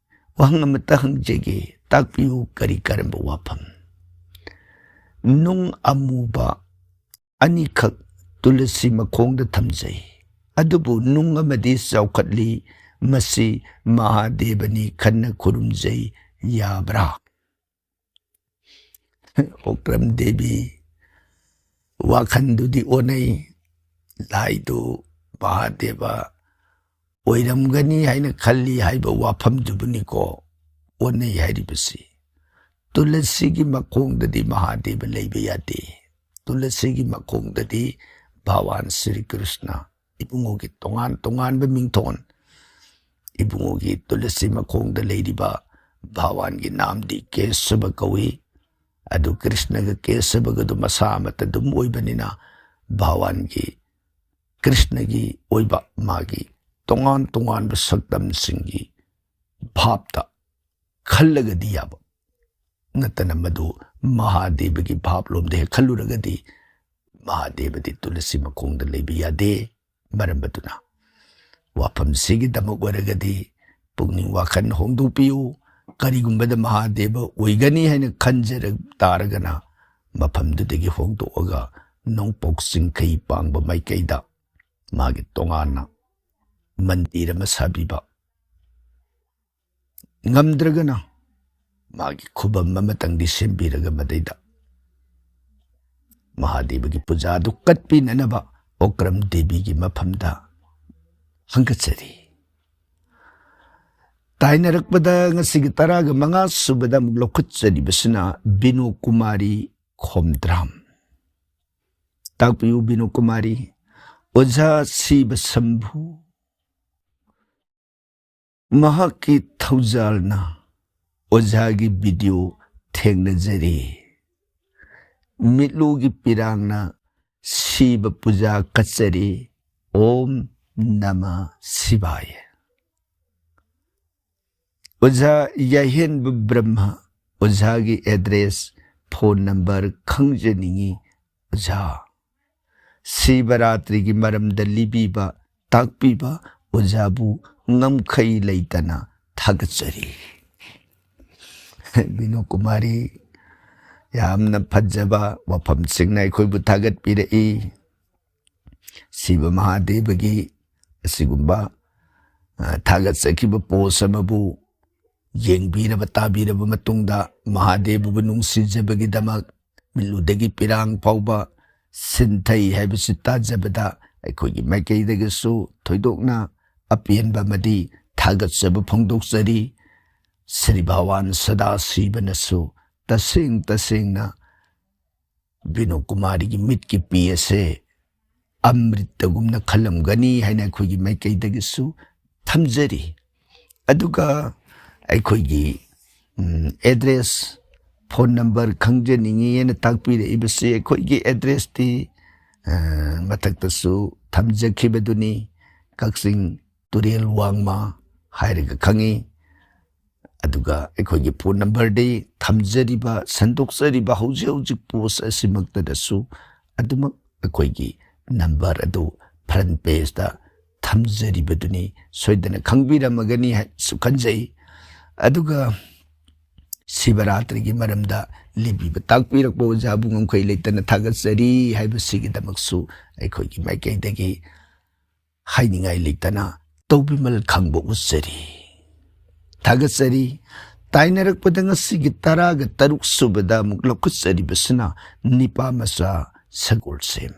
ꯋꯥꯍꯪ ꯑꯃꯇ ꯍꯪꯖꯒꯦ, ꯇꯥꯛꯄꯤꯌꯨ, ꯀꯔꯤ ꯀꯔꯝꯕ ꯋꯥꯐꯝ? ꯅꯨꯡ ꯑꯃꯨꯕ ꯑꯅꯤꯈꯛ ꯇꯨꯂꯁꯤ ꯃꯈꯣꯡꯗ ꯊꯝꯖꯩ, ꯑꯗꯨꯕꯨ ꯅꯨꯡ ꯑꯃꯗꯤ ꯆꯥꯎꯈꯠꯂꯤ, ꯃꯁꯤ ꯃꯍꯥꯗꯦꯕꯅꯤ ꯈꯟꯅ ꯈꯨꯔꯨꯝꯖꯩ, ꯌꯥꯕ꯭ꯔꯥ? ꯑꯣꯀ꯭ꯔꯝ ꯗꯦꯕꯤ, ꯋꯥꯈꯜꯗꯨꯗꯤ ꯑꯣꯟꯅꯩ꯫ ꯂꯥꯏꯗꯨ ꯃꯍꯥꯗꯦꯕ ꯑꯣꯏꯔꯝꯒꯅꯤ ꯍꯥꯏꯅ ꯈꯜꯂꯤ ꯍꯥꯏꯕ ꯋꯥꯐꯝꯗꯨꯕꯨꯅꯤꯀꯣ ꯑꯣꯟꯅꯩ ꯍꯥꯏꯔꯤꯕꯁꯤ꯫ ꯇꯨꯂꯁꯤꯒꯤ ꯃꯈꯣꯡꯗꯗꯤ ꯃꯍꯥꯗꯦꯕ ꯂꯩꯕ ꯌꯥꯗꯦ꯫ ꯇꯨꯂꯁꯤꯒꯤ ꯃꯈꯣꯡꯗꯗꯤ ꯚꯒꯋꯥꯟ ꯁ꯭ꯔꯤ ꯀ꯭ꯔꯤꯁꯅ, ꯏꯕꯨꯡꯉꯣꯒꯤ ꯇꯣꯉꯥꯟ ꯇꯣꯉꯥꯟꯕ ꯃꯤꯡꯊꯣꯟ, ꯏꯕꯨꯡꯉꯣꯒꯤ ꯇꯨꯂꯁꯤ ꯃꯈꯣꯡꯗ ꯂꯩꯔꯤꯕ ꯚꯒꯋꯥꯟꯒꯤ ꯅꯥꯝꯗꯤ ꯀꯦꯁꯕ ꯀꯧꯏ꯫ ꯑꯗꯨ ꯀ꯭ꯔꯤꯁꯅꯒ ꯀꯦꯁꯕꯒꯗꯨ ꯃꯁꯥ ꯑꯃꯠꯇ ꯑꯗꯨꯝ ꯑꯣꯏꯕꯅꯤꯅ ꯚꯒꯋꯥꯟꯒꯤ, ꯀ꯭ꯔꯤꯁꯅꯒꯤ ꯑꯣꯏꯕ ꯃꯥꯒꯤ ꯇꯣꯉꯥꯟ ꯇꯣꯉꯥꯟꯕ ꯁꯛꯇꯝꯁꯤꯡꯒꯤ ꯚꯥꯞꯇ ꯈꯜꯂꯒꯗꯤ ꯌꯥꯕ ꯅꯠꯇꯅ ꯃꯗꯨ ꯃꯍꯥꯗꯦꯕꯒꯤ ꯚꯥꯞꯂꯣꯝꯗ ꯍꯦꯛ ꯈꯜꯂꯨꯔꯒꯗꯤ ꯃꯍꯥꯗꯦꯕꯗꯤ ꯇꯨꯂꯁꯤ ꯃꯈꯣꯡꯗ ꯂꯩꯕ ꯌꯥꯗꯦ꯫ ꯃꯔꯝ ꯑꯗꯨꯅ ꯋꯥꯐꯝꯁꯤꯒꯤꯗꯃꯛ ꯑꯣꯏꯔꯒꯗꯤ ꯄꯨꯛꯅꯤꯡ ꯋꯥꯈꯜ ꯍꯣꯡꯗꯣꯛꯄꯤꯌꯨ꯫ ꯀꯔꯤꯒꯨꯝꯕꯗ ꯃꯍꯥꯗꯦꯕ ꯑꯣꯏꯒꯅꯤ ꯍꯥꯏꯅ ꯈꯟꯖꯔ ꯇꯥꯔꯒꯅ ꯃꯐꯝꯗꯨꯗꯒꯤ ꯍꯣꯡꯗꯣꯛꯑꯒ ꯅꯣꯡꯄꯣꯛ ꯆꯤꯡꯈꯩ ꯄꯥꯡꯕ ꯃꯥꯏꯀꯩꯗ ꯃꯥꯒꯤ ꯇꯣꯉꯥꯟꯅ ꯃꯟꯗꯤꯔ ꯑꯃ ꯁꯥꯕꯤꯕ, ꯉꯝꯗ꯭ꯔꯒꯅ ꯃꯥꯒꯤ ꯈꯨꯕꯝ ꯑꯃꯇꯪꯗꯤ ꯁꯦꯝꯕꯤꯔꯒ ꯃꯗꯩꯗ ꯃꯍꯥꯗꯦꯕꯒꯤ ꯄꯨꯖꯥ ꯑꯗꯨ ꯀꯠꯄꯤꯅꯅꯕ ꯑꯣꯀ꯭ꯔꯝ ꯗꯦꯕꯤꯒꯤ ꯃꯐꯝꯗ ꯍꯪꯒꯠꯆꯔꯤ꯫ ꯇꯥꯏꯅꯔꯛꯄꯗ ꯉꯁꯤꯒꯤ ꯇꯔꯥꯒ ꯃꯉꯥ ꯁꯨꯕꯗ ꯑꯃꯨꯛ ꯂꯧꯈꯠꯆꯔꯤꯕꯁꯤꯅ ꯕꯤꯅꯣ ꯀꯨꯃꯥꯔꯤ ꯈꯣꯝꯗ꯭ꯔꯥꯝ꯫ ꯇꯥꯛꯄꯤꯌꯨ ꯕꯤꯅꯣ ꯀꯨꯃꯥꯔꯤ꯫ ꯑꯣꯖꯥ ꯁꯤꯕ ꯁꯝꯚꯨ꯫ ꯃꯍꯥꯛꯀꯤ ꯊꯧꯖꯥꯜꯅ ꯑꯣꯖꯥꯒꯤ ꯚꯤꯗꯤꯑꯣ ꯊꯦꯡꯅꯖꯔꯤ꯫ ꯃꯤꯠꯂꯨꯒꯤ ꯄꯤꯔꯥꯡꯅ ꯁꯤꯕ ꯄꯨꯖꯥ ꯀꯠꯆꯔꯤ꯫ ꯑꯣꯝ ꯅꯃ ꯁꯤꯕꯥꯌ꯫ ꯑꯣꯖꯥ ꯌꯥꯏꯍꯦꯟꯕ ꯕ꯭ꯔꯍ꯭ꯃ, ꯑꯣꯖꯥꯒꯤ ꯑꯦꯗ꯭ꯔꯦꯁ, ꯐꯣꯟ ꯅꯝꯕꯔ ꯈꯪꯖꯅꯤꯡꯏ ꯑꯣꯖꯥ꯫ ꯁꯤꯕꯔꯥꯇ꯭ꯔꯤꯒꯤ ꯃꯔꯝꯗ ꯂꯤꯕꯤꯕ, ꯇꯥꯛꯄꯤꯕ ꯑꯣꯖꯥꯕꯨ ꯉꯝꯈꯩ ꯂꯩꯇꯅ ꯊꯥꯒꯠꯆꯔꯤ꯫ ꯕꯤꯅꯨ ꯀꯨꯃꯥꯔꯤ, ꯌꯥꯝꯅ ꯐꯖꯕ ꯋꯥꯐꯝꯁꯤꯡꯅ ꯑꯩꯈꯣꯏꯕꯨ ꯊꯥꯒꯠꯄꯤꯔꯛꯏ꯫ ꯁꯤꯕ ꯃꯍꯥꯗꯦꯕꯒꯤ ꯑꯁꯤꯒꯨꯝꯕ, ꯑ, ꯊꯥꯒꯠꯆꯈꯤꯕ ꯄꯣꯁ ꯑꯃꯕꯨ ꯌꯦꯡꯕꯤꯔꯕ, ꯇꯥꯕꯤꯔꯕ ꯃꯇꯨꯡꯗ, ꯃꯍꯥꯗꯦꯕꯕꯨ ꯅꯨꯡꯁꯤꯖꯕꯒꯤꯗꯃꯛ ꯃꯤꯠꯂꯨꯗꯒꯤ ꯄꯤꯔꯥꯡ ꯐꯥꯎꯕ ꯁꯤꯟꯊꯩ ꯍꯥꯏꯕꯁꯤ ꯇꯥꯖꯕꯗ ꯑꯩꯈꯣꯏꯒꯤ ꯃꯥꯏꯀꯩꯗꯒꯤꯁꯨ ꯊꯣꯏꯗꯣꯛꯅ ꯑꯄꯦꯟꯕ ꯑꯃꯗꯤ ꯊꯥꯒꯠꯆꯕ ꯐꯣꯡꯗꯣꯛꯆꯔꯤ꯫ ꯁ꯭ꯔꯤ ꯚꯒꯋꯥꯟ ꯁꯗꯥꯁꯤꯕꯅꯁꯨ ꯇꯁꯦꯡ ꯇꯁꯦꯡꯅ ꯕꯤꯅꯣ ꯀꯨꯃꯥꯔꯤꯒꯤ ꯃꯤꯠꯀꯤ ꯄꯤ ꯑꯁꯦ ꯑꯃ꯭ꯔꯤꯇꯒꯨꯝꯅ ꯈꯜꯂꯝꯒꯅꯤ ꯍꯥꯏꯅ ꯑꯩꯈꯣꯏꯒꯤ ꯃꯥꯏꯀꯩꯗꯒꯤꯁꯨ ꯊꯝꯖꯔꯤ꯫ ꯑꯗꯨꯒ ꯑꯩꯈꯣꯏꯒꯤ, ꯎꯝ, ꯑꯦꯗ꯭ꯔꯦꯁ, ꯐꯣꯟ ꯅꯝꯕꯔ ꯈꯪꯖꯅꯤꯡꯉꯤ ꯍꯥꯏꯅ ꯇꯥꯛꯄꯤꯔꯛꯏꯕꯁꯤ, ꯑꯩꯈꯣꯏꯒꯤ ꯑꯦꯗ꯭ꯔꯦꯁꯇꯤ, ꯑ, ꯃꯊꯛꯇꯁꯨ ꯊꯝꯖꯈꯤꯕꯗꯨꯅꯤ, ꯀꯛꯆꯤꯡ ꯇꯨꯔꯦꯜ ꯋꯥꯡꯃ ꯍꯥꯏꯔꯒ ꯈꯪꯉꯤ꯫ ꯑꯗꯨꯒ ꯑꯩꯈꯣꯏꯒꯤ ꯐꯣꯟ ꯅꯝꯕꯔꯗꯤ ꯊꯝꯖꯔꯤꯕ, ꯁꯟꯗꯣꯛꯆꯔꯤꯕ ꯍꯧꯖꯤꯛ ꯍꯧꯖꯤꯛ ꯄꯣꯁ ꯑꯁꯤꯃꯛꯇꯗꯁꯨ ꯑꯗꯨꯃꯛ ꯑꯩꯈꯣꯏꯒꯤ ꯅꯝꯕꯔ ꯑꯗꯨ ꯐ꯭ꯔꯟ ꯄꯦꯖꯇ ꯊꯝꯖꯔꯤꯕꯗꯨꯅꯤ꯫ ꯁꯣꯏꯗꯅ ꯈꯪꯕꯤꯔꯝꯃꯒꯅꯤ ꯍꯥꯏꯅꯁꯨ ꯈꯟꯖꯩ꯫ ꯑꯗꯨꯒ ꯁꯤꯕꯔꯥꯇ꯭ꯔꯤꯒꯤ ꯃꯔꯝꯗ ꯂꯤꯕꯤꯕ ꯇꯥꯛꯄꯤꯔꯛꯄ ꯑꯣꯖꯥꯕꯨ ꯉꯝꯈꯩ ꯂꯩꯇꯅ ꯊꯥꯒꯠꯆꯔꯤ ꯍꯥꯏꯕꯁꯤꯒꯤꯗꯃꯛꯁꯨ ꯑꯩꯈꯣꯏꯒꯤ ꯃꯥꯏꯀꯩꯗꯒꯤ ꯍꯥꯏꯅꯤꯡꯉꯥꯏ ꯂꯩꯇꯅ ꯇꯧꯕꯤꯃꯜ ꯈꯪꯕ ꯎꯠꯆꯔꯤ꯫ ꯊꯥꯒꯠꯆꯔꯤ꯫ ꯇꯥꯏꯅꯔꯛꯄꯗ ꯉꯁꯤꯒꯤ ꯇꯔꯥꯒ ꯇꯔꯨꯛ ꯁꯨꯕꯗ ꯑꯃꯨꯛ ꯂꯧꯈꯠꯆꯔꯤꯕꯁꯤꯅ ꯅꯤꯄꯥ ꯃꯆꯥ ꯁꯒꯣꯜꯁꯦꯝ꯫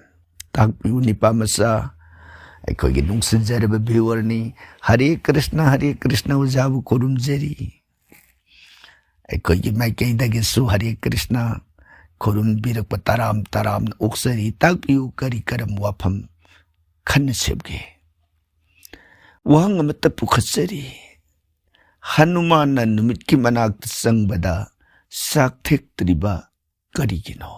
ꯇꯥꯛꯄꯤꯌꯨ ꯅꯤꯄꯥ ꯃꯆꯥ꯫ ꯑꯩꯈꯣꯏꯒꯤ ꯅꯨꯡꯁꯤꯖꯔꯕ ꯚꯤꯌꯨꯋꯔꯅꯤ꯫ ꯍꯔꯦ ꯀ꯭ꯔꯤꯁꯅ, ꯍꯔꯦ ꯀ꯭ꯔꯤꯁꯅ ꯑꯣꯖꯥꯕꯨ ꯈꯨꯔꯨꯝꯖꯔꯤ꯫ ꯑꯩꯈꯣꯏꯒꯤ ꯃꯥꯏꯀꯩꯗꯒꯤꯁꯨ ꯍꯔꯦ ꯀ꯭ꯔꯤꯁꯅ ꯈꯨꯔꯨꯝꯕꯤꯔꯛꯄ ꯇꯔꯥꯝ ꯇꯔꯥꯝꯅ ꯑꯣꯛꯆꯔꯤ꯫ ꯇꯥꯛꯄꯤꯌꯨ ꯀꯔꯤ ꯀꯔꯝꯕ ꯋꯥꯐꯝ ꯈꯟꯅ ꯁꯦꯝꯒꯦ? ꯋꯥꯍꯪ ꯑꯃꯠꯇ ꯄꯨꯈꯠꯆꯔꯤ꯫ ꯍꯅꯨꯃꯥꯟꯅ ꯅꯨꯃꯤꯠꯀꯤ ꯃꯅꯥꯛꯇ ꯆꯪꯕꯗ ꯆꯥꯛ ꯊꯦꯛꯇ꯭ꯔꯤꯕ ꯀꯔꯤꯒꯤꯅꯣ?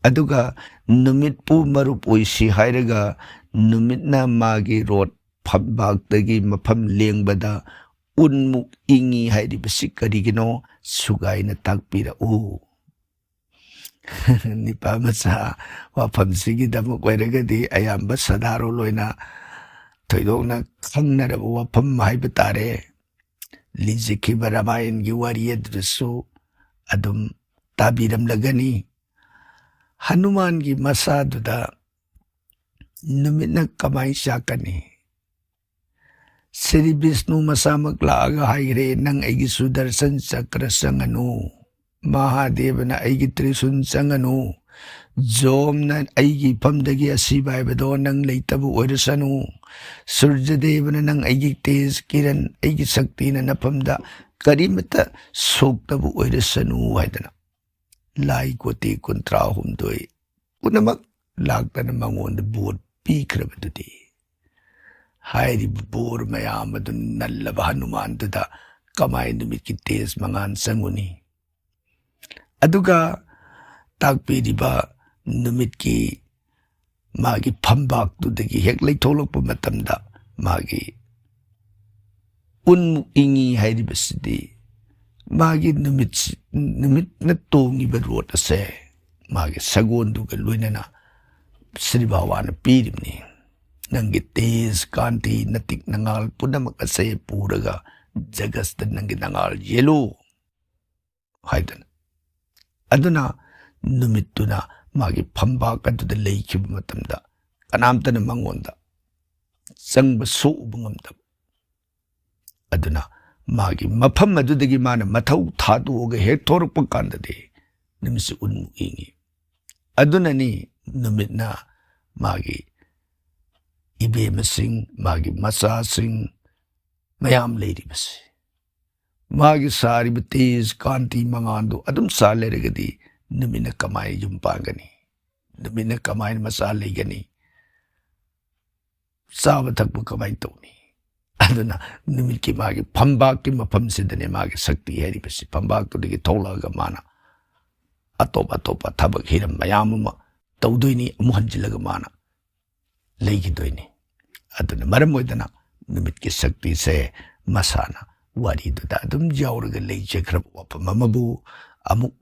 ꯑꯗꯨꯒ ꯅꯨꯃꯤꯠꯄꯨ ꯃꯔꯨꯞ ꯑꯣꯏꯁꯤ ꯍꯥꯏꯔꯒ ꯅꯨꯃꯤꯠꯅ ꯃꯥꯒꯤ ꯔꯣꯠ ꯐꯝꯕꯥꯛꯇꯒꯤ ꯃꯐꯝ ꯂꯦꯡꯕꯗ ꯎꯟꯃꯨꯛ ꯏꯪꯉꯤ ꯍꯥꯏꯔꯤꯕꯁꯤ ꯀꯔꯤꯒꯤꯅꯣ? ꯁꯨꯒꯥꯏꯅ ꯇꯥꯛꯄꯤꯔꯛꯎ꯫ ꯅꯤꯄꯥ ꯃꯆꯥ ꯋꯥꯐꯝꯁꯤꯒꯤꯗꯃꯛ ꯑꯣꯏꯔꯒꯗꯤ ꯑꯌꯥꯝꯕ ꯁꯥꯗꯥꯔꯣꯟ ꯑꯣꯏꯅ ꯊꯣꯏꯗꯣꯛꯅ ꯈꯪꯅꯔꯕ ꯋꯥꯐꯝ ꯍꯥꯏꯕ ꯇꯥꯔꯦ꯫ ꯂꯤꯖꯈꯤꯕ ꯔꯥꯃꯥꯌꯟꯒꯤ ꯋꯥꯔꯤ ꯑꯗꯨꯗꯁꯨ ꯑꯗꯨꯝ ꯇꯥꯕꯤꯔꯝꯂꯒꯅꯤ꯫ ꯍꯅꯨꯃꯥꯟꯒꯤ ꯃꯁꯥꯗꯨꯗ ꯅꯨꯃꯤꯠꯅ ꯀꯃꯥꯏ ꯆꯥꯛꯀꯅꯤ? ꯁ꯭ꯔꯤ ꯕꯤꯁꯅꯨ ꯃꯁꯥꯃꯛ ꯂꯥꯛꯑꯒ ꯍꯥꯏꯈ꯭ꯔꯦ, "ꯅꯪ ꯑꯩꯒꯤ ꯁꯨꯗꯔꯁꯟ ꯆꯀ꯭ꯔ ꯆꯪꯉꯅꯨ, ꯃꯍꯥꯗꯦꯕꯅ ꯑꯩꯒꯤ ꯇ꯭ꯔꯤꯁꯨꯟ ꯆꯪꯉꯅꯨ, ꯖꯣꯝꯅ ꯑꯩꯒꯤ ꯏꯐꯝꯗꯒꯤ ꯑꯁꯤꯕ ꯍꯥꯏꯕꯗꯣ ꯅꯪ ꯂꯩꯇꯕ ꯑꯣꯏꯔꯁꯅꯨ, ꯁꯨꯔꯖꯗꯦꯕꯅ ꯅꯪ ꯑꯩꯒꯤ ꯇꯦꯖ ꯀꯤꯔꯟ, ꯑꯩꯒꯤ ꯁꯛꯇꯤꯅ ꯅꯐꯝꯗ ꯀꯔꯤꯃꯠꯇ ꯁꯣꯛꯇꯕ ꯑꯣꯏꯔꯁꯅꯨ" ꯍꯥꯏꯗꯅ ꯂꯥꯏ ꯀꯣꯇꯤ ꯀꯨꯟꯊ꯭ꯔꯥ ꯍꯨꯝꯗꯣꯏ ꯄꯨꯝꯅꯃꯛ ꯂꯥꯛꯇꯅ ꯃꯉꯣꯟꯗ ꯕꯣꯔ ꯄꯤꯈ꯭ꯔꯕꯗꯨꯗꯤ꯫ ꯍꯥꯏꯔꯤꯕ ꯕꯣꯔ ꯃꯌꯥꯝ ꯑꯗꯨ ꯅꯜꯂꯕ ꯍꯅꯨꯃꯥꯟꯗꯨꯗ ꯀꯃꯥꯏ ꯅꯨꯃꯤꯠꯀꯤ ꯇꯦꯖ ꯃꯉꯥꯜ ꯆꯪꯉꯨꯅꯤ? ꯑꯗꯨꯒ ꯇꯥꯛꯄꯤꯔꯤꯕ ꯅꯨꯃꯤꯠꯀꯤ ꯃꯥꯒꯤ ꯐꯝꯕꯥꯛꯇꯨꯗꯒꯤ ꯍꯦꯛ ꯂꯩꯊꯣꯛꯂꯛꯄ ꯃꯇꯝꯗ ꯃꯥꯒꯤ ꯎꯟꯃꯨꯛ ꯏꯪꯉꯤ ꯍꯥꯏꯔꯤꯕꯁꯤꯗꯤ ꯃꯥꯒꯤ ꯅꯨꯃꯤꯠꯁꯤ-, ꯅꯨꯃꯤꯠꯅ ꯇꯣꯡꯉꯤꯕ ꯔꯣꯠ ꯑꯁꯦ ꯃꯥꯒꯤ ꯁꯒꯣꯜꯗꯨꯒ ꯂꯣꯏꯅꯅ ꯁ꯭ꯔꯤ ꯚꯒꯋꯥꯟꯅ ꯄꯤꯔꯤꯕꯅꯤ꯫ "ꯅꯪꯒꯤ ꯇꯦꯖ, ꯀꯥꯟꯇꯤ, ꯅꯇꯤꯛ ꯅꯉꯥꯜ ꯄꯨꯝꯅꯃꯛ ꯑꯁꯦ ꯄꯨꯔꯒ ꯖꯒꯠꯇ ꯅꯪꯒꯤ ꯅꯉꯥꯜ ꯌꯦꯜꯂꯨ" ꯍꯥꯏꯗꯅ꯫ ꯑꯗꯨꯅ ꯅꯨꯃꯤꯠꯇꯨꯅ ꯃꯥꯒꯤ ꯐꯝꯕꯥꯛ ꯑꯗꯨꯗ ꯂꯩꯈꯤꯕ ꯃꯇꯝꯗ ꯀꯅꯥꯝꯇꯅ ꯃꯉꯣꯟꯗ ꯆꯪꯕ ꯁꯣꯛꯎꯕ ꯉꯝꯗꯕ꯫ ꯑꯗꯨꯅ ꯃꯥꯒꯤ ꯃꯐꯝ ꯑꯗꯨꯗꯒꯤ ꯃꯥꯅ ꯃꯊꯧ ꯊꯥꯗꯣꯛꯑꯒ ꯍꯦꯛ ꯊꯣꯔꯛꯄ ꯀꯥꯟꯗꯗꯤ ꯅꯨꯃꯤꯠꯁꯤ ꯎꯟꯃꯨꯛ ꯏꯪꯉꯤ꯫ ꯑꯗꯨꯅꯅꯤ ꯅꯨꯃꯤꯠꯅ ꯃꯥꯒꯤ ꯏꯕꯦꯝꯃꯁꯤꯡ, ꯃꯥꯒꯤ ꯃꯆꯥꯁꯤꯡ ꯃꯌꯥꯝ ꯂꯩꯔꯤꯕꯁꯤ꯫ ꯃꯥꯒꯤ ꯁꯥꯔꯤꯕ ꯇꯦꯖ ꯀꯥꯟꯇꯤ ꯃꯉꯥꯜꯗꯨ ꯑꯗꯨꯝ ꯁꯥ ꯂꯩꯔꯒꯗꯤ ꯅꯨꯃꯤꯠꯅ ꯀꯃꯥꯏꯅ ꯌꯨꯝ ꯄꯥꯟꯒꯅꯤ? ꯅꯨꯃꯤꯠꯅ ꯀꯃꯥꯏꯅ ꯃꯆꯥ ꯂꯩꯒꯅꯤ? ꯆꯥꯕ ꯊꯛꯄ ꯀꯃꯥꯏꯅ ꯇꯧꯅꯤ? ꯑꯗꯨꯅ ꯅꯨꯃꯤꯠꯀꯤ ꯃꯥꯒꯤ ꯐꯝꯕꯥꯛꯀꯤ ꯃꯐꯝꯁꯤꯗꯅꯦ ꯃꯥꯒꯤ ꯁꯛꯇꯤ ꯍꯥꯏꯔꯤꯕꯁꯤ꯫ ꯐꯝꯕꯥꯛꯇꯨꯗꯒꯤ ꯊꯣꯛꯂꯛꯑꯒ ꯃꯥꯅ ꯑꯇꯣꯞ ꯑꯇꯣꯞꯄ ꯊꯕꯛ ꯍꯤꯔꯝ ꯃꯌꯥꯝ ꯑꯃ ꯇꯧꯗꯣꯏꯅꯤ, ꯑꯃꯨꯛ ꯍꯟꯖꯤꯜꯂꯒ ꯃꯥꯅ ꯂꯩꯈꯤꯗꯣꯏꯅꯤ꯫ ꯑꯗꯨꯅ ꯃꯔꯝ ꯑꯣꯏꯗꯅ ꯅꯨꯃꯤꯠꯀꯤ ꯁꯛꯇꯤꯁꯦ ꯃꯁꯥꯅ ꯋꯥꯔꯤꯗꯨꯗ ꯑꯗꯨꯝ ꯌꯥꯎꯔꯒ ꯂꯩꯖꯈ꯭ꯔꯕ ꯋꯥꯐꯝ ꯑꯃꯕꯨ ꯑꯃꯨꯛ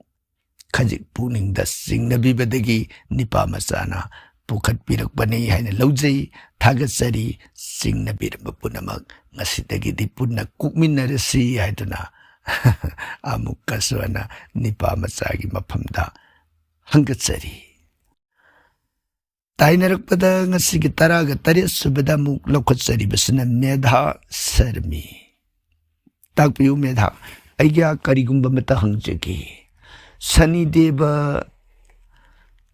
ꯈꯖꯤꯛ ꯄꯨꯛꯅꯤꯡꯗ ꯆꯤꯡꯅꯕꯤꯕꯗꯒꯤ ꯅꯤꯄꯥ ꯃꯆꯥꯅ ꯄꯨꯈꯠꯄꯤꯔꯛꯄꯅꯤ ꯍꯥꯏꯅ ꯂꯧꯖꯩ꯫ ꯊꯥꯒꯠꯆꯔꯤ꯫ ꯆꯤꯡꯅꯕꯤꯔꯝꯕ ꯄꯨꯝꯅꯃꯛ ꯉꯁꯤꯗꯒꯤꯗꯤ ꯄꯨꯟꯅ ꯀꯣꯛꯃꯤꯟꯅꯔꯁꯤ ꯍꯥꯏꯗꯨꯅ ꯑꯃꯨꯛꯀꯁꯨ ꯍꯟꯅ ꯅꯤꯄꯥ ꯃꯆꯥꯒꯤ ꯃꯐꯝꯗ ꯍꯪꯒꯠꯆꯔꯤ꯫ ꯇꯥꯏꯅꯔꯛꯄꯗ ꯉꯁꯤꯒꯤ ꯇꯔꯥꯒ ꯇꯔꯦꯠ ꯁꯨꯕꯗ ꯑꯃꯨꯛ ꯂꯧꯈꯠꯆꯔꯤꯕꯁꯤꯅ ꯃꯦꯙꯥ ꯁꯔꯃꯤ꯫ ꯇꯥꯛꯄꯤꯌꯨ ꯃꯦꯙꯥ꯫ ꯑꯩꯒꯤ ꯀꯔꯤꯒꯨꯝꯕ ꯑꯃꯇ ꯍꯪꯖꯒꯦ꯫ ꯁꯅꯤꯗꯦꯕ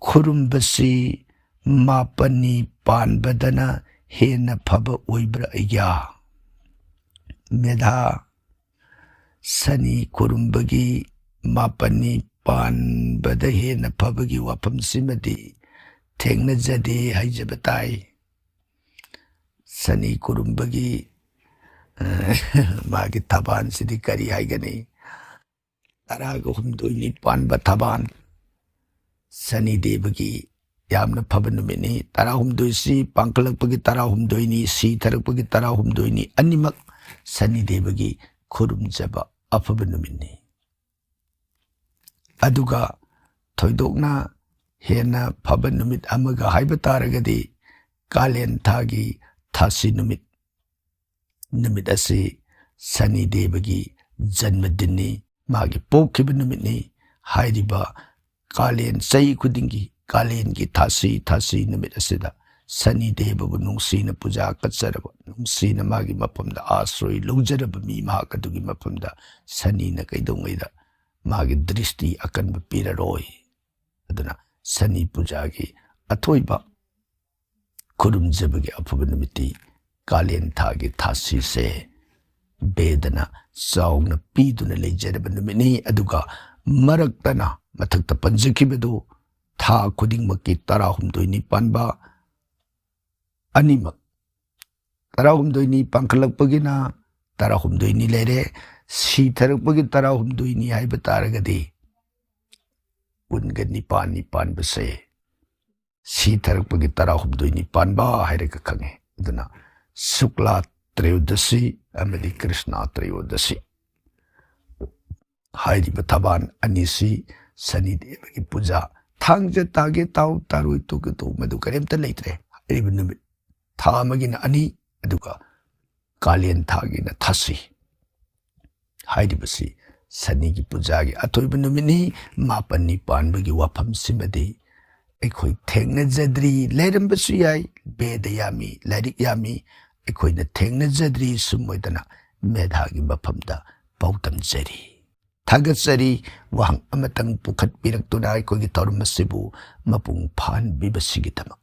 ꯈꯨꯔꯨꯝꯕꯁꯤ ꯃꯥꯄꯟꯅꯤ ꯄꯥꯟꯕꯗꯅ ꯍꯦꯟꯅ ꯐꯕ ꯑꯣꯏꯕ꯭ꯔꯥ ꯑꯩꯒꯤ? ꯃꯦꯙꯥ, ꯁꯅꯤ ꯈꯨꯔꯨꯝꯕꯒꯤ ꯃꯥꯄꯟꯅꯤ ꯄꯥꯟꯕꯗ ꯍꯦꯟꯅ ꯐꯕꯒꯤ ꯋꯥꯐꯝꯁꯤꯃꯗꯤ ꯊꯦꯡꯅꯖꯗꯦ ꯍꯥꯏꯖꯕ ꯇꯥꯏ꯫ ꯁꯅꯤ ꯈꯨꯔꯨꯝꯕꯒꯤ, ꯑ, ꯃꯥꯒꯤ ꯊꯕꯥꯟꯁꯤꯗꯤ ꯀꯔꯤ ꯍꯥꯏꯒꯅꯤ? ꯇꯔꯥꯒ ꯍꯨꯝꯗꯣꯏꯅꯤ ꯄꯥꯟꯕ ꯊꯕꯥꯟ꯫ ꯁꯅꯤ ꯗꯦꯕꯒꯤ ꯌꯥꯝꯅ ꯐꯕ ꯅꯨꯃꯤꯠꯅꯤ꯫ ꯇꯔꯥꯍꯨꯝꯗꯣꯏꯁꯤ ꯄꯥꯡꯈꯠꯂꯛꯄꯒꯤ ꯇꯔꯥꯍꯨꯝꯗꯣꯏꯅꯤ, ꯁꯤꯊꯔꯛꯄꯒꯤ ꯇꯔꯥꯍꯨꯝꯗꯣꯏꯅꯤ, ꯑꯅꯤꯃꯛ ꯁꯅꯤ ꯗꯦꯕꯒꯤ ꯈꯨꯔꯨꯝꯖꯕ ꯑꯐꯕ ꯅꯨꯃꯤꯠꯅꯤ꯫ ꯑꯗꯨꯒ ꯊꯣꯏꯗꯣꯛꯅ ꯍꯦꯟꯅ ꯐꯕ ꯅꯨꯃꯤꯠ ꯑꯃꯒ ꯍꯥꯏꯕ ꯇꯥꯔꯒꯗꯤ ꯀꯥꯂꯦꯟ ꯊꯥꯒꯤ ꯊꯥꯁꯤ ꯅꯨꯃꯤꯠ꯫ ꯅꯨꯃꯤꯠ ꯑꯁꯤ ꯁꯅꯤ ꯗꯦꯕꯒꯤ ꯖꯟꯃꯗꯤꯟꯅꯤ꯫ ꯃꯥꯒꯤ ꯄꯣꯛꯈꯤꯕ ꯅꯨꯃꯤꯠꯅꯤ꯫ ꯍꯥꯏꯔꯤꯕ ꯀꯥꯂꯦꯟ, ꯆꯍꯤ ꯈꯨꯗꯤꯡꯒꯤ ꯀꯥꯂꯦꯟꯒꯤ ꯊꯥꯁꯤ, ꯊꯥꯁꯤ ꯅꯨꯃꯤꯠ ꯑꯁꯤꯗ ꯁꯅꯤ ꯗꯦꯕꯕꯨ ꯅꯨꯡꯁꯤꯅ ꯄꯨꯖꯥ ꯀꯠꯆꯔꯕ, ꯅꯨꯡꯁꯤꯅ ꯃꯥꯒꯤ ꯃꯐꯝꯗ ꯑꯥꯁ꯭ꯔꯣꯏ ꯂꯧꯖꯔꯕ ꯃꯤ ꯃꯍꯥꯛ ꯑꯗꯨꯒꯤ ꯃꯐꯝꯗ ꯁꯅꯤꯅ ꯀꯩꯗꯧꯉꯩꯗ ꯃꯥꯒꯤ ꯗ꯭ꯔꯤꯁꯇꯤ ꯑꯀꯟꯕ ꯄꯤꯔꯔꯣꯏ꯫ ꯑꯗꯨꯅ ꯁꯅꯤ ꯄꯨꯖꯥꯒꯤ ꯑꯊꯣꯏꯕ ꯈꯨꯔꯨꯝꯖꯕꯒꯤ ꯑꯐꯕ ꯅꯨꯃꯤꯠꯇꯤ ꯀꯥꯂꯦꯟ ꯊꯥꯒꯤ ꯊꯥꯁꯤꯁꯦ ꯕꯦꯗꯅ ꯆꯥꯎꯅ ꯄꯤꯗꯨꯅ ꯂꯩꯖꯔꯕ ꯅꯨꯃꯤꯠꯅꯤ꯫ ꯑꯗꯨꯒ ꯃꯔꯛꯇꯅ ꯃꯊꯛꯇ ꯄꯟꯖꯈꯤꯕꯗꯨ ꯊꯥ ꯈꯨꯗꯤꯡꯃꯛꯀꯤ ꯇꯔꯥꯍꯨꯝꯗꯣꯏꯅꯤ ꯄꯥꯟꯕ ꯑꯅꯤꯃꯛ, ꯇꯔꯥꯍꯨꯝꯗꯣꯏꯅꯤ ꯄꯥꯟꯈꯠꯂꯛꯄꯒꯤꯅ ꯇꯔꯥꯍꯨꯝꯗꯣꯏꯅꯤ ꯂꯩꯔꯦ, ꯁꯤꯊꯔꯛꯄꯒꯤ ꯇꯔꯥꯍꯨꯝꯗꯣꯏꯅꯤ ꯍꯥꯏꯕ ꯇꯥꯔꯒꯗꯤ ꯀꯨꯟꯒ ꯅꯤꯄꯥꯟꯅꯤ ꯄꯥꯟꯕꯁꯦ ꯁꯤꯊꯔꯛꯄꯒꯤ ꯇꯔꯥꯍꯨꯝꯗꯣꯏꯅꯤ ꯄꯥꯟꯕ ꯍꯥꯏꯔꯒ ꯈꯪꯉꯤ꯫ ꯑꯗꯨꯅ ꯁꯨꯛꯂꯥ ꯇ꯭ꯔꯌꯣꯗꯁꯤ ꯑꯃꯗꯤ ꯀ꯭ꯔꯤꯁꯅꯥ ꯇ꯭ꯔꯌꯣꯗꯁꯤ ꯍꯥꯏꯔꯤꯕ ꯊꯕꯥꯟ ꯑꯅꯤꯁꯤ ꯁꯅꯤ ꯗꯦꯕꯒꯤ ꯄꯨꯖꯥ, ꯊꯥꯡꯖ ꯇꯥꯒꯦ ꯇꯥꯎ, ꯇꯥꯔꯣꯏ ꯇꯣꯛꯀꯦ ꯇꯣꯛ, ꯃꯗꯨ ꯀꯔꯤꯝꯇ ꯂꯩꯇ꯭ꯔꯦ꯫ ꯍꯥꯏꯔꯤꯕ ꯅꯨꯃꯤꯠ, ꯊꯥ ꯑꯃꯒꯤꯅ ꯑꯅꯤ, ꯑꯗꯨꯒ ꯀꯥꯂꯦꯟ ꯊꯥꯒꯤꯅ ꯊꯥꯁꯤ꯫ ꯍꯥꯏꯔꯤꯕꯁꯤ ꯁꯅꯤꯒꯤ ꯄꯨꯖꯥꯒꯤ ꯑꯊꯣꯏꯕ ꯅꯨꯃꯤꯠꯅꯤ꯫ ꯃꯥꯄꯟꯅꯤ ꯄꯥꯟꯕꯒꯤ ꯋꯥꯐꯝꯁꯤꯃꯗꯤ ꯑꯩꯈꯣꯏ ꯊꯦꯡꯅꯖꯗ꯭ꯔꯤ, ꯂꯩꯔꯝꯕꯁꯨ ꯌꯥꯏ, ꯕꯦꯗ ꯌꯥꯝꯃꯤ, ꯂꯥꯏꯔꯤꯛ ꯌꯥꯝꯃꯤ, ꯑꯩꯈꯣꯏꯅ ꯊꯦꯡꯅꯖꯗ꯭ꯔꯤ꯫ ꯁꯨꯝ ꯑꯣꯏꯗꯅ ꯃꯦꯙꯥꯒꯤ ꯃꯐꯝꯗ ꯄꯥꯎꯗꯝꯖꯔꯤ꯫ ꯊꯥꯒꯠꯆꯔꯤ, ꯋꯥꯍꯪ ꯑꯃꯇꯪ ꯄꯨꯈꯠꯄꯤꯔꯛꯇꯨꯅ ꯑꯩꯈꯣꯏꯒꯤ ꯊꯧꯔꯝ ꯑꯁꯤꯕꯨ ꯃꯄꯨꯡ ꯐꯥꯍꯟꯕꯤꯕꯁꯤꯒꯤꯗꯃꯛ꯫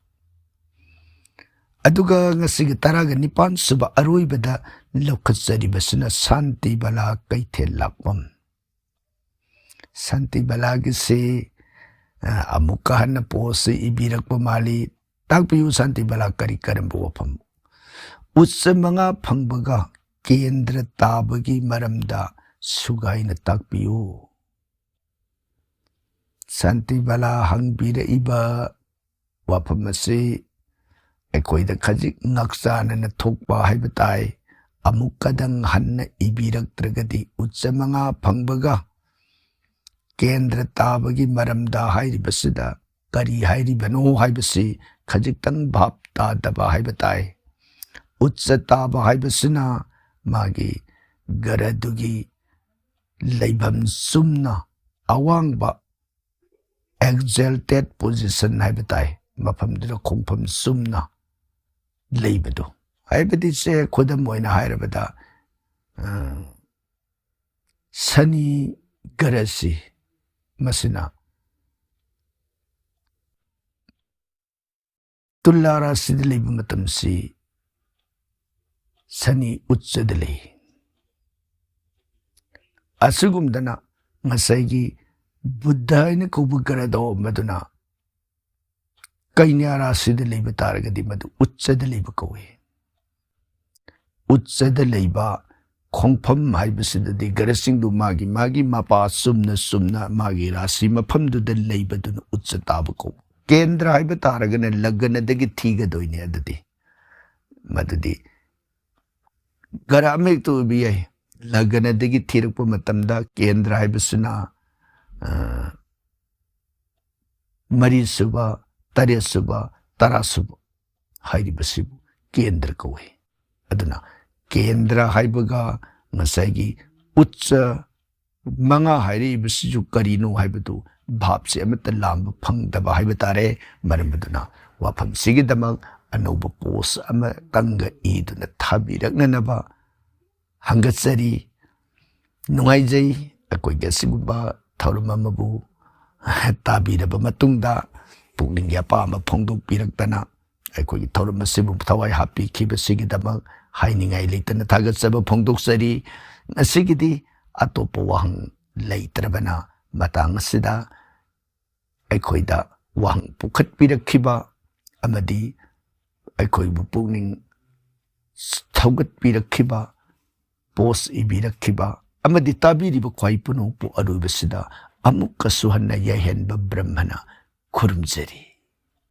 ꯑꯗꯨꯒ ꯉꯁꯤꯒꯤ ꯇꯔꯥꯒ ꯅꯤꯄꯥꯟ ꯁꯨꯕ ꯑꯔꯣꯏꯕꯗ ꯂꯧꯈꯠꯆꯔꯤꯕꯁꯤꯅ ꯁꯥꯟꯇꯤ ꯕꯂꯥ ꯀꯩꯊꯦꯜ ꯂꯥꯛꯄꯝ꯫ ꯁꯥꯟꯇꯤ ꯕꯂꯥꯒꯤꯁꯤ, ꯑ, ꯑꯃꯨꯛꯀ ꯍꯟꯅ ꯄꯣꯁꯁꯤ ꯏꯕꯤꯔꯛꯄ ꯃꯥꯜꯂꯤ꯫ ꯇꯥꯛꯄꯤꯌꯨ ꯁꯥꯟꯇꯤ ꯕꯂꯥ, ꯀꯔꯤ ꯀꯔꯝꯕ ꯋꯥꯐꯝ? ꯎꯆ ꯃꯉꯥ ꯐꯪꯕꯒ ꯀꯦꯟꯗ꯭ꯔ ꯇꯥꯕꯒꯤ ꯃꯔꯝꯗ ꯁꯨꯒꯥꯏꯅ ꯇꯥꯛꯄꯤꯌꯨ꯫ ꯁꯥꯟꯇꯤ ꯕꯂꯥ ꯍꯪꯕꯤꯔꯛꯏꯕ ꯋꯥꯐꯝ ꯑꯁꯤ ꯑꯩꯈꯣꯏꯗ ꯈꯖꯤꯛ ꯉꯥꯛꯆꯥꯅꯅ ꯊꯣꯛꯄ ꯍꯥꯏꯕ ꯇꯥꯏ꯫ ꯑꯃꯨꯛꯀꯗꯪ ꯍꯟꯅ ꯏꯕꯤꯔꯛꯇ꯭ꯔꯒꯗꯤ ꯎꯆ ꯃꯉꯥ ꯐꯪꯕꯒ ꯀꯦꯟꯗ꯭ꯔ ꯇꯥꯕꯒꯤ ꯃꯔꯝꯗ ꯍꯥꯏꯔꯤꯕꯁꯤꯗ ꯀꯔꯤ ꯍꯥꯏꯔꯤꯕꯅꯣ ꯍꯥꯏꯕꯁꯤ ꯈꯖꯤꯛꯇꯪ ꯚꯥꯞ ꯇꯥꯗꯕ ꯍꯥꯏꯕ ꯇꯥꯏ꯫ ꯎꯆ ꯇꯥꯕ ꯍꯥꯏꯕꯁꯤꯅ ꯃꯥꯒꯤ ꯒ꯭ꯔꯍꯗꯨꯒꯤ ꯂꯩꯐꯝ ꯆꯨꯝꯅ, ꯑꯋꯥꯡꯕ, exalted position ꯍꯥꯏꯕ ꯇꯥꯏ, ꯃꯐꯝꯗꯨꯗ ꯈꯣꯡꯐꯝ ꯆꯨꯝꯅ ꯂꯩꯕꯗꯨ꯫ ꯍꯥꯏꯕꯗꯤ ꯁꯦ, ꯈꯨꯗꯝ ꯑꯣꯏꯅ ꯍꯥꯏꯔꯕꯗ, ꯑ, ꯁꯅꯤ ꯒ꯭ꯔꯍꯁꯤ, ꯃꯁꯤꯅ ꯇꯨꯂꯥ ꯔꯥꯁꯤꯗ ꯂꯩꯕ ꯃꯇꯝꯁꯤ ꯁꯅꯤ ꯎꯠꯆꯗ ꯂꯩ꯫ ꯑꯁꯤꯒꯨꯝꯗꯅ ꯉꯁꯥꯏꯒꯤ ꯕꯨꯙ ꯍꯥꯏꯅ ꯀꯧꯕ ꯒ꯭ꯔꯍꯗꯣ, ꯃꯗꯨꯅ ꯀꯩꯅ꯭ꯌꯥ ꯔꯥꯁꯤꯗ ꯂꯩꯕ ꯇꯥꯔꯒꯗꯤ ꯃꯗꯨ ꯎꯠꯆꯗ ꯂꯩꯕ ꯀꯧꯏ꯫ ꯎꯠꯆꯗ ꯂꯩꯕ ꯈꯣꯡꯐꯝ ꯍꯥꯏꯕꯁꯤꯗꯗꯤ ꯒ꯭ꯔꯍꯁꯤꯡꯗꯨ ꯃꯥꯒꯤ ꯃꯥꯒꯤ ꯃꯄꯥ ꯆꯨꯝꯅ ꯆꯨꯝꯅ ꯃꯥꯒꯤ ꯔꯥꯁꯤ ꯃꯐꯝꯗꯨꯗ ꯂꯩꯕꯗꯨꯅ ꯎꯠꯆ ꯇꯥꯕ ꯀꯧꯕ꯫ ꯀꯦꯟꯗ꯭ꯔ ꯍꯥꯏꯕ ꯇꯥꯔꯒꯅ ꯂꯒꯅꯗꯒꯤ ꯊꯤꯒꯗꯣꯏꯅꯤ꯫ ꯑꯗꯨꯗꯤ ꯃꯗꯨꯗꯤ ꯒ꯭ꯔꯍ ꯑꯃ ꯍꯦꯛꯇ ꯑꯣꯏꯕ ꯌꯥꯏ꯫ ꯂꯒꯅꯗꯒꯤ ꯊꯤꯔꯛꯄ ꯃꯇꯝꯗ ꯀꯦꯟꯗ꯭ꯔ ꯍꯥꯏꯕꯁꯤꯅ, ꯑ, ꯃꯔꯤꯁꯨꯕ, ꯇꯔꯦꯠꯁꯨꯕ, ꯇꯔꯥꯁꯨꯕ ꯍꯥꯏꯔꯤꯕꯁꯤꯕꯨ ꯀꯦꯟꯗ꯭ꯔ ꯀꯧꯏ꯫ ꯑꯗꯨꯅ ꯀꯦꯟꯗ꯭ꯔ ꯍꯥꯏꯕꯒ ꯉꯁꯥꯏꯒꯤ ꯎꯠꯆ ꯃꯉꯥ ꯍꯥꯏꯔꯛꯏꯕꯁꯤꯁꯨ ꯀꯔꯤꯅꯣ ꯍꯥꯏꯕꯗꯨ ꯚꯥꯞꯁꯦ ꯑꯃꯠꯇ ꯂꯥꯝꯕ ꯐꯪꯗꯕ ꯍꯥꯏꯕ ꯇꯥꯔꯦ꯫ ꯃꯔꯝ ꯑꯗꯨꯅ ꯋꯥꯐꯝꯁꯤꯒꯤꯗꯃꯛ ꯑꯅꯧꯕ ꯄꯣꯁ ꯑꯃꯇꯪꯒ ꯏꯗꯨꯅ ꯊꯥꯕꯤꯔꯛꯅꯅꯕ ꯍꯪꯒꯠꯆꯔꯤ꯫ ꯅꯨꯡꯉꯥꯏꯖꯩ, ꯑꯩꯈꯣꯏꯒꯤ ꯑꯁꯤꯒꯨꯝꯕ ꯊꯧꯔꯝ ꯑꯃꯕꯨ ꯇꯥꯕꯤꯔꯕ ꯃꯇꯨꯡꯗ ꯄꯨꯛꯅꯤꯡꯒꯤ ꯑꯄꯥꯝꯕ ꯐꯣꯡꯗꯣꯛꯄꯤꯔꯛꯇꯅ ꯑꯩꯈꯣꯏꯒꯤ ꯊꯧꯔꯝ ꯑꯁꯤꯕꯨ ꯊꯋꯥꯏ ꯍꯥꯞꯄꯤꯈꯤꯕꯁꯤꯒꯤꯗꯃꯛ ꯍꯥꯏꯅꯤꯡꯉꯥꯏ ꯂꯩꯇꯅ ꯊꯥꯒꯠꯆꯕ ꯐꯣꯡꯗꯣꯛꯆꯔꯤ꯫ ꯉꯁꯤꯒꯤꯗꯤ ꯑꯇꯣꯞꯄ ꯋꯥꯍꯪ ꯂꯩꯇ꯭ꯔꯕꯅ ꯃꯇꯥꯡ ꯑꯁꯤꯗ ꯑꯩꯈꯣꯏꯗ ꯋꯥꯍꯪ ꯄꯨꯈꯠꯄꯤꯔꯛꯈꯤꯕ ꯑꯃꯗꯤ ꯑꯩꯈꯣꯏꯕꯨ ꯄꯨꯛꯅꯤꯡ ꯊꯧꯒꯠꯄꯤꯔꯛꯈꯤꯕ, ꯄꯣꯁ ꯏꯕꯤꯔꯛꯈꯤꯕ ꯑꯃꯗꯤ ꯇꯥꯕꯤꯔꯤꯕ ꯈ꯭ꯋꯥꯏ ꯄꯨꯝꯅꯃꯛꯄꯨ ꯑꯔꯣꯏꯕꯁꯤꯗ ꯑꯃꯨꯛꯀꯁꯨ ꯍꯟꯅ ꯌꯥꯏꯍꯟꯕ ꯕ꯭ꯔꯍ꯭ꯃꯅ ꯈꯨꯔꯨꯝꯖꯔꯤ꯫